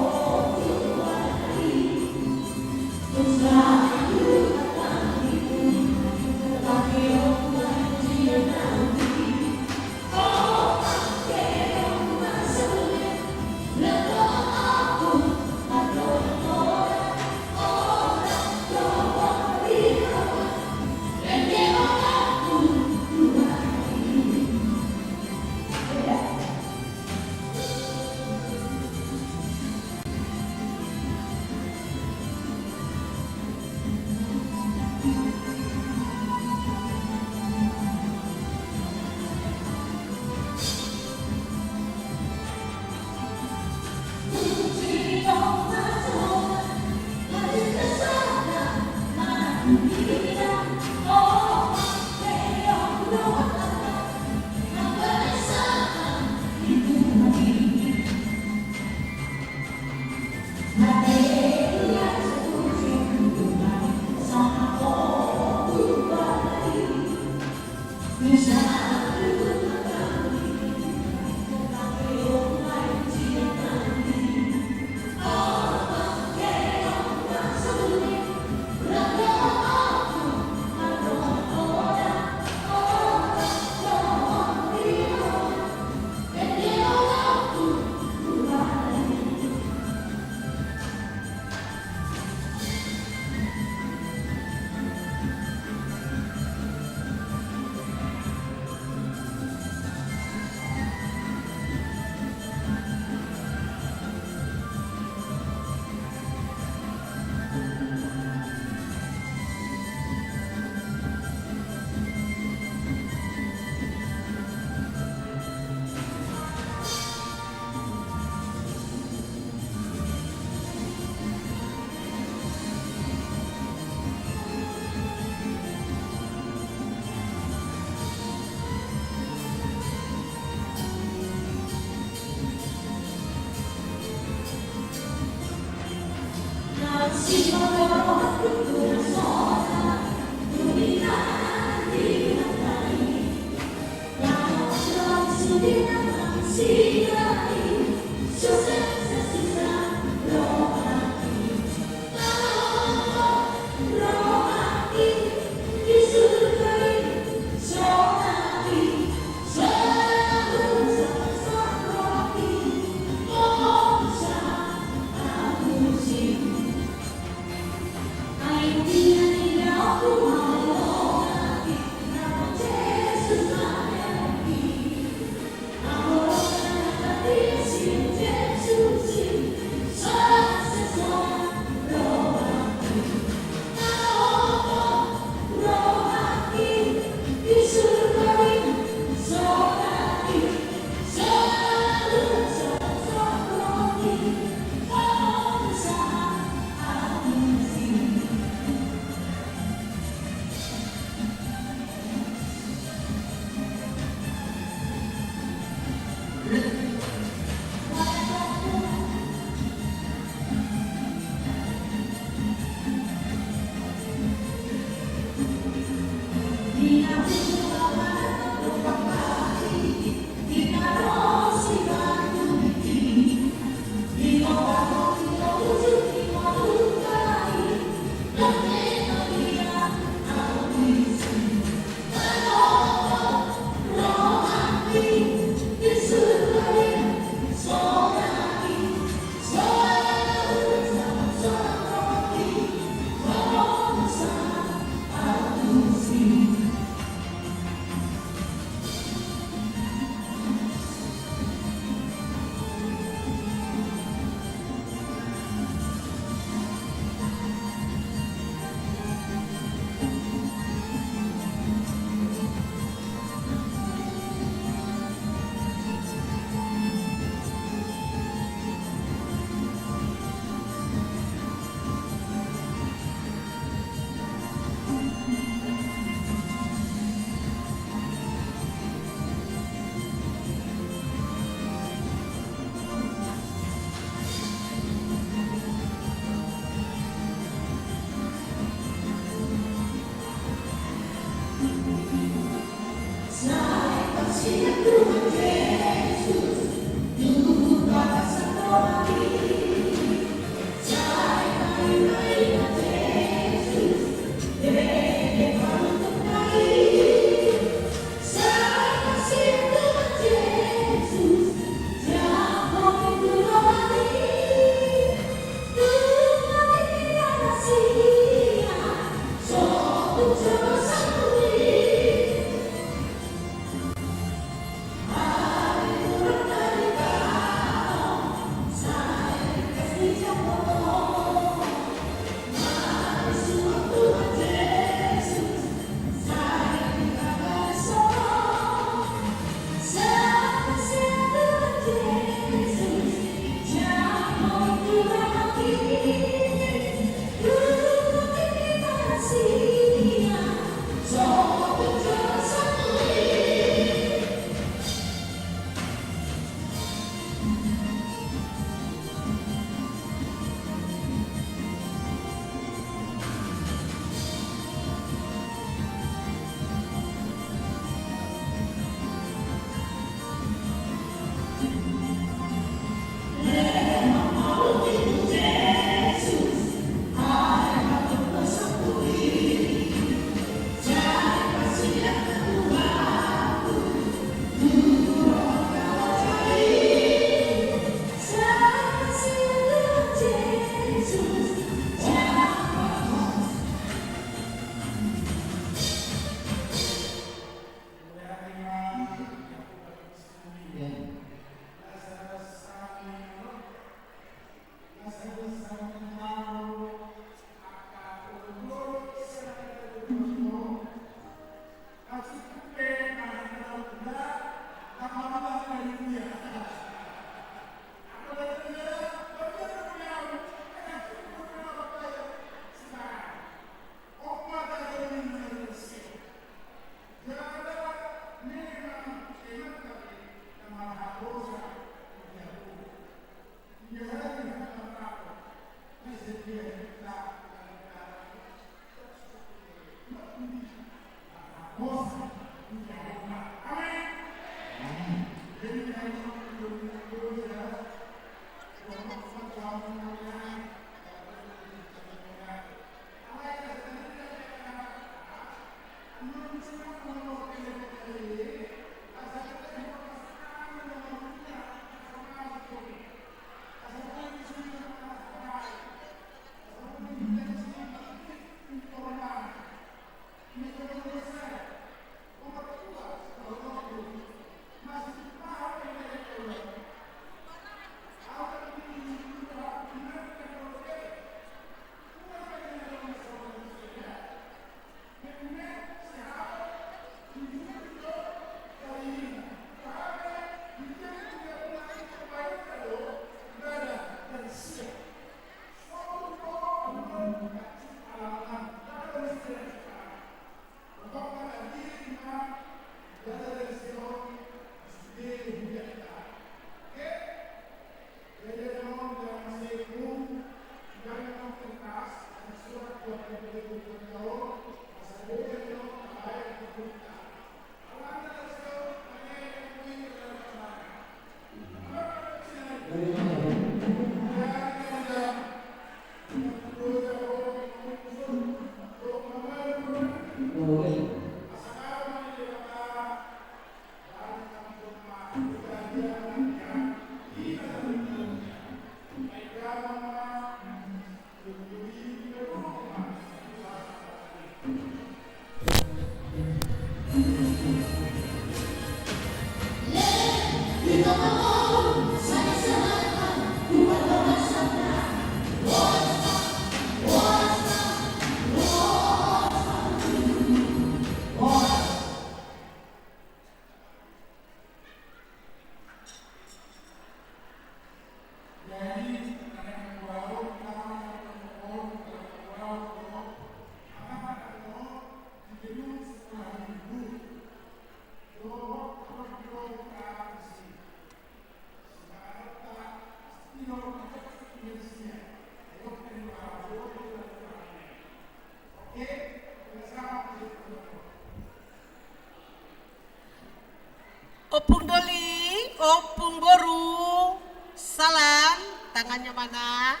Ompung Doli, Ompung Boru, salam, tangannya mana?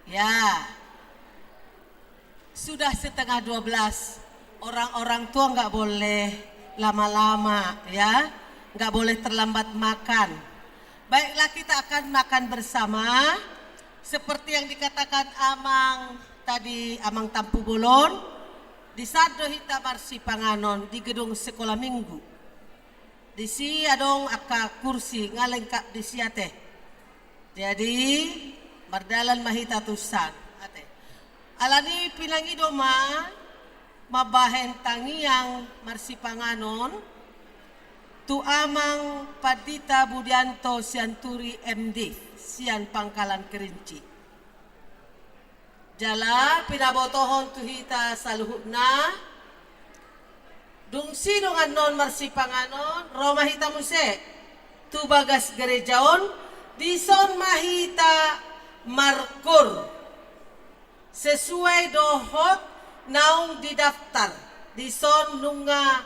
Ya. Sudah setengah dua belas. Orang-orang tua nggak boleh lama-lama, ya. Nggak boleh terlambat makan. Baiklah, kita akan makan bersama. Seperti yang dikatakan Amang tadi, Amang Tampu Bolon, di sandok hita marsipanganon di gedung sekolah minggu. Disi adong angka kursi, nga lengkap disi ate. Jadi, mardalan ma hita tu san. Ate. Alani pinangido ma mambahen tangiang marsipanganon tu Amang Pandita Budianto Sianturi M Div, sian Pangkalan Kerinci. Jala pinabotohon tu hita saluhutna, dung sidung annon marsipanganon, ro ma hita muse tu bagas gereja on, dison ma hita markoor sesuai dohot naung didaftar, dison nunga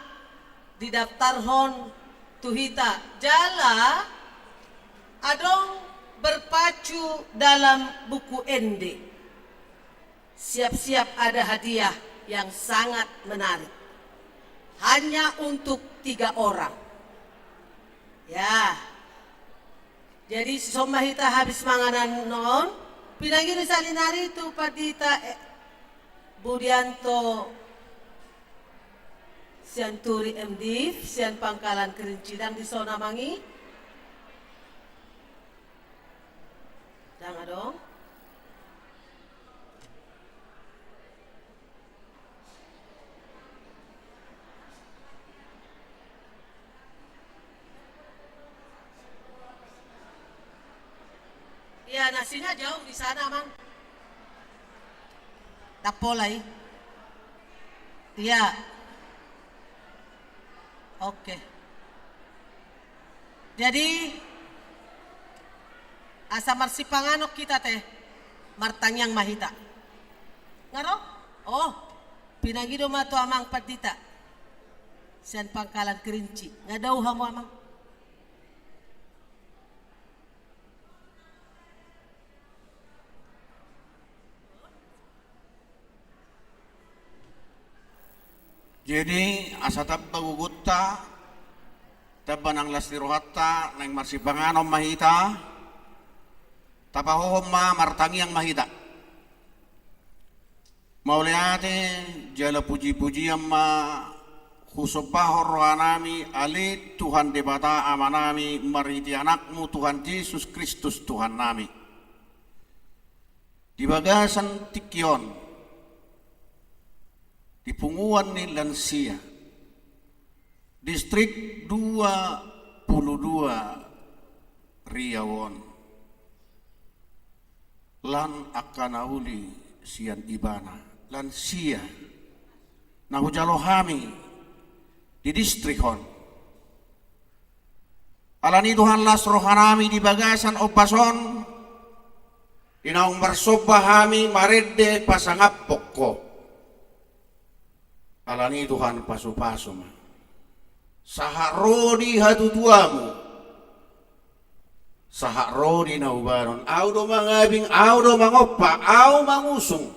didaftarhon tu hita, jala adong berpacu dalam buku ende. Siap-siap ada hadiah yang sangat menarik. Hanya untuk tiga orang. Ya. Jadi, dison ma hita habis manganon, pinangido sahali nari tu Pandita, eh, Budianto Sianturi M Div, sian Pangkalan Kerinci, dang dison Amang i? Dang adong? Iya, nasinya jauh di sana, Mang. Dang pola i. Iya. Oke. Jadi, asa marsipanganon hita te, martangiang ma hita. Nga ro? Oh, pinangido ma tu Amang Pandita sian Pangkalan Kerinci. Nga dao hamu, Amang? Jadi, asa tamba gogonta, tamba nang las ni rohanta, naeng marsipanganon ma hita, tapahohom ma, martangiang ma hita. Mauliate jala puji-pujian ma husombahon rohanami, ale Tuhan Debata Amanami, marhite Anakmu Tuhan Jesus Kristus Tuhannami. Di bagasan tingki on, di punguan ni lansia, distrik dua puluh dua Riau on, lan angka na uli sian ibana, lansia, na hujalo hami di distrik on. Alani Tuhan, las rohanami di bagasan ombas on, di naung marsomba hami marende pasangaphon Ho. Alani Tuhan, pasu-pasu ma. Sahat ro di hatutuamu, sahat ro di na hubahenon. Ahu do mangabing, ahu do mangompa, ahu mangusung,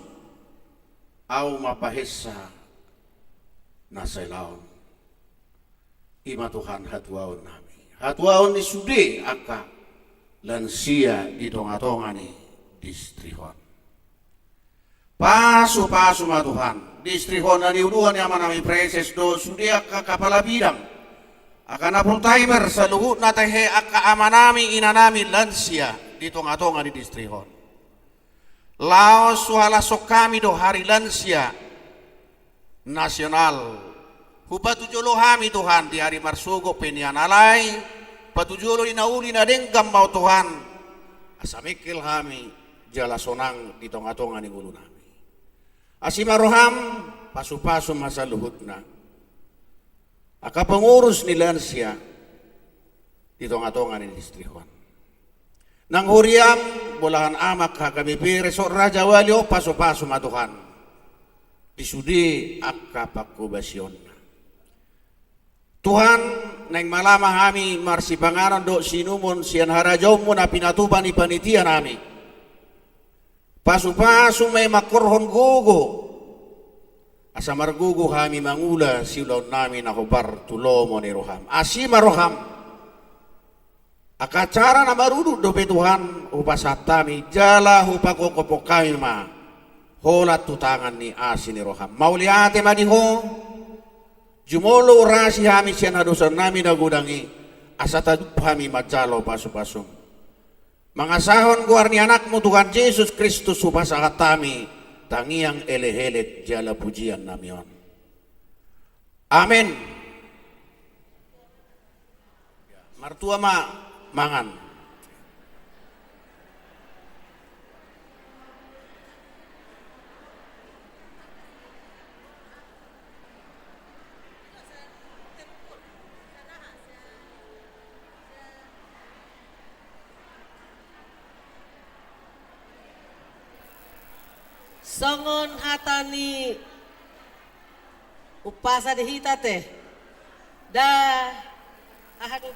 ahu ma pahesa na sai laon. I ma Tuhan hatuaonnami, hatuaon ni sude angka lansia di tonga-tonga ni distrik on. Pasu-pasu ma Tuhan, distrik on na niuluan ni amanami praeses dohot sude angka kapala bidang, angka na full timer, saluhutna tahe angka amanami inanami lansia di tonga-tonga ni distrik on. Laos huhalashon hami do Hari Lansia Nasional. Hupatujolo hami Tuhan di ari marsogot pe nian, alai patujolo di na uli na denggan ma Ho Tuhan, asa mengkel hami jala sonang di tonga-tonga ni ngolunami. Asi ma roham, pasu-pasu ma saluhutna angka pengurus ni lansia di tonga-tonga ni distrik on. Nang huriam, bolahan amak H K B P Resort Rajawali on, pasu-pasu ma Tuhan di sude angka panghobasionna. Tuhan, naeng mala ma hami marsipanganon dohot siinumon sian harajaonmu na pinatupa ni panitianami. Pasu-pasu ma i mangkorhon gogo, asa margogo hami mangula siulaonnami na hombar tu lomo ni roham. Asi ma roham. Angka acara na marudut dope Tuhan hupasahat hami, jala hupagogophon hami ma holan tu tangan ni asi ni roham. Mauliate ma di Ho, jumolo urasi hami sian hadosaonnami na godang i, asa tadok hami manjalo pasu-pasum. Mangasahon goar ni Anakmu Tuhan Jesus Kristus hupasahat hami tangiang elek-elek jala pujian nami on. Amen. Martua ma mangan. Songon hata ni umpasa di hita te. Da, aha do,